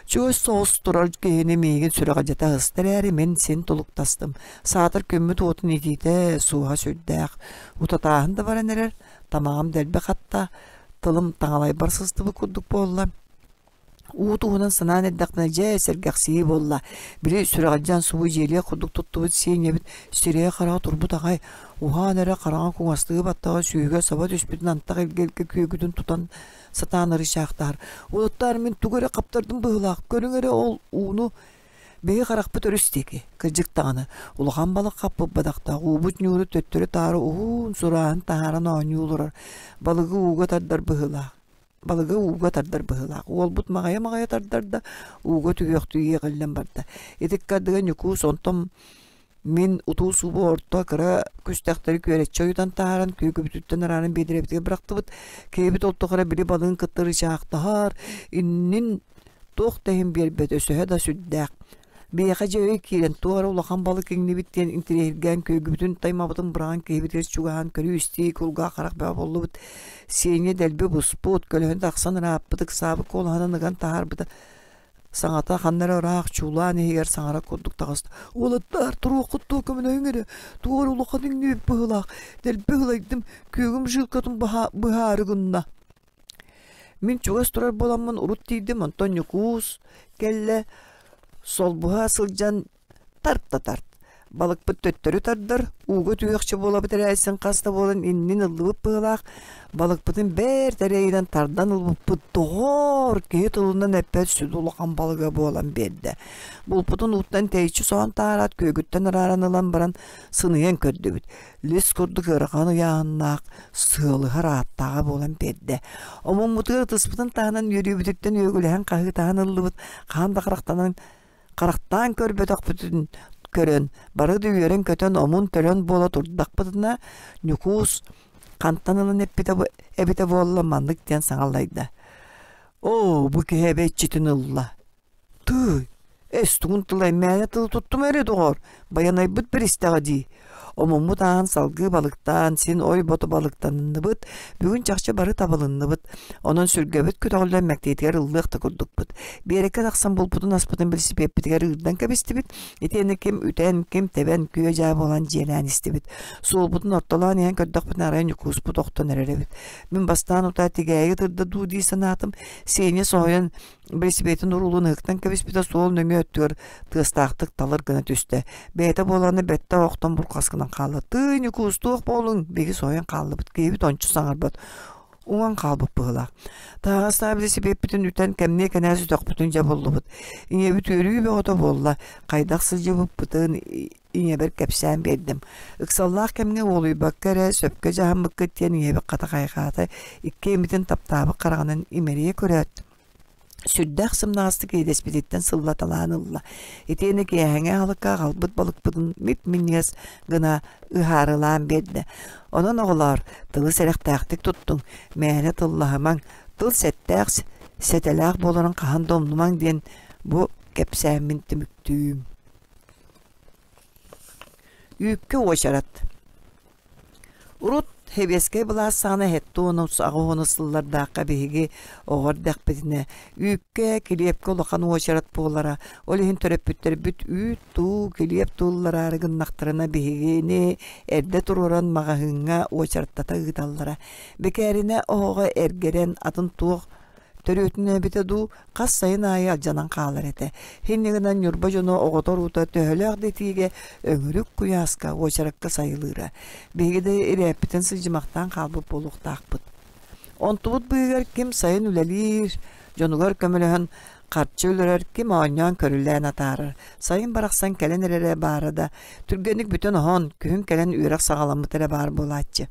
чугас соҕус турар киһини миигин сүрэҕэлдьэтэ аһыста эрээри мин син тулуктастым. Саатар күммүт уотун итиитэ суоһа сүрдээх. Утатааһын да баран эрэр, тамаҕым дэлби хатта, тылым таҥалайбар сыстыбыт курдук буолла. Уу туһунан санаан эрдэхпинэ, дьэ, сэргэхсийии буолла. Били сүрэҕэлдьээн субу дьиэлиэх курдук туттубут сиэнньэбит сирэйэ-хараҕа турбут аҕай, уһаан эрэ хараҥа куҥастыы баттаҕа сүүһүгэр саба түспүтүн антах илгэ-илгэ күөгүтүн тутан сатаан ырычаахтаһар. Уолаттаар, мин тугу эрэ хаптардым быһыылаах, көрүҥ эрэ ол ууну Биһи харахпыт өрүс диэки, кырдьык даҕаны, улахан балык хаппыт бадахтаах уубут ньууру төттөрү-таары уһун сурааһын таһааран оонньуу олорор, балыгы ууга тардар быһыылаах. Балыгы ууга тардар быһыылаах. Уолбут маҕайа-маҕайа тардар да, ууга түһүөхтүү иэҕиллэн барда. Ити ыккардыга Ньукуус онтон мин утуу-субу орто кыра күстэхтэри күөрэччи ойутан таһааран күөгүбүтүттэн арааран биэдэрэбитигэр бырахтыбыт. Киһибит ол тухары били балыгын кытта ырычаахтаһар, иннин туох да иһин биэрбэт, өсөһө да сүрдээх. Биһиэхэ дьэ өй киирэн, туох эрэ улахан балык иҥнибит диэн интэриэһиргээн күөгүбүтүн таймабытын быраҕан киһибитигэр чугаһаан көрүү-истии кулгаах-харах бөҕө буоллубут. Сеня дэлби буспут, көлөһүн тахсан ырааппыт, ыксаабыт куолаһынан ыган таһаарбыта саҥата ханна эрэ ыраах чуулаан иһигэр саҥара курдук таҕыста. «Уолаттаар, туруоххут дуо көмөлөһүҥ эрэ, туох эрэ улахан иҥнибит быһыылаах, дэлби ыһылайдым, күөгүм жилкатын быһаары гынна». Мин чугас турар буоламмын урут тиийдим, онтон Ньукуус кэллэ, солбуһа сылдьан тарт да тарт. Балыкпыт төттөрү тардар, ууга түһүөхчэ буолабыт эрээри син хас да буолан иннин ыллыбыт быһыылаах, балыкпытын бэрт эрэйинэн тардан ылбыппыт доҕоор, киһи тылынан эппэт сүдү улахан балыга буолан биэрдэ. Булпутун ууттан тэйиччи соһон таһараат күөгүттэн арааран ылан баран сыныйан көрдүбүт. Лис курдук ыарахан ыйааһыннаах, сыалыһар ааттааҕа буолан биэрдэ. Омуммутугар ытыспытын таһынан үөрүүбүтүттэн үөгүлэһэн хаһыытаһан ыллыбыт, хаан да харахтанан харахтаан көрбөтөхпүтүн көрөн, бары да үөрэн-көтөн омун-төлөн буола турдахпытына, Ньукуус хантан ылан эппитэ эбитэ буолла маннык диэн саҥалайда: «Оо, бу киһи эбэ иччитин ылла. Тыый, эс тугун тыла мээнэ тылы туттум эрэ доҕоор, байанайбыт биристэҕэ дии. Омуммут ааһан салгыы балыктаан, син ой-бото балыктанныбыт, бүгүн чахчы бары табылынныбыт. Онон сүргэбит көтөҕүллэн мэктиэтигэр ыллыах да курдукпут. Биэрэккэ тахсан булпутун-аспытын билисипиэппитигэр ыырдан кэбистибит. Итиэннэ ким үтэн, ким тэбэн, күө-дьаа буолан дьиэлээн истибит. Суолбутун ортолоон иһэн көрдөхпүтүнэ арай Ньукууспут охтон эрэр эбит. Мин бастаан утаа тигээйи ытырда дуу дии санаатым. Сеня соһуйан Бэлисипиэтин уруулун ыһыктан кэбиспитэ суол нөҥүө өттүгэр тыастаахтык талыр гына түстэ. Бэйэтэ буолааны бэттэх охтон бурҕас гынан хаалла. Тыый, Ньукуус, туох буоллуҥ? Биһиги соһуйан хааллыбыт. Киһибит ончу саҥарбат. Уҥан хаалбыт быһыылаах. Таһаҕастаах бэлисипиэппитин үтэн кэмниэ кэнээс өтөхпүтүн дьэ буллубут. Ийэбит үөрүү бөҕөтө буолла. Хайдах сылдьыбыппытын ийэбэр кэпсээн биэрдим. Ыксаллаах кэмҥэ уолуйбакка эрэ сөпкө дьаһаммыккыт диэн ийэбит хата хайҕаата, икки эмитин таптаабыт хараҕынан имэрийэ көрөөт, сүрдээх сымнаҕастык иэдэспититтэн сыллаталаан ылла. Итиэннэ киэһэҥҥи аһылыкка аҕалбыт балыкпытын мип-минньигэс гына ыһаарылаан биэрдэ. Онон оҕолоор, тылы сэрэхтээхтик туттуҥ, мээнэ тыллаһымаҥ, тыл сэттээх, сэтэлээх буоларын хаһан да умнумаҥ диэн бу кэпсээммин түмүктүүм. Үүккэ уочарат. Урут сэбиэскэй былаас саҕана сэттэ уонус, аҕыс уонус сыллардаахха биһиги оҕо эрдэхпитинэ үүккэ, килиэпкэ улахан уочарат буолара. Ол иһин төрөппүттэрбит үүт туу, килиэп тууллараары гыннахтарына биһигини эрдэ туруоран маҕаһыыҥҥа уочараттата ыыталлара. Бэкээринэ оһоҕо эргэрэн атын туох төрүөтүн эбитэ дуу, хас сайын аайы алдьанан хаалар этэ. Инньэ гынан Ньурба дьоно оҕото-уруута төһөлөөх да итиигэ өҥүрүк куйааска, уочаракка сайылыыра. Биһиги да ирээппитин сылдьымахтаан хаалбыт буолуохтаахпыт. Онтубут быыһыгар ким сайын үлэлиир, дьонугар көмөлөһөн харчы өлөрөр, ким оонньоон-көрүлээн атаарар. Сайын барахсан кэлэн эрэрэ баара да, түргэнник бүтэн-оһон, күһүн кэлэн үөрэх саҕаламмыта эрэ баар буолааччы.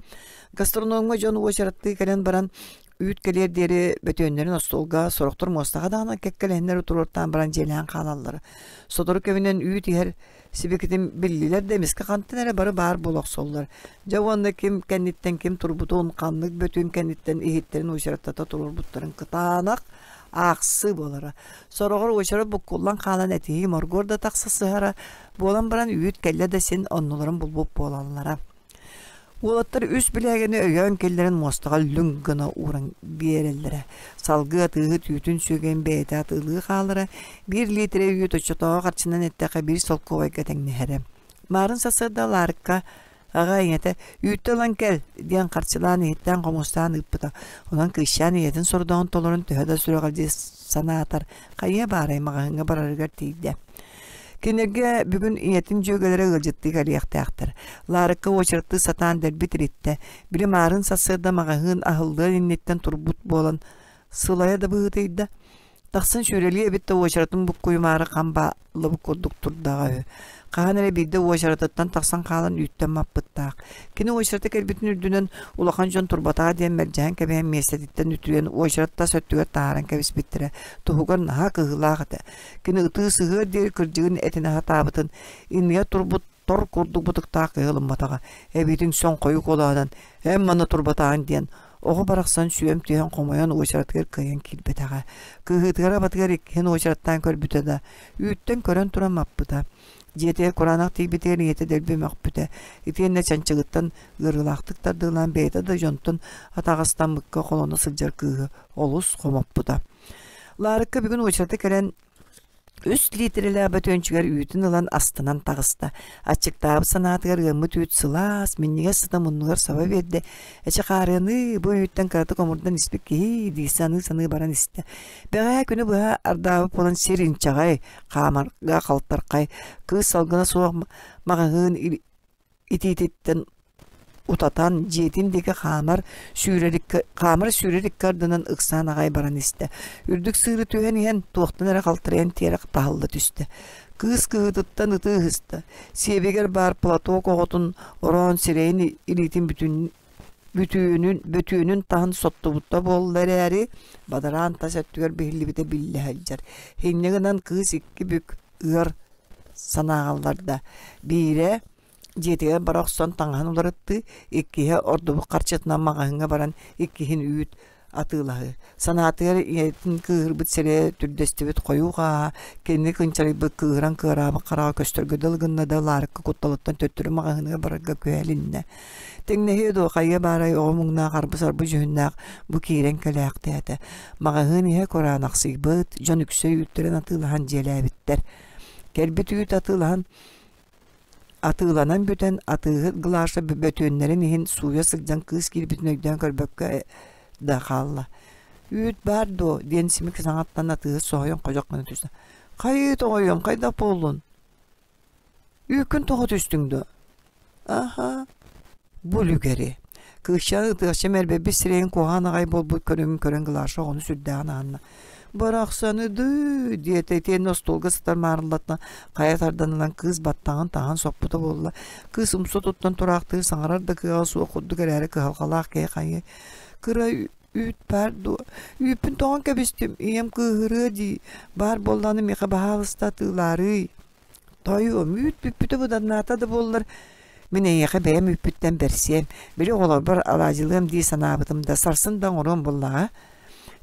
Гастрономҥа дьон уочараттыы кэлэн баран, Үүт кэлиэр диэри бөтүөннэрин остуолга, сорохтор муостаҕа даҕаны кэккэлэһиннэри туруортаан баран дьиэлээн хаалаллара. Сотору кэминэн үүт иһэр сибикитин биллилэр да эмискэ хантан эрэ бары баар буола охсоллор. Дьэ уонна ким кэнниттэн ким турбутун, ханнык бөтүөн кэнниттэн иһиттэрин уочараттата туруорбуттарын кытаанах аахсыы буолара. Сороҕор уочарат буккуллан хаалан этиһии моргуор да тахса сыһара, буолан баран үүт кэллэ да син оннуларын булбут буолаллара. Уолаттар үс билээгэни өйөөн киллэрэн муостаҕа лүҥ гына ууран биэрэллэрэ. Салгыы атыыһыт үүтүн сүөгэйин бэйэтэ атыылыы хаалара, биир лиитирэ үүт оччотооҕу харчынан эттэххэ биир солкуобайга тэҥнэһэрэ. Маарын сарсыарда Лаарыкка аҕа ийэтэ «Үүттэ ылан кэл» диэн харчылаан иһиттээн-хомуостаан ыыппыта. Онон кыысчаан ийэтин сордоҕун толорон төһө да сүрэҕэлдьии санаатар, хайыа баарай маҕаһыыҥҥа барарыгар тиийдэ. Кинилэргэ бүгүн ийэтин дьүөгэлэрэ ыалдьыттыы кэлиэхтээхтэр. Лаарыкка уочараттыы сатаан дэлби тириттэ. Били маарын сарсыарда маҕаһыын аһыллыан инниттэн турбут буолан, сылайа да быһыытыйда. Тахсан сүүрэлии эбит да уочаратын буккуйумаары хам бааллыбыт курдук турдаҕа үһү. Хаһан эрэ биирдэ уочаратыттан тахсан хаалан үүттэн маппыттаах. Кини уочарата кэлбитин үрдүнэн улахан дьон турбатаҕа диэн мэлдьэһэн кэбиһэн миэстэтиттэн үтүрүйэн уочарат тас өттүгэр таһааран кэбиспиттэрэ. Туһугар наһаа кыһыылаах этэ. Кини ытыы сыһыар диэри кырдьыгын этинэ сатаабытын, иннигэр турбут тор курдук бытыктаах киһи ылымматаҕа. Эбиитин сөҥ хойуу куолаһынан «Эн манна турбатаҕыҥ» диэн оҕо барахсан сүөм түһэн хомойон уочаратыгар кыайан киирбэтэҕэ. Кыһыытыгар-абатыгар иккиһин уочараттаан көрбүтэ да, үүттэн көрөн туран маппыта. Дьиэтигэр кураанах тиийбитигэр ийэтэ дэлби мөхпүтэ. Итиэннэ чанчыгыттан ыарыылаахтык тардыылаан бэйэтэ да дьонтон атаҕастаммыкка холоно сылдьар кыыһы олус хомоппута. Лаарыкка бүгүн уочарата кэлэн. Үс лиитирэлээх бөтүөнчүгэр үүтүн ылан астынан таҕыста. Аччыктаабыт санаатыгар ыаммыт үүт сылаас, минньигэс сыта муннугар саба биэрдэ. Эчи хаарыаныы, бу үүттэн кыратык омурдан испит киһи дии саныы-саныы баран истэ. Бэҕэһээ күнү быһа ардаабыт буолан сир инчэҕэй, хаамарга халтархай, кыыс салгына суох маҕаһыын итиититтэн утатан дьиэтин диэки хаамар сүүрэр хаамар сүүрэр икки ардынан ыксаан аҕай баран истэ. Үрдүк сыыры түһэн иһэн туохтан эрэ халтарыйан тиэрэ таһылла түстэ. Кыыс кыһыытыттан ытыы ыһыста. Сиэбигэр баар платок оҕотун ороон сирэйин илиитин бүтүн бүтүөнүн бөтүөнүн таһын соттубута буолла эрээри, бадараан тас өттүгэр биһиллибитэ биллэ сылдьар. Инньэ гынан кыыс икки бүк ыар санааҕалларда. Биирэ дьиэтигэр бара охсон таҥаһын уларыттыы, иккиһэ ордубут харчытынан маҕаһыыҥҥа баран иккиһин үүт атыылаһыы. Санаатыгар ийэтин кыыһырбыт сирэ түрдэстибит хойуу хааһа, кинини кынчарыйбыт кыыһыран кыараабыт хараҕа көстөргө дылы гынна да Лаарыкка кутталыттан төттөрү маҕаһыыныгар барарга күһэлиннэ. Тэҥнэһиэ дуо, хайыа баарай оҕо муҥнаах арбы-сарбы дьүһүннээх бу киирэн кэлээхтээтэ. Маҕаһыын иһэ кураанахсыйбыт, дьон үксэ үүттэрин атыылаһан дьиэлээбиттэр. Кэлбит үүт атыылаһан Атыыланан бүтэн, атыыһыт Глаша бөтүөннэрин иһин сууйа сылдьан кыыс киирбитин өйдөөн көрбөккө да хаалла. «Үүт баар дуо?» диэн симик саҥаттан атыыһыт соһуйан ходьох гына түстэ. «Хайыы, тоҕойуом, хайдах буоллун? Үүккүн тоҕо түстүҥ дуо?» «Аһа, Бу үлүгэри Кыысчаан ытыахча мэрбэйбит сирэйин куһаҕан аҕай буолбут көрүҥүн көрөн Глаша оҕону сүрдээҕин аһынна. «Барахсаны дыы!» диэтэ итиэннэ остуолга сытар маарыллатына хайа тардан ылан кыыс баттаҕын таһан соппута буолла. Кыыс умса туттан тураахтыы саҥарар да кыаҕа суох курдук эрээри кыһалҕалаах киһи хайыы «Кыра үүт баар дуо? Үүппүн тоҕон кэбистим, ийэм кыыһырыа дии, баар буоллаҕына миэхэ баһаалыста атыылаарыый» Тоойуом, үүт бүппүтэ быданнаата да буоллар, мин эйиэхэ бэйэм үүппүттэн бэрсиэм, били оҕолорбор алаадьылыам дии санаабытым да, сарсын да оҥоруом буоллаҕа.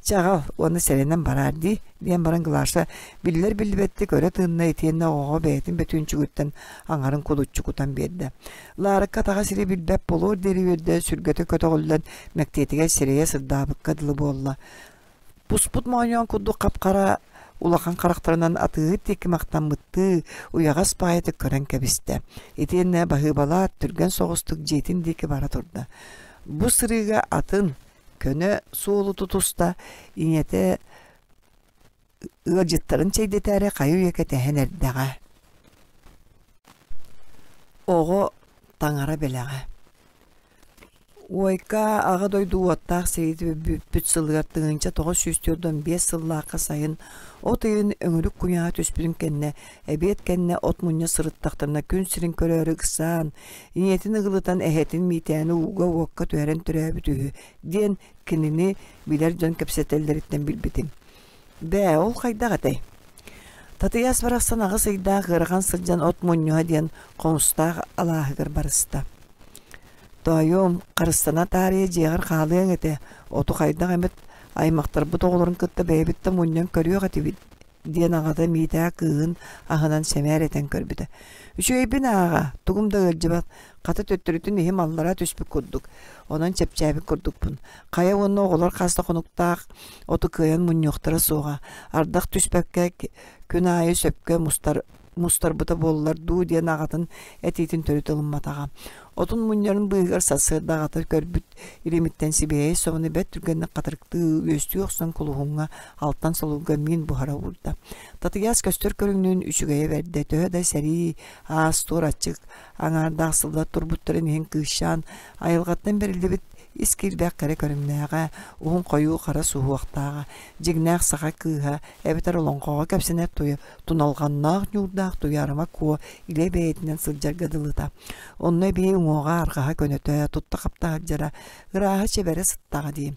Чэ, аҕал уонна сэрэнэн бараар дии, диэн баран Глаша биллэр-биллибэттик өрө тыынна итиэннэ оҕоҕо бэйэтин бөтүүнчүгүттэн аҥарын кулуччу кутан биэрдэ. Лаарыкка атаҕа сири билбэт буолуор диэри үөрдэ, сүргэтэ көтөҕүллэн, мэктиэтигэр сирэйэ сырдаабыкка дылы буолла. Буспут моонньоон курдук хап-хара улахан харахтарынан атыыһыт диэки махтаммыттыы уйаҕас баҕайытык көрөн кэбистэ. Итиэннэ баһыыбалаат түргэн соҕустук дьиэтин диэки бара турда. Бу сырыыга атын, көнө суолу тутуста, ийэтэ ыалдьыттарын чэйдэтээри хайы-үйэ кэтэһэн эрдэҕэ. Оҕо таҥара бэлэҕэ Уойка Аҕа дойду уоттаах сэриитэ бүппүт сылыгар 1945 сыллаахха сайын от ыйын өҥүрүк куйааһа түспүтүн кэннэ, эбиэт кэннэ от мунньа сырыттахтарына күн сирин көрөөрү ыксаан, ийэтин ыгылытан эһэтин Миитээни ууга-уокка түһэрэн төрөөбүт үһү диэн кинини билэр дьон кэпсэтэллэриттэн билбитим. Бээ, ол хайдах этэй? Татыйаас барахсан аҕыс ыйдаах ыарахан сылдьан от мунньуһа диэн Хомустаах алааһыгар барыста. Тоойуом, харыстана таарыйа дьиэҕэр хаалыаҥ этэ, оту хайдах эмит аймахтарбыт оҕолорун кытта бэйэбит да мунньан көрүөх этибит диэн аҕата Миитээ кыыһын аһынан сэмээр этэн көрбүтэ. Үчүгэйбин ааҕа, тугум да ыалдьыбат, хата төттөрүтүн иһим аллара түспүт курдук, онон чэпчээбит курдукпун. Хайа уонна оҕолор хас да хонуктаах оту кыайан мунньуохтара суоҕа, ардах түспэккэ күн аайы сөпкө мустар мустарбыта буоллар дуу диэн аҕатын этиитин төрүт ылымматаҕа. Отун мунньарын быыһыгар сарсыарда аҕата көрбүт илимиттэн сибиэһэй собону бэрт түргэнник хатырыктыы үөстүү охсон кулуһуҥҥа алтан солуурга миин буһара уурда. Татыйаас көстөр көрүҥнүүн үчүгэйэ бэрдэ, төһө да сэрии, аас-туор аччык аҥаардаах сыллар турбуттарын иһин кыысчаан айылҕаттан бэриллибит ис киирбэх кэрэ көрүҥнээҕэ, уһун хойуу хара суһуохтааҕа, дьиҥнээх саха кыыһа эбэтэр олоҥхоҕо кэпсэнэр туйа туналҕаннаах ньуурдаах Туйаарыма Куо илэ бэйэтинэн сылдьарга дылыта. Онно эбии уҥуоҕа арҕаһа көнөтө, тутта-хапта сылдьара, ырааһа чэбэрэ сыттаҕа дии.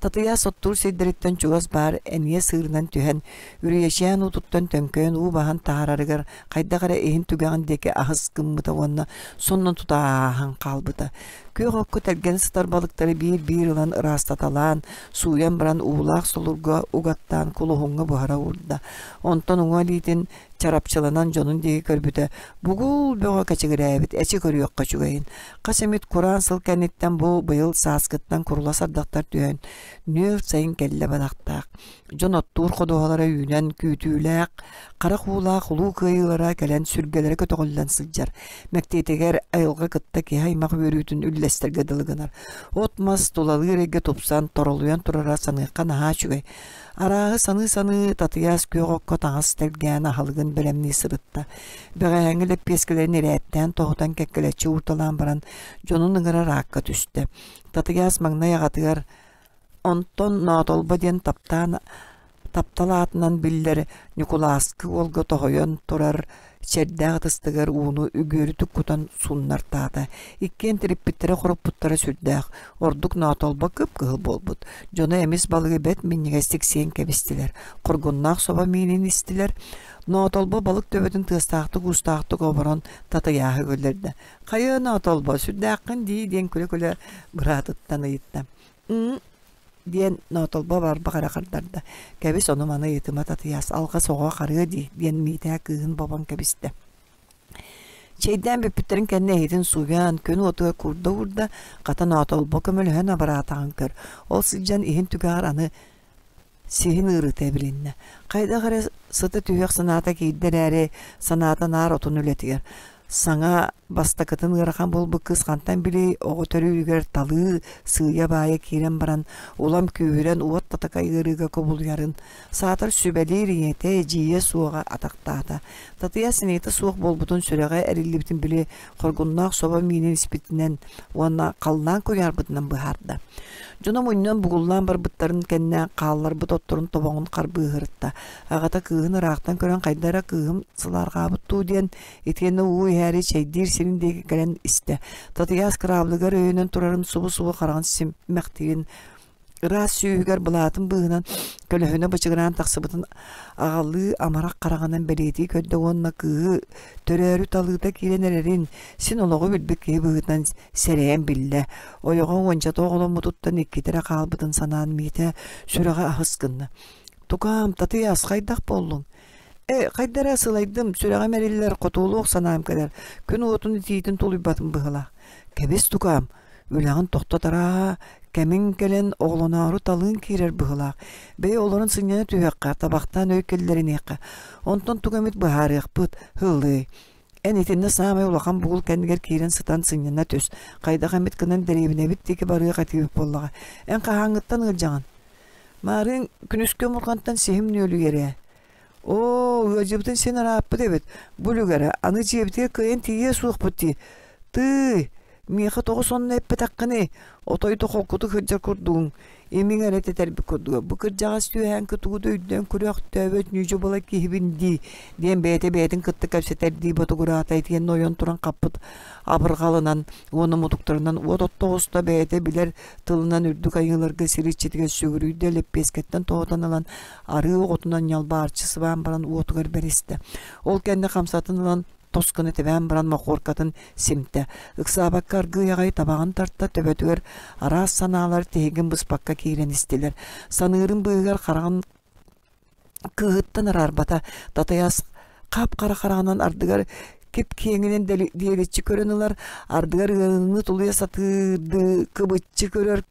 Татыйаас оттуур сирдэриттэн чугас баар эниэ сыырынан түһэн, үрүйэчээн уутуттан төҥкөйөн уу баһан таһаарарыгар хайдах эрэ иһин түгэҕин диэки аһыс гыммыта уонна сонно тута ааһан хаалбыта. Күөх окко тэлгэнэ сытар балыктары биир-биир ылан ыраастаталаан, сууйан баран уулаах солурга угаттаан кулуһуҥҥа буһара уурда. Онтон уҥа илиитин Чарапчыланан дьонун диэки көрбүтэ, бугул бөҕө кэчигирээбит, эчи көрүөххэ үчүгэйин. Хас эмит кураан сыл кэнниттэн бу быйыл сааскыттан курулас ардахтар түһэн, нүөл сайын кэллэ бадахтаах. Дьон оттуур ходуһалара үүнэн, күүтүүлээх, харах уулаах улуу кыайыылара кэлэн сүргэлэрэ көтөҕүллэн сылдьар. Мэктиэтигэр айылҕа кытта киһи аймах үөрүүтүн үллэстэргэ дылы гынар. От-мас тулалыыр эйгэ тупсан, торолуйан турара саныахха наһаа үчүгэй. Арааһы саныы-саныы Татыйаас күөх окко таҥас тэлгээн аһылыгын бэлэмнии сырытта. Бэҕэһээҥҥи лэппиэскэлэрин ирээттээн тоһутан кэккэлэччи уурталаан баран дьонун ыҥырар аакка түстэ. Татыйаас маҥнай аҕатыгар онтон Ноотолбо диэн таптаан таптал аатынан биллэр Ньукулааскы уолга тоһуйан турар чэрдээх ытыстыгар ууну үгүөрүтүк кутан сууннартаата. Иккиэн тириппиттэрэ-хоруппуттара сүрдээх, ордук Ноотолбо кып-кыһыл буолбут. Дьоно эмис балыгы бэрт минньигэстик сиэн кэбистилэр, хоргуннаах собо миинин истилэр. Ноотолбо балык төбөтүн тыастаахтык-уустаахтык оборон татыйааһы өллөрдө. «Хайа, Ноотолбо, сүрдээххин дии» диэн күлэ-күлэ быраатыттан ыйытта. диэн Ноотолбо барбах эрэ хардарда. Кэбис ону-маны ыйытыма Татыйаас, алҕас оҕо харыа дии диэн Миитээ кыыһын бобон кэбистэ. Чэйдээн бүппүттэрин кэннэ иһитин сууйан, күн уотугар куурда уурда, хата Ноотолбо көмөлөһөн абыраатаҕын көр. Ол сылдьан иһин түгэҕэр аны сиһин ыарыыта эбилиннэ. Хайдах эрэ сыта түһүөх санаата киирдэ эрээри, санаата наар отун үлэтигэр. Саҥа бастакытын ыарахан буолбут кыыс хантан билиэй, оҕо төрүүрүгэр талыы, сыыйа-баайа киирэн баран, улам күүһүрэн уот татакай ыарыыга кубулуйарын, саатар сүбэлиир ийэтэ, эдьиийэ суоҕа атахтаата. Татыйа сэниэтэ суох буолбутун сүрэҕэ эриллибитин били хоргуннаах собо миинин испитинэн уонна халлаан куйаарбытынан быһаарда. Дьоно мунньан бугуллаан барбыттарын кэннэ хаалларбыт отторун тобоҕун харбыыһырытта. Аҕата кыыһын ыраахтан көрөн хайда эрэ кыыһым сылаарҕаабыт дуу диэн итиэннэ уу иһээри чэйдиир сирин диэки кэлэн истэ. Татыйаас кыраабылыгар өйөнөн турарын субу-субу хараҕын симмэхтиирин ыраас сүүһүгэр былаатын быыһынан көлөһүнэ бычыгыраан тахсыбытын аҕалыы амарах хараҕынан бэлиэтии көрдө уонна кыыһы төрөөрү талыыта киирэн эрэрин син олоҕу билбит киһи быһыытынан сэрэйэн биллэ. Ойоҕо уончата оҕоломмутуттан иккитэ эрэ хаалбытын санаан Миитэ сүрэҕэ аһыс гынна. «Тукаам, Татыйаас, хайдах буоллуҥ?» «Ээ, хайда эрэ сылайдым, сүрэҕим эриллэр, хотуолуох санаам кэлэр, күн уотун итиитин тулуйбатым быһыылаах. Кэбис, тукаам, Үлэҕин тохтот арааһа, кэмиҥ кэлэн оҕолоноору талыын киирэр быһыылаах. Бэйэ олорон сынньана түһүөххэ, табахтаан өй киллэриниэххэ. Онтон тугу эмит быһаарыахпыт, һыллыый. Эн итиннэ саамай улахан бугул кэннигэр киирэн сытан сынньана түс. Хайдах эмит гынан дэриэбинэбит диэки барыах этибит буоллаҕа. Эн хаһааҥҥыттан ыалдьаҕын? Маарыын күнүскү омурҕантан сиһим нүөлүйэр ээ. Оо, ыалдьыбытын син ырааппыт эбит. Бу үлүгэрэ, аны дьиэбитигэр кыайан тиийиэ суохпут дии. Тыый, миэхэ тоҕо сонно эппэтэххиний? Отой да холкутук сылдьар курдугуҥ, имиҥ эрэ тэтэрбит курдуга. Бу кырдьаҕас түөһээҥки тугу да өйдөөн көрөөхтөөбөт ньүдьү-балай киһибин дии, диэн бэйэтэ бэйэтин кытта кэпсэтэрдии ботугураата итиэннэ ойон туран хаппыт абырҕалынан уонна мутуктарынан уот отто оҕуста бэйэтэ билэр тылынан үрдүк айыыларга сир иччитигэр сүгүрүйдэ лэппиэскэттэн тоһутан ылан арыы оҕотунан ньалбаарчы сыбаан баран уотугар бэристэ. Ол кэннэ хамсатын ылан тос гына тэбээн баран мохуоркатын симтэ. Ыксаабакка аргыый аҕай табаҕын тарта, төбөтүгэр араас санаалар тиһигин быспакка киирэн истилэр. Саныырын быыһыгар хараҕын кыыһыттан араарбата. Татыйаас хап-хара хараҕынан ардыгар кип-киэҥинэн диэличчи көрөн ылар, ардыгар ыарыыны тулуйа сатыырдыы кыбыччы көрөр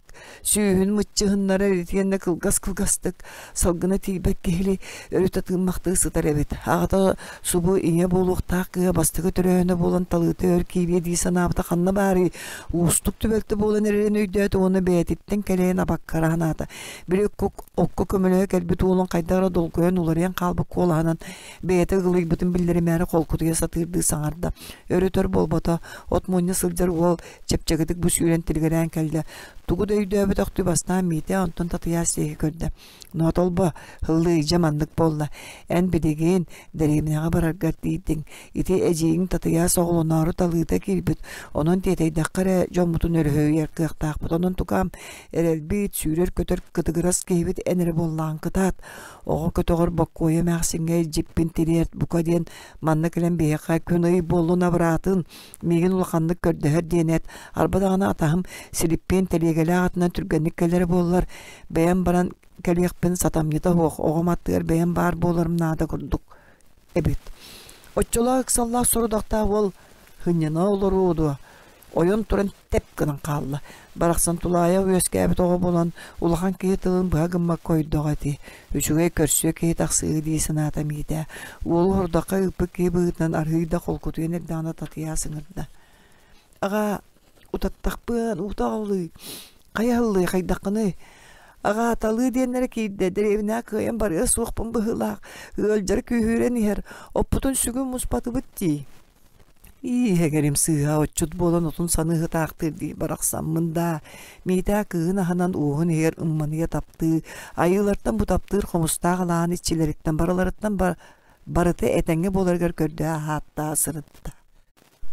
сүүһүн мыччыһыннарар итиэннэ кылгас-кылгастык салгына тиийбэт киһили өрүтэ тыыммахтыы сытар эбит. Аҕата субу ийэ буолуохтаах кыыһа бастакы төрөөһүнэ буолан талыыта өр киириэ дии санаабыта ханна баарый уустук түбэлтэ буолан эрэрин өйдөөтө уонна бэйэтиттэн кэлэйэн абаккара санаата. Били окко көмөлөһө кэлбит уолун хайдах эрэ долгуйан уларыйан хаалбыт куолаһынан бэйэтэ ыгылыйбытын биллэримээри холкутуйа сатыырдыы саҥарда. Өрөтөр буолбата, от мунньа сылдьар уол чэпчэкитик бу сүүрэн тилигирээн кэллэ. Тугу да өйдөөбөтөхтүү бастаан Миитэ, онтон Татыйаас диэки көрдө. Ноотолбо, һыллыы дьэ маннык буолла. Эн билигин дэриэбинэҕэ бараргар тиийдиҥ. Ити эдьиийиҥ Татыйаас оҕолоноору талыыта киирбит. Онон тиэтэйдэххэ эрэ дьоммутун өрөһүйэр кыахтаахпыт. Онон тукаам эрэлбит, сүүрэр-көтөр кытыгырас киһибит эн эрэ буоллаҕыҥ кытаат. Оҕо көтөҕөр Боккуойа эмээхсиҥҥэ илдьиппин тириэрт бука диэн манна кэлэн биһиэхэ күн-ый буоллун абыраатын, миигин улаханнык көрдөһөр диэн эт, арба даҕаны атаһым Силиппиэн тэлиэгэлээх атынан түргэнник кэлэрэ буоллар, бэйэм баран кэлиэхпин сатамньыта суох, оҕом аттыгар бэйэм баар буоларым наада курдук эбит. Оччолоох ыксаллаах сорудахтаах уол һынньана олоруо дуо, ойон туран тэп гынан хаалла. Барахсан тулаайах үөскээбит оҕо буолан, улахан киһи тылын быһа гыммакка ойдоҕо ити. Үчүгэй көрсүө киһи тахсыы дии санаата Миитээ. Уолу хордоххо ыыппыт киһи быһыытынан арыый да холкутуйан эрдэҕинэ Татыйаас ыҥырда. Аҕаа, утаттахпыан, уута аҕаллыы, хайа аһыллыы, хайдаххыный? Аҕаа, талыы диэннэрэ киирдэ, дэриэбинэҕэ кыайан барыа суохпун быһыылаах, ыалдьара күүһүрэн иһэр, оппутун сүгүн муспатыбыт дии. Ииһэгэрим сыыһа отчут буолан отун саныыһытаахтыыр дии барахсаммын даа, Миитээ кыыһын аһынан уоһун иһигэр ымманыйа таптыы, айыылартан бу таптыыр хомустаах алааһын иччилэриттэн барыларыттан барыта этэҥҥэ буоларыгар көрдөһө аһааттаа сырытта.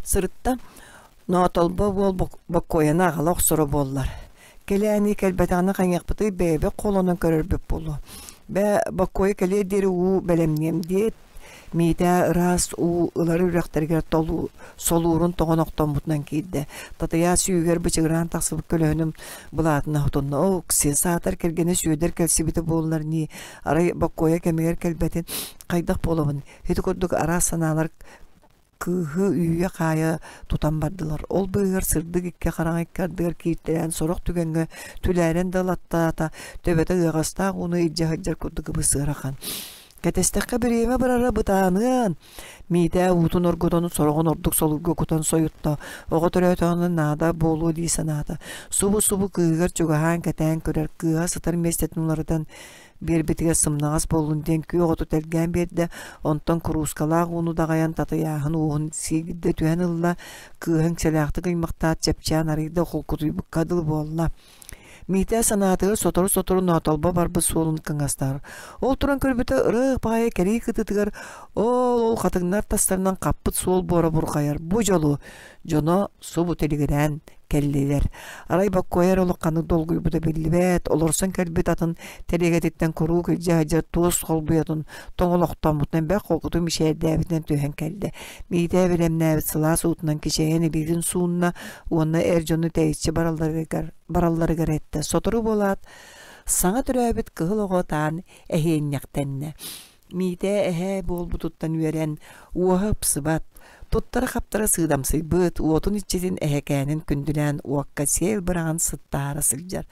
Сырытта, Ноотолбо уол боккуойаны аҕала охсоро буоллар. Кэлээни кэлбэтэҕинэ хайыахпытый бэйэбит холонон көрөрбүт буолуо. Бээ, боккуойа кэлиэр диэри уу бэлэмниэм диэт, Миитээ ыраас уу ылар үрэхтэригэр толуу, солуурун тоҕон охтоммутунан киирдэ. Татыйаас сүүһүгэр бычыгыраан тахсыбыт көлөһүнүм былаатына хотунна. Оо, Оксиэ, саатар кэргэнэ Сүөдэр кэлсибитэ буоллар нии, арай боккуойа кэмигэр кэлбэтин, хайдах буолабын? Ити курдук араас санаалар Кыыһы үүйэ-хаайа тутан бардылар. Ол быыһыгар сырдык икки хараҥа икки ардыгар кииртэлээн сорох түгэҥҥэ түлээрэн да ылаттаата, төбөтө ыаҕастаах ууну илдьэ сылдьар курдук ыбыс-ыарахан. Кэтэстэххэ бириэмэ барара бытааныан! Миитээ уутун оргутан сороҕун ордук солуурга кутан сойутта, оҕо төрөөтөҕүнэ наада буолуо дии санаата. Субу-субу кыыһыгар чугаһаан кэтээн көрөр, кыыһа сытар миэстэтин уларытан биэрбитигэр сымнаҕас буоллун диэн күөх оту тэлгээн биэрдэ, онтон куруускалаах ууну даҕайан татыйааһын уоһун сиигирдэ түһэн ылла, кыыһа иҥсэлээхтик ыймахтаат чэпчээн арыйда холкутуйбукка дылы буолла. Миитээ санаатыгар сотору-сотору Ноотолбо барбыт суолун кыҥастаһар. Ол туран көрбүтэ ырыых баҕайы кэрии кытыытыгар ол-ол хатыҥнар тастарынан хаппыт суол буора бурҕайар. Бу дьолу дьоно субу тилигирээн кэллилэр. Арай Боккуойа эрэ улаханнык долгуйбута биллибэт, олорсон кэлбит атын тэлиэгэтиттэн куруук илдьэ сылдьар туос холбуйатын тоҥолохтоммутунан бэрт холкутук мичээрдээбитинэн түһэн кэллэ. Миитээ бэлэмнээбит сылаас уутунан кичэйэн илиитин суунна уонна эр дьону тэйиччи баралларыгар, баралларыгар эттэ. Сотору буолаат, саҥа төрөөбүт кыһыл оҕо ытаан эһиэнньэхтэннэ. Миитээ эһээ буолбутуттан үөрэн, уоһа ыпсыбат, туттара-хаптара сыыдамсыйбыт, уотун иччитин эһэкээнин күндүлээн уокка сиэл быраҕан сыттаара сылдьар.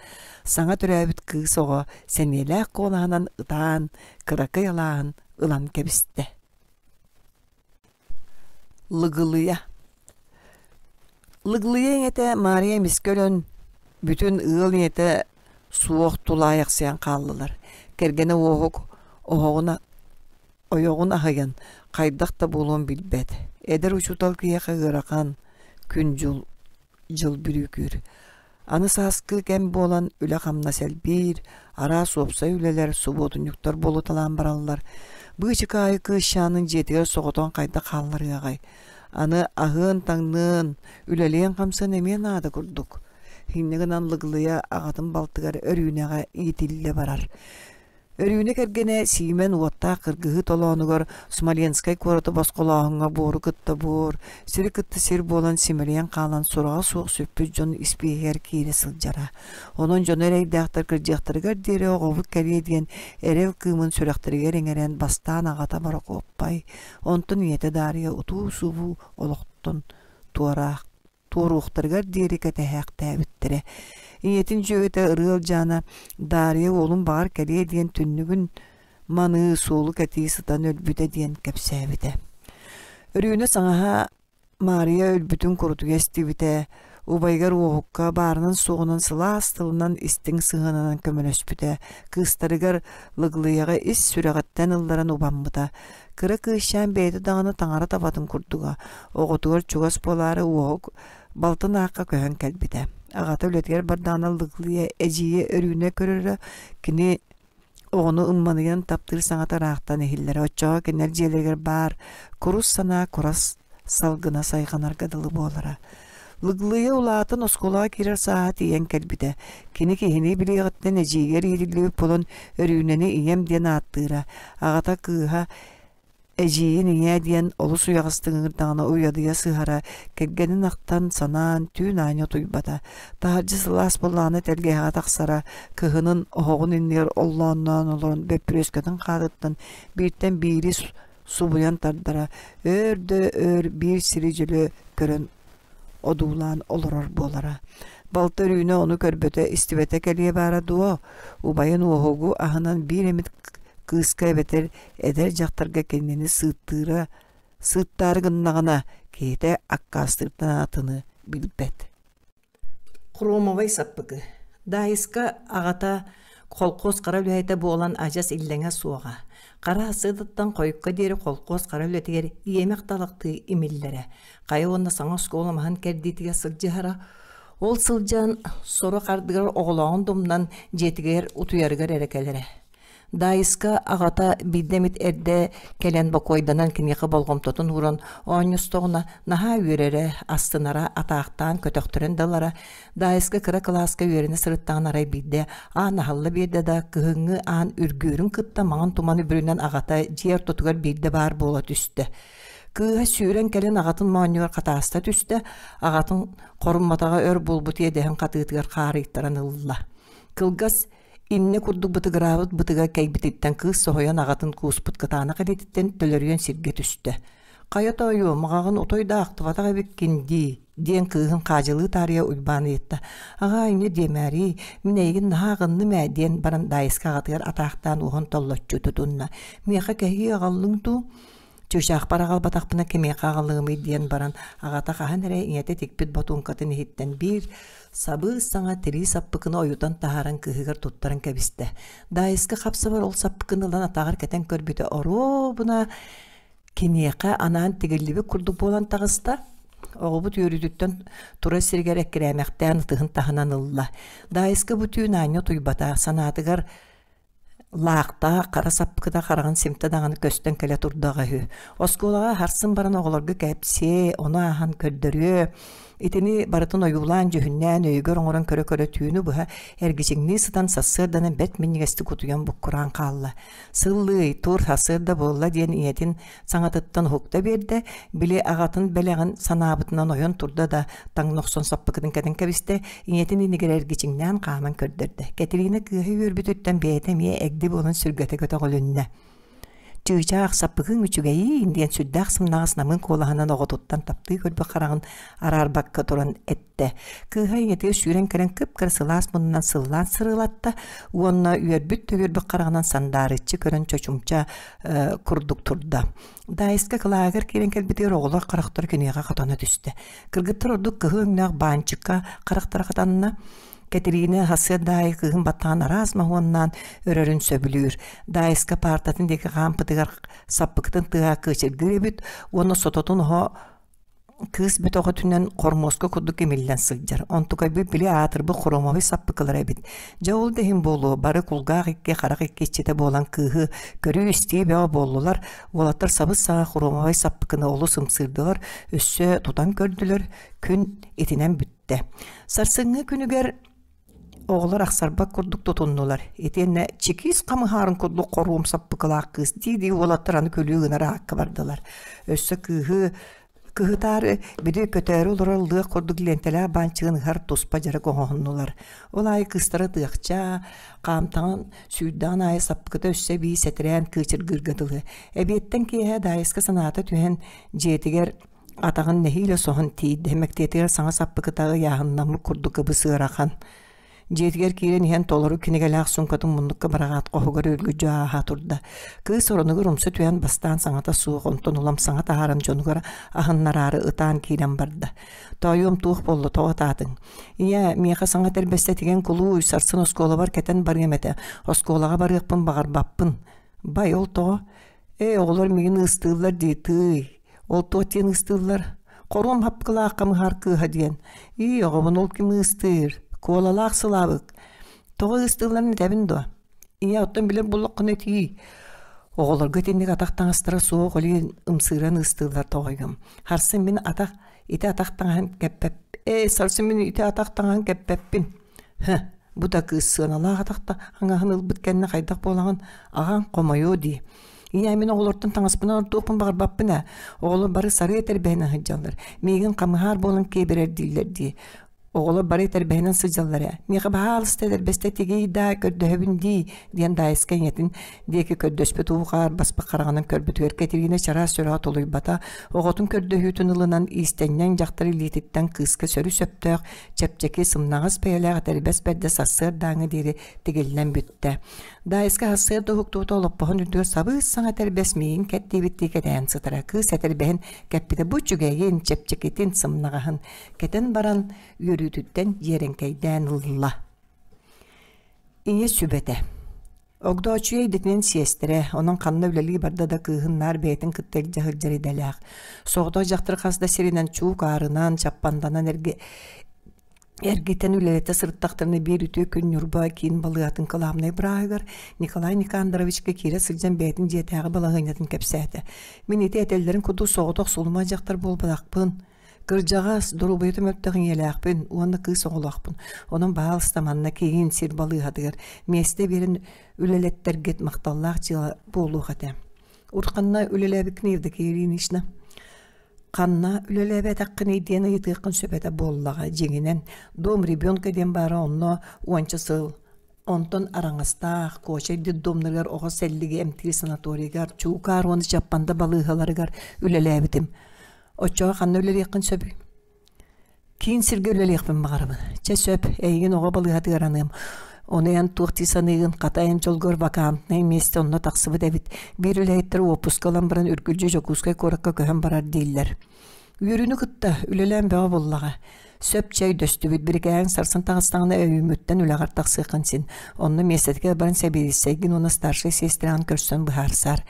Саҥа төрөөбүт кыыс оҕо сэниэлээх куолаһынан ытаан, кыракый алааһын ылан кэбистэ. Лыгылыйа Лыгылыйа ийэтэ Маарыйа эмискэ өлөн, бүтүн ыал ийэтэ суох тулаайахсыйан хааллылар. Кэргэнэ Уоһук оһоҕун ойоҕун аһыйан, хайдах да буолуон билбэт. Эдэр учуутал киһиэхэ ыарахан күн-дьыл дьыл бүрүүкүүр. Аны сааскы кэм буолан үлэ-хамнас элбиир, араас уопсай үлэлэр, субуотунньуктар буолуталаан бараллар. Быычыкаайы кыысчаанын дьиэтигэр соҕотон хайдах хаалларыаҕай? Аны аһыан-таҥныан, үлэлиэн-хамсыан эмиэ наада курдук. Инньэ гынан Лыглыйа аҕатын балтыгар Өрүүнэҕэ иитиллэ барар. Өрүүнэ кэргэнэ Сиимэн уоттаах кыргыһыы толоонугар Смоленскай куораты босхолооһуҥҥа буору кытта буор, сири кытта сир буолан симэлийэн хаалан сураҕа суох сүппүт дьон испииһэгэр киирэ сылдьара. Онон дьоно эрэйдээхтэр кырдьыахтарыгар диэри оҕобут кэлиэ диэн эрэл кыымын сүрэхтэригэр иҥэрэн бастаан аҕата Борокуоппай, онтон ийэтэ Даарыйа утуу-субуу олохтон туораах туоруохтарыгар диэри кэтэһээхтээбиттэрэ. Ийэтин дьүөгэтэ Ырыа Ылдьаана Даарыйа уолун баҕар кэлиэ диэн түннүгүн маныы суолу кэтии сытан өлбүтэ диэн кэпсээбитэ. Өрүүнэ саҥаһа Маарыйа өлбүтүн курутуйа истибитэ, убайыгар Уоһукка баарынан-суоҕунан сылаас тылынан истиҥ сыһыанынан көмөлөспүтэ, кыыстарыгар Лыглыйаҕа ис сүрэҕиттэн ылларан убаммыта. Кыра кыысчаан бэйэтэ даҕаны таҥара табатын курдуга, оҕотугар чугас буолаары Уоһук балтын аахха көһөн кэлбитэ. Аҕата үлэтигэр бардаҕына Лыглыйа эдьиийэ Өрүүнэ көрөрө, кини оҕону ымманыйан таптыыр саҥата ыраахтан иһиллэрэ. Оччоҕо кинилэр дьиэлэригэр баар курус санаа курас салгына сайҕанарга дылы буолара. Лыглыйа улаатан оскуолаҕа киирэр сааһа тиийэн кэлбитэ. Кини киһини билиэҕиттэн эдьиийигэр иитиллибит буолан Өрүүнэни ийэм диэн ааттыыра. Аҕата кыыһа эдьиийин ийээ диэн олус уйаҕастык ыҥырдаҕына уйадыйа сыһара, кэргэнин ахтан, санаан, түүн аанньа утуйбата. Таһырдьа сылаас буоллаҕына тэлгэһэҕэ тахсара, кыһынын оһоҕун иннигэр оллоонноон олорон бөппүрүөскэтин хаатыттан бииртэн биири. субуйан тардара, өөр да өөр биир сири дьөлө көрөн одуулаан олорор буолара. Балта Өрүүнэ ону көрбөтө, истибэтэ кэлиэ баара дуо, убайын Уоһугу аһынан биир эмит кыыска эбэтэр эдэр дьахтарга кинини сыыттыыра сыыттаары гыннаҕына, киһитэ аккаастыыртан атыны билбэт. Хромовай саппыкы. Даайыска аҕата холкуос хара үлэһитэ буолан адьас иллэҥэ суоҕа. Хара сыатыттан хойукка диэри холкуос хара үлэтигэр иэмэх талахтыы имиллэрэ. Хайа уонна саҥа оскуола маһын кэрдиитигэр сылдьыһара. Ол сылдьан сорох ардыгар оҕолооҕун думнан дьиэтигэр утуйарыгар эрэ кэлэрэ. Даайыска аҕата биирдэ эмит эрдэ кэлэн бокуойданан киниэхэ болҕомтотун ууран оонньостоҕуна наһаа үөрэрэ, астынара, атаахтаан көтөхтөрөн да ылара. Даайыска кыра кылааска үөрэнэ сырыттаҕына арай биирдэ аан аһылла биэрдэ да, кыһыҥҥы аан үргүөрүн кытта маҥан туманы бүрүнэн аҕата дьиэ ортотугар биирдэ баар буола түстэ. Кыыһа сүүрэн кэлэн аҕатын моонньугар хатааста түстэ, аҕатын хорумматаҕа өр буолбут иэдэһин хатыытыгар хаарыйтаран ылла. Кылгас Иннэ курдук бытыгыраабыт бытыга кэйбититтэн кыыс соһуйан аҕатын кууспут кытаанах илиититтэн төлөрүйэн сиргэ түстэ. «Хайа тоойуом, аҕаҕын отой да ахтыбатах эбиккин дии» диэн кыыһын хаадьылыы таарыйа Уйбаан ыйытта. «Аҕаа, инньэ диэмээрий, мин эйигин наһаа аҕынным ээ» диэн баран Даайыска аҕатыгар атаахтаан уоһун толлоччу тутунна. «Миэхэ кэһии аҕаллыҥ дуу?» Чыычаахпар аҕалбатахпына кимиэхэ аҕалыамый диэн баран аҕата хаһан эрэ ийэтэ тикпит ботуоҥкатын иһиттэн биир сабыы-саҥа тирии саппыкыны ойутан таһааран кыыһыгар туттаран кэбистэ. Даайыска хапсыбар ол саппыкыны ылан атаҕар кэтэн көрбүтэ оруобуна киниэхэ анаан тигиллибит курдук буолан таҕыста. Оҕобут үөрүүтүттэн турар сиригэр эккирээмэхтээн ытыһын таһынан ылла. Даайыска бу түүн аанньа утуйбата, санаатыгар Лаахтаах хара саппыкыта хараҕын симтэ даҕаны көстөн кэлэ турдаҕа үһү. Оскуолаҕа харсын баран оҕолорго кэпсиэ, ону ааһан көрдөрүө. Итини барытын ойуулаан-дьүһүннээн өйүгэр оҥорон көрө-көрө түүнү быһа эргичиҥнии сытан сарсыарданан бэрт минньигэстик утуйан буккураан хаалла. Сыллыый, тур, сарсыарда буолла диэн ийэтин саҥатыттан уһукта биэрдэ, били аҕатын бэлэҕин санаабытынан ойон турда да, таҥна охсон саппыкытын кэтэн кэбистэ, ийэтин иннигэр эргичиҥнээн хааман көрдөрдө. Кэтириинэ кыыһа үөрбүтүттэн бэйэтэ эмиэ эгди буолан сүргэтэ көтөҕүлүннэ. Чыычаах, саппыкыҥ үчүгэйиин диэн сүрдээх сымнаҕас намыын куолаһынан оҕотуттан таптыы көрбүт хараҕын араарбакка туран эттэ. Кыыһа ийэтигэр сүүрэн кэлэн кып-кыра сылаас муннунан сыллаан сырылатта уонна үөрбүт төгүрбүт хараҕынан сандаарыччы көрөн чочумча курдук турда. Даайыска кылааһыгар киирэн кэлбитигэр оҕолор харахтара киниэхэ хатана түстэ. Кыргыттар ордук кыһыл өҥнөөх баанчыкка харахтара хатанна. Кэтириинэ сарсыарда аайы кыыһын баттаҕын араас моһуоннаан өрөрүн сөбүлүүр. Даайыска паартатын диэки хаампытыгар саппыкытын тыаһа кыычыргыыр эбит уонна сототун оһо Кыыс бөтөҕөтүнэн хормуоска курдук имиллэн сылдьар, онтукайбыт били аатырбыт хоромовой саппыкылара эбит. Дьэ ол да иһин буолуо, бары кулгаах икки, харах икки иччитэ буолан кыыһы көрүү-истии бөҕө буоллулар, уолаттар сабыс-саҕа хоромовой саппыкыны олус ымсыырдылар, өссө тутан көрдүлэр, күн итинэн бүттэ. Сарсыҥҥы күнүгэр Оҕолор ахсарбат курдук тутуннулар, итиэннэ чекист хамыһаарын курдук хоруом саппыкылаах кыыс дии-дии уолаттар аны күлүү гынар аакка бардылар. Өссө кыыһы кыһытаары били көтөөрү олорор лыах курдук лиэнтэлээх баанчыгын ыһар туспа дьарык оҥоһуннулар. Ол аайы кыыстара тыахча, хаамтаҕын сүүрдэҕин аайы саппыкыта өссө эбии сэтэрээн кыычыргыырга дылы. Эбиэттэн киэһэ Даайыска санаата түһэн дьиэтигэр Атаҕын нэһиилэ соһон тиийдэ, мэктиэтигэр саҥа саппыкыта ыйааһыннаммыт курдук ыбыс ыарахан. Дьиэтигэр киирэн иһэн толору кинигэлээх суумкатын муннукка быраҕаат хоһугар үргүдьү ааһа турда. Кыыс оронугар умса түһэн бастаан саҥата суох, онтон улам саҥа таһааран дьонугар аһыннараары ытаан киирэн барда. «Тоойуом туох буолла, тоҕо ытаатыҥ?» «Ийээ, миэхэ саҥа этэрбэстэ тигэн кулууй, сарсын оскуолабар кэтэн барыам этэ. Оскуолаҕа барыахпын баҕарбаппын». «Бай, ол тоҕо?» «Ээ, оҕолор миигин ыыстыыллар дии, тыый, Ол туох диэн ыыстыыллар? Хоруом хапкылаах хамыһаар кыыһа диэн. Ии, оҕобун ол ким ыыстыыр? Куолалаах сылаабык. Тоҕо ыыстыылларын этэбин дуо? Ийэ, оттон билэр буоллаххына этиий. Оҕолорго итинник атах таҥастара суох олиин ымсыыран ыыстыыллар тоҕойгум. Харсын мин атах ити атах таҥаһын кэппэп ээ сарсын мин ити атах таҥаһын кэппэппин. Һы, бу да кыыс сыаналаах атахта аҥаһын ылбыт кэннэ хайдах буолаҕын аҕаҥ хомойуо дии. Ийээ, мин оҕолортон таҥаспынан ордуохпун баҕарбаппын ээ. Оҕолор бары сарыы этэрбэһинэн сылдьаллар. Миигин хамыһаар буолан киэбирэр дииллэр дии. Оҕолор бары этэрбэһинэн сылдьаллар ээ. Миэхэ баһаалыста этэрбэстэ тигий даа, көрдөһөбүн дии, диэн Даайыска ийэтин диэки көрдөспүт уу-хаар баспах хараҕынан көрбүтүгэр Кэтириинэ чараас сүрэҕэ тулуйбата, оҕотун көрдөһүүтүн ылынан иистэнньэҥ дьахтар илиититтэн кыыска сөрү-сөптөөх, чэпчэки, сымнаҕас бэйэлээх этэрбэс бэрдэ сарсыардааҥҥа диэри тигиллэн бүттэ. Даайыска сарсыарда уһуктубута олоппоһун үрдүгэр сабыс-саҥа этэрбэс миигин кэт диэбиттии кэтээн сытара. Кыыс этэрбэһин кэппитэ бу үчүгэйин, чэпчэкитин, сымнаҕаһын кэтэн баран үөрүүтүттэн дьиэрэҥкэйдээн ылла. Ийэ сүбэтэ. Огдооччуйа идэтинэн сиэстэрэ, онон ханна үлэлии барда да кыыһын наар бэйэтин кытта илдьэ сылдьар идэлээх. Соҕотох дьахтар хас да сиринэн чуукаарынан, чаппанданан эргэ эргитэн үлэлэтэ сырыттахтарына биир үтүө күн Ньурба киин балыыһатын кылаабынай бырааһыгар Николай Никандровичка киирэ сылдьан бэйэтин дьиэтээҕи балаһыанньатын кэпсээтэ. Мин ити этэллэрин курдук соҕотох сулума дьахтар буолбатахпын. Кырдьаҕас, доруобуйата мөлтөх ийэлээхпин уонна кыыс оҕолоохпун. Онон баһаалыста манна киин сир балыыһатыгар миэстэ биэрэн үлэлэттэргит махталлаах дьыала буолуох этэ. Урут ханна үлэлээбиккин Евдокия Ильинична? Ханна үлэлээбэтэххиний диэн ыйытыаххын сөп этэ буоллаҕа. Дьиҥинэн, дом ребенка диэн баара онно уонча сыл Онтон Араҥастаах, Куочай детдомнарыгар оҕо сэллиги эмтиир санаторийыгар, Чуукаар уонна Чаппанда балыыһаларыгар үлэлээбитим. Оччоҕо ханна үлэлиэххин сөбүй? Киин сиргэ үлэлиэхпин баҕарабын. Чэ сөп, эйигин оҕо балыыһатыгар аныам. Ону эн туох дии саныыгын, хата эн дьолгор вакантнай миэстэ онно тахсыбыт эбит. Биир үлэһиттэр уоппуска ылан баран үргүлдьү Дьокуускай куоракка көһөн барар дииллэр. Үөрүүнү кытта үлэлээн бөҕө буоллаҕа. Сөп чэй дөстүбүт, бирикээһиҥ сарсын таҕыстаҕына өйүүҥҥүттэн үлэҕэр тахсыаххын син. Онно миэстэтигэр баран сэбиэдиссэйгин уонна старшай сиэстирэҕин көрсөн быһаарсаар.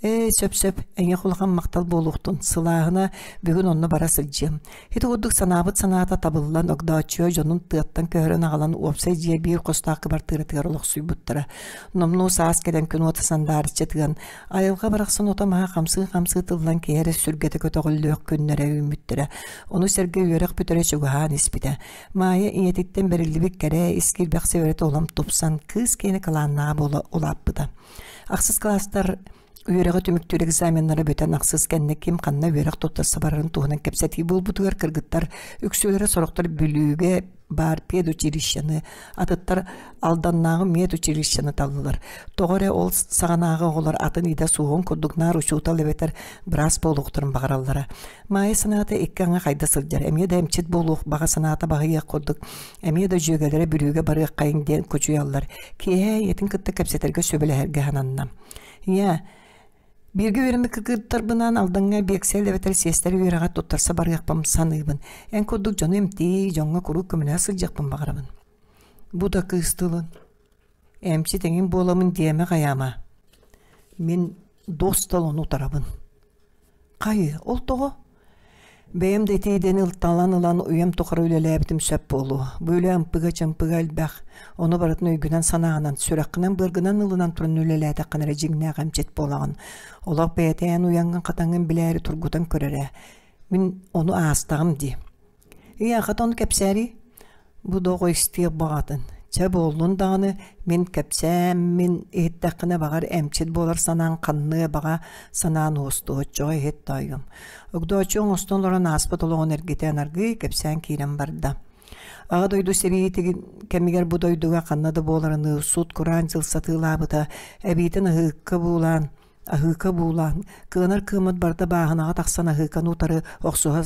Ээ, сөп-сөп, эйиэхэ улахан махтал буолуохтун, сылааһына бүгүн онно бара сылдьыам. Ити курдук санаабыт санаата табыллан, Огдооччуйа дьонун тыаттан көһөрөн аҕалан уопсай дьиэ биир хостоох кыбартыыратыгар олохсуйбуттара. Номнуо саас кэлэн күн уота сандаарыччы тыган, айылҕа барахсан ото-маһа хамсыы-хамсыы тыллан киһи эрэ сүргэтэ көтөҕүллүөх күннэрэ үүммүттэрэ. Ону сэргэ үөрэх бүтэрэ чугаһаан испитэ. Маайа ийэтиттэн бэриллибит кэрэ, ис киирбэх сэбэрэтэ улам тупсан, кыыс киэнэ кылааннааҕа буола улааппыта. Ахсыс кылаастар үөрэҕи түмүктүүр экзаменнара бүтэн ахсыс кэннэ ким ханна үөрэх туттарса барарын туһунан кэпсэтии буолбутугар кыргыттар үксүлэрэ сорохтор Бүлүүгэ баар педучилищены, атыттар Алданнааҕы медучилищены таллылар. Тоҕо эрэ ол саҕанааҕы оҕолор атын идэ суоҕун курдук наар учуутал эбэтэр быраас буолуохтарын баҕараллара. Маайа санаата икки аҥы хайда сылдьар, эмиэ да эмчит буолуох баҕа санаата баһыйыах курдук, эмиэ да дьүөгэлэрэ Бүлүүгэ барыаххайыҥ диэн кучуйаллар. Киэһэ ийэтин кытта кэпсэтэргэ сөбүлэһэргэ сананна. Ийээ, бииргэ үөрэммит кыргыттарбынаан Алдаҥҥа биэксэл эбэтэр сиэстэрэ үөрэҕэ туттарса барыахпын саныыбын. Эн курдук дьону эмтии, дьоҥҥо куруук көмөлөһө сылдьыахпын баҕарабын. Бу да кыыс тылын. Эмчит эҥин буоламын диэмэ хайаама. Мин достал ону утарабын. Хайы, ол тоҕо? Бэйэм да ити идэни талан ылан үйэм тухары үлэлээбитим сөп буолуо. Бу үлэ ымпыга-чымпыга элбэх. Ону барытын өйгүнэн-санааҕынан, сүрэххинэн-быаргынан ылынан туран үлэлээтэххинэ эрэ дьиҥнээх эмчит буолаҕын. Олох бэйэтэ эн уйаҥҥын-хатаҥҥын билээри тургутан көрөр ээ. Мин ону аастаҕым дии. Ийээ, хата ону кэпсээриий. Бу да оҕо истиэх баҕатын. Чэ буоллун даҕаны, мин кэпсээммин иһиттэххинэ баҕар эмчит буолар санааҥ ханныа баҕа санаан уостуо, оччоҕо иһит тоойуом. Огдооччу оҥостон олорон ааспыт олоҕун эргитэн аргыый кэпсээн киирэн барда. Аҕа дойду сэриитин кэмигэр бу дойдуга ханна да буоларыныы сут-кураан дьыл сатыылаабыта, эбиитин аһыыкка буулаан, аһыыка буулаан, кыанар кыаммыт барыта бааһынаҕа тахсан аһыыканы утары охсуһа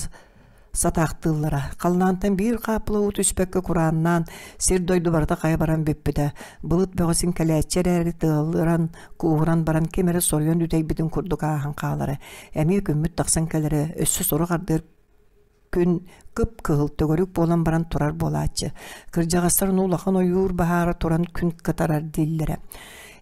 сатаахтыыллара. Халлаантан биир хааппыла уу түспэккэ курааннаан, сир-дойду барыта хайа баран бүппүтэ. Былыт бөҕө син кэлээччи эрээри тыалыран, кууһуран баран ким эрэ соруйан үтэйбитин курдук ааһан хаалара. Эмиэ күммүт тахсан кэлэрэ, өссө сорох ардыгар күн кып-кыһыл төгүрүк буолан баран турар буолааччы. Кырдьаҕастар ону улахан ойуур баһаара туран күн кытарар дииллэрэ.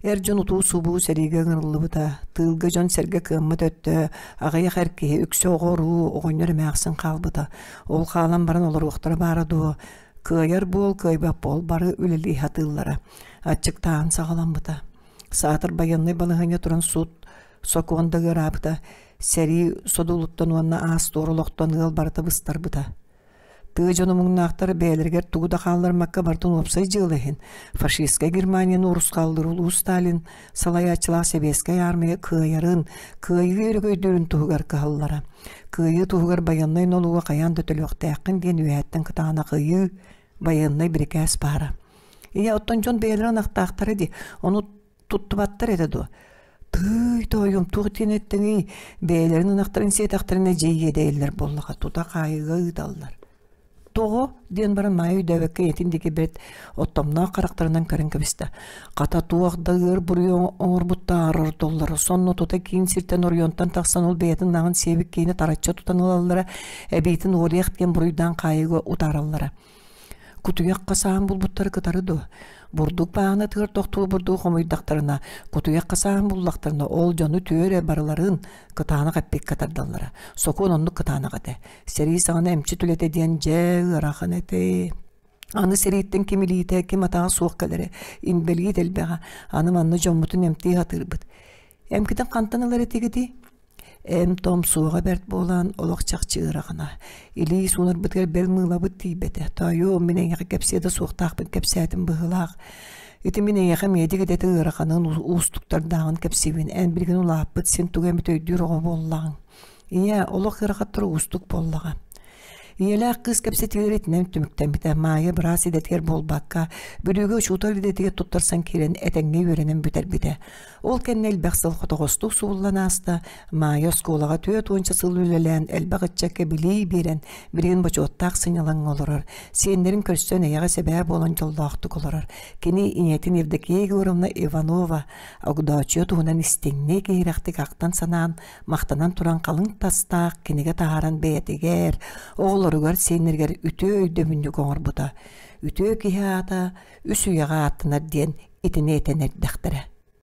Эр дьон утуу-субуу сэриигэ ыҥырыллыбыта, тыылга дьон-сэргэ кыаммат өттө, аҕыйах эр киһи үксэ оҕо-уруу, оҕонньор эмээхсин хаалбыта. Ол хаалан баран олоруохтара баара дуо, кыайар буол, кыайбат буол бары үлэлии сатыыллара. Аччыктааһын саҕаламмыта. Саатар байыаннай балаһыанньа туран суут сокуон да ыараабыта, сэрии содулуттан уонна аас-туор олохтон ыал барыта быстарбыта. Тыа дьоно муҥнаахтар бэйэлэригэр тугу да хааллармакка барытын уопсай дьыала иһин фашистскай Германияны урусхаллыыр улуу Сталин салайааччылаах сэбиэскэй аармыйа кыайарын, кыайыы өрөгөйдүүрүн туһугар кыһаллара. Кыайыы туһугар байыаннай нолуога хайаан да төлүөхтээххин диэн үөһэттэн кытаанах ыйыы, байыаннай бирикээс баара. Ийэ, оттон дьон бэйэлэрин ынахтаахтара дии, ону туттубаттар этэ дуо? Тыый, тоойуом, туох диэн эттэҥий, бэйэлэрин ынахтарын сиэтэхтэринэ дьиэ иэдэйэллэр буоллаҕа, тута хаайыыга ыыталлар. Тоҕо? диэн баран Маайа өйдөөбөккө ийэтин диэки бэрт оттомноох харахтарынан көрөн кэбистэ. Хата туох да ыар буруйу оҥорбуттаар ордоллоро. Сонно тута киин сиртэн оройуонтан тахсан ол бэйэтин наҕын сиэбит киһини тараччы тутан ылаллара, эбиитин уоруйах диэн буруйдаан хаайыыга утаараллара. Кутуйах хасааһын булбуттары кытары дуо? Бурдук бааһынатыгар тохтуу бурдугу хомуйдахтарына, кутуйах хасааһын буллахтарына, ол дьону түөрэ барыларын кытаанах эппиккэ тардаллара. Сокуон оннук кытаанах этэ. Сэрии саҕана эмчит үлэтэ диэн дьэ ыарахан этэ. Аны сэрииттэн ким илиитэ, ким атаҕа суох кэлэрэ, инбэлиит элбэҕэ. Аны манна дьоммутун эмтии сатыырбыт. Эмкитин хантан ылар этигитий? Эм-том суоҕа бэрт буолан, олох чахчы ыарахана. Илии суунарбытыгар бэл мыылабыт тиийбэтэ. Тоойуом, мин эйиэхэ кэпсиэ да суохтаахпын кэпсээтим быһыылаах. Ити мин эйиэхэ медик идэтэ ыараханын, уустуктардааҕын кэпсиибин. Эн билигин улааппыт, син тугу эмит өйдүүр оҕо буоллаҕыҥ. Ийээ, олох ыарахаттара уустук буоллаҕа. Ийэлээх кыыс кэпсэтиилэрэ итинэн түмүктэммитэ. Маайа быраас идэтигэр буолбакка, Бүлүүгэ учуутал идэтигэр туттарсан киирэн этэҥҥэ үөрэнэн бүтэрбитэ. Ол кэннэ элбэх сыл хотоҕостук сууллан ааста, Маайа оскуолаҕа 40 сыл үлэлээн, элбэх ыччакка билии биэрэн, билигин бочуоттаах сынньалаҥҥа олорор, сиэннэрин көрсөн эйэҕэс эбээ буолан дьоллоохтук олорор. Кини ийэтин Евдокия Егоровна Иванова Огдооччуйа туһунан истиҥник, иһирэхтик ахтан-санаан, махтанан туран халыҥ тастаах кинигэ таһааран бэйэтигэр, оҕолоругар, сиэннэригэр үтүө өйдөбүнньүк оҥорбута. Үтүө киһи аата үс үйэҕэ ааттанар диэн итини этэн эрдэхтэрэ.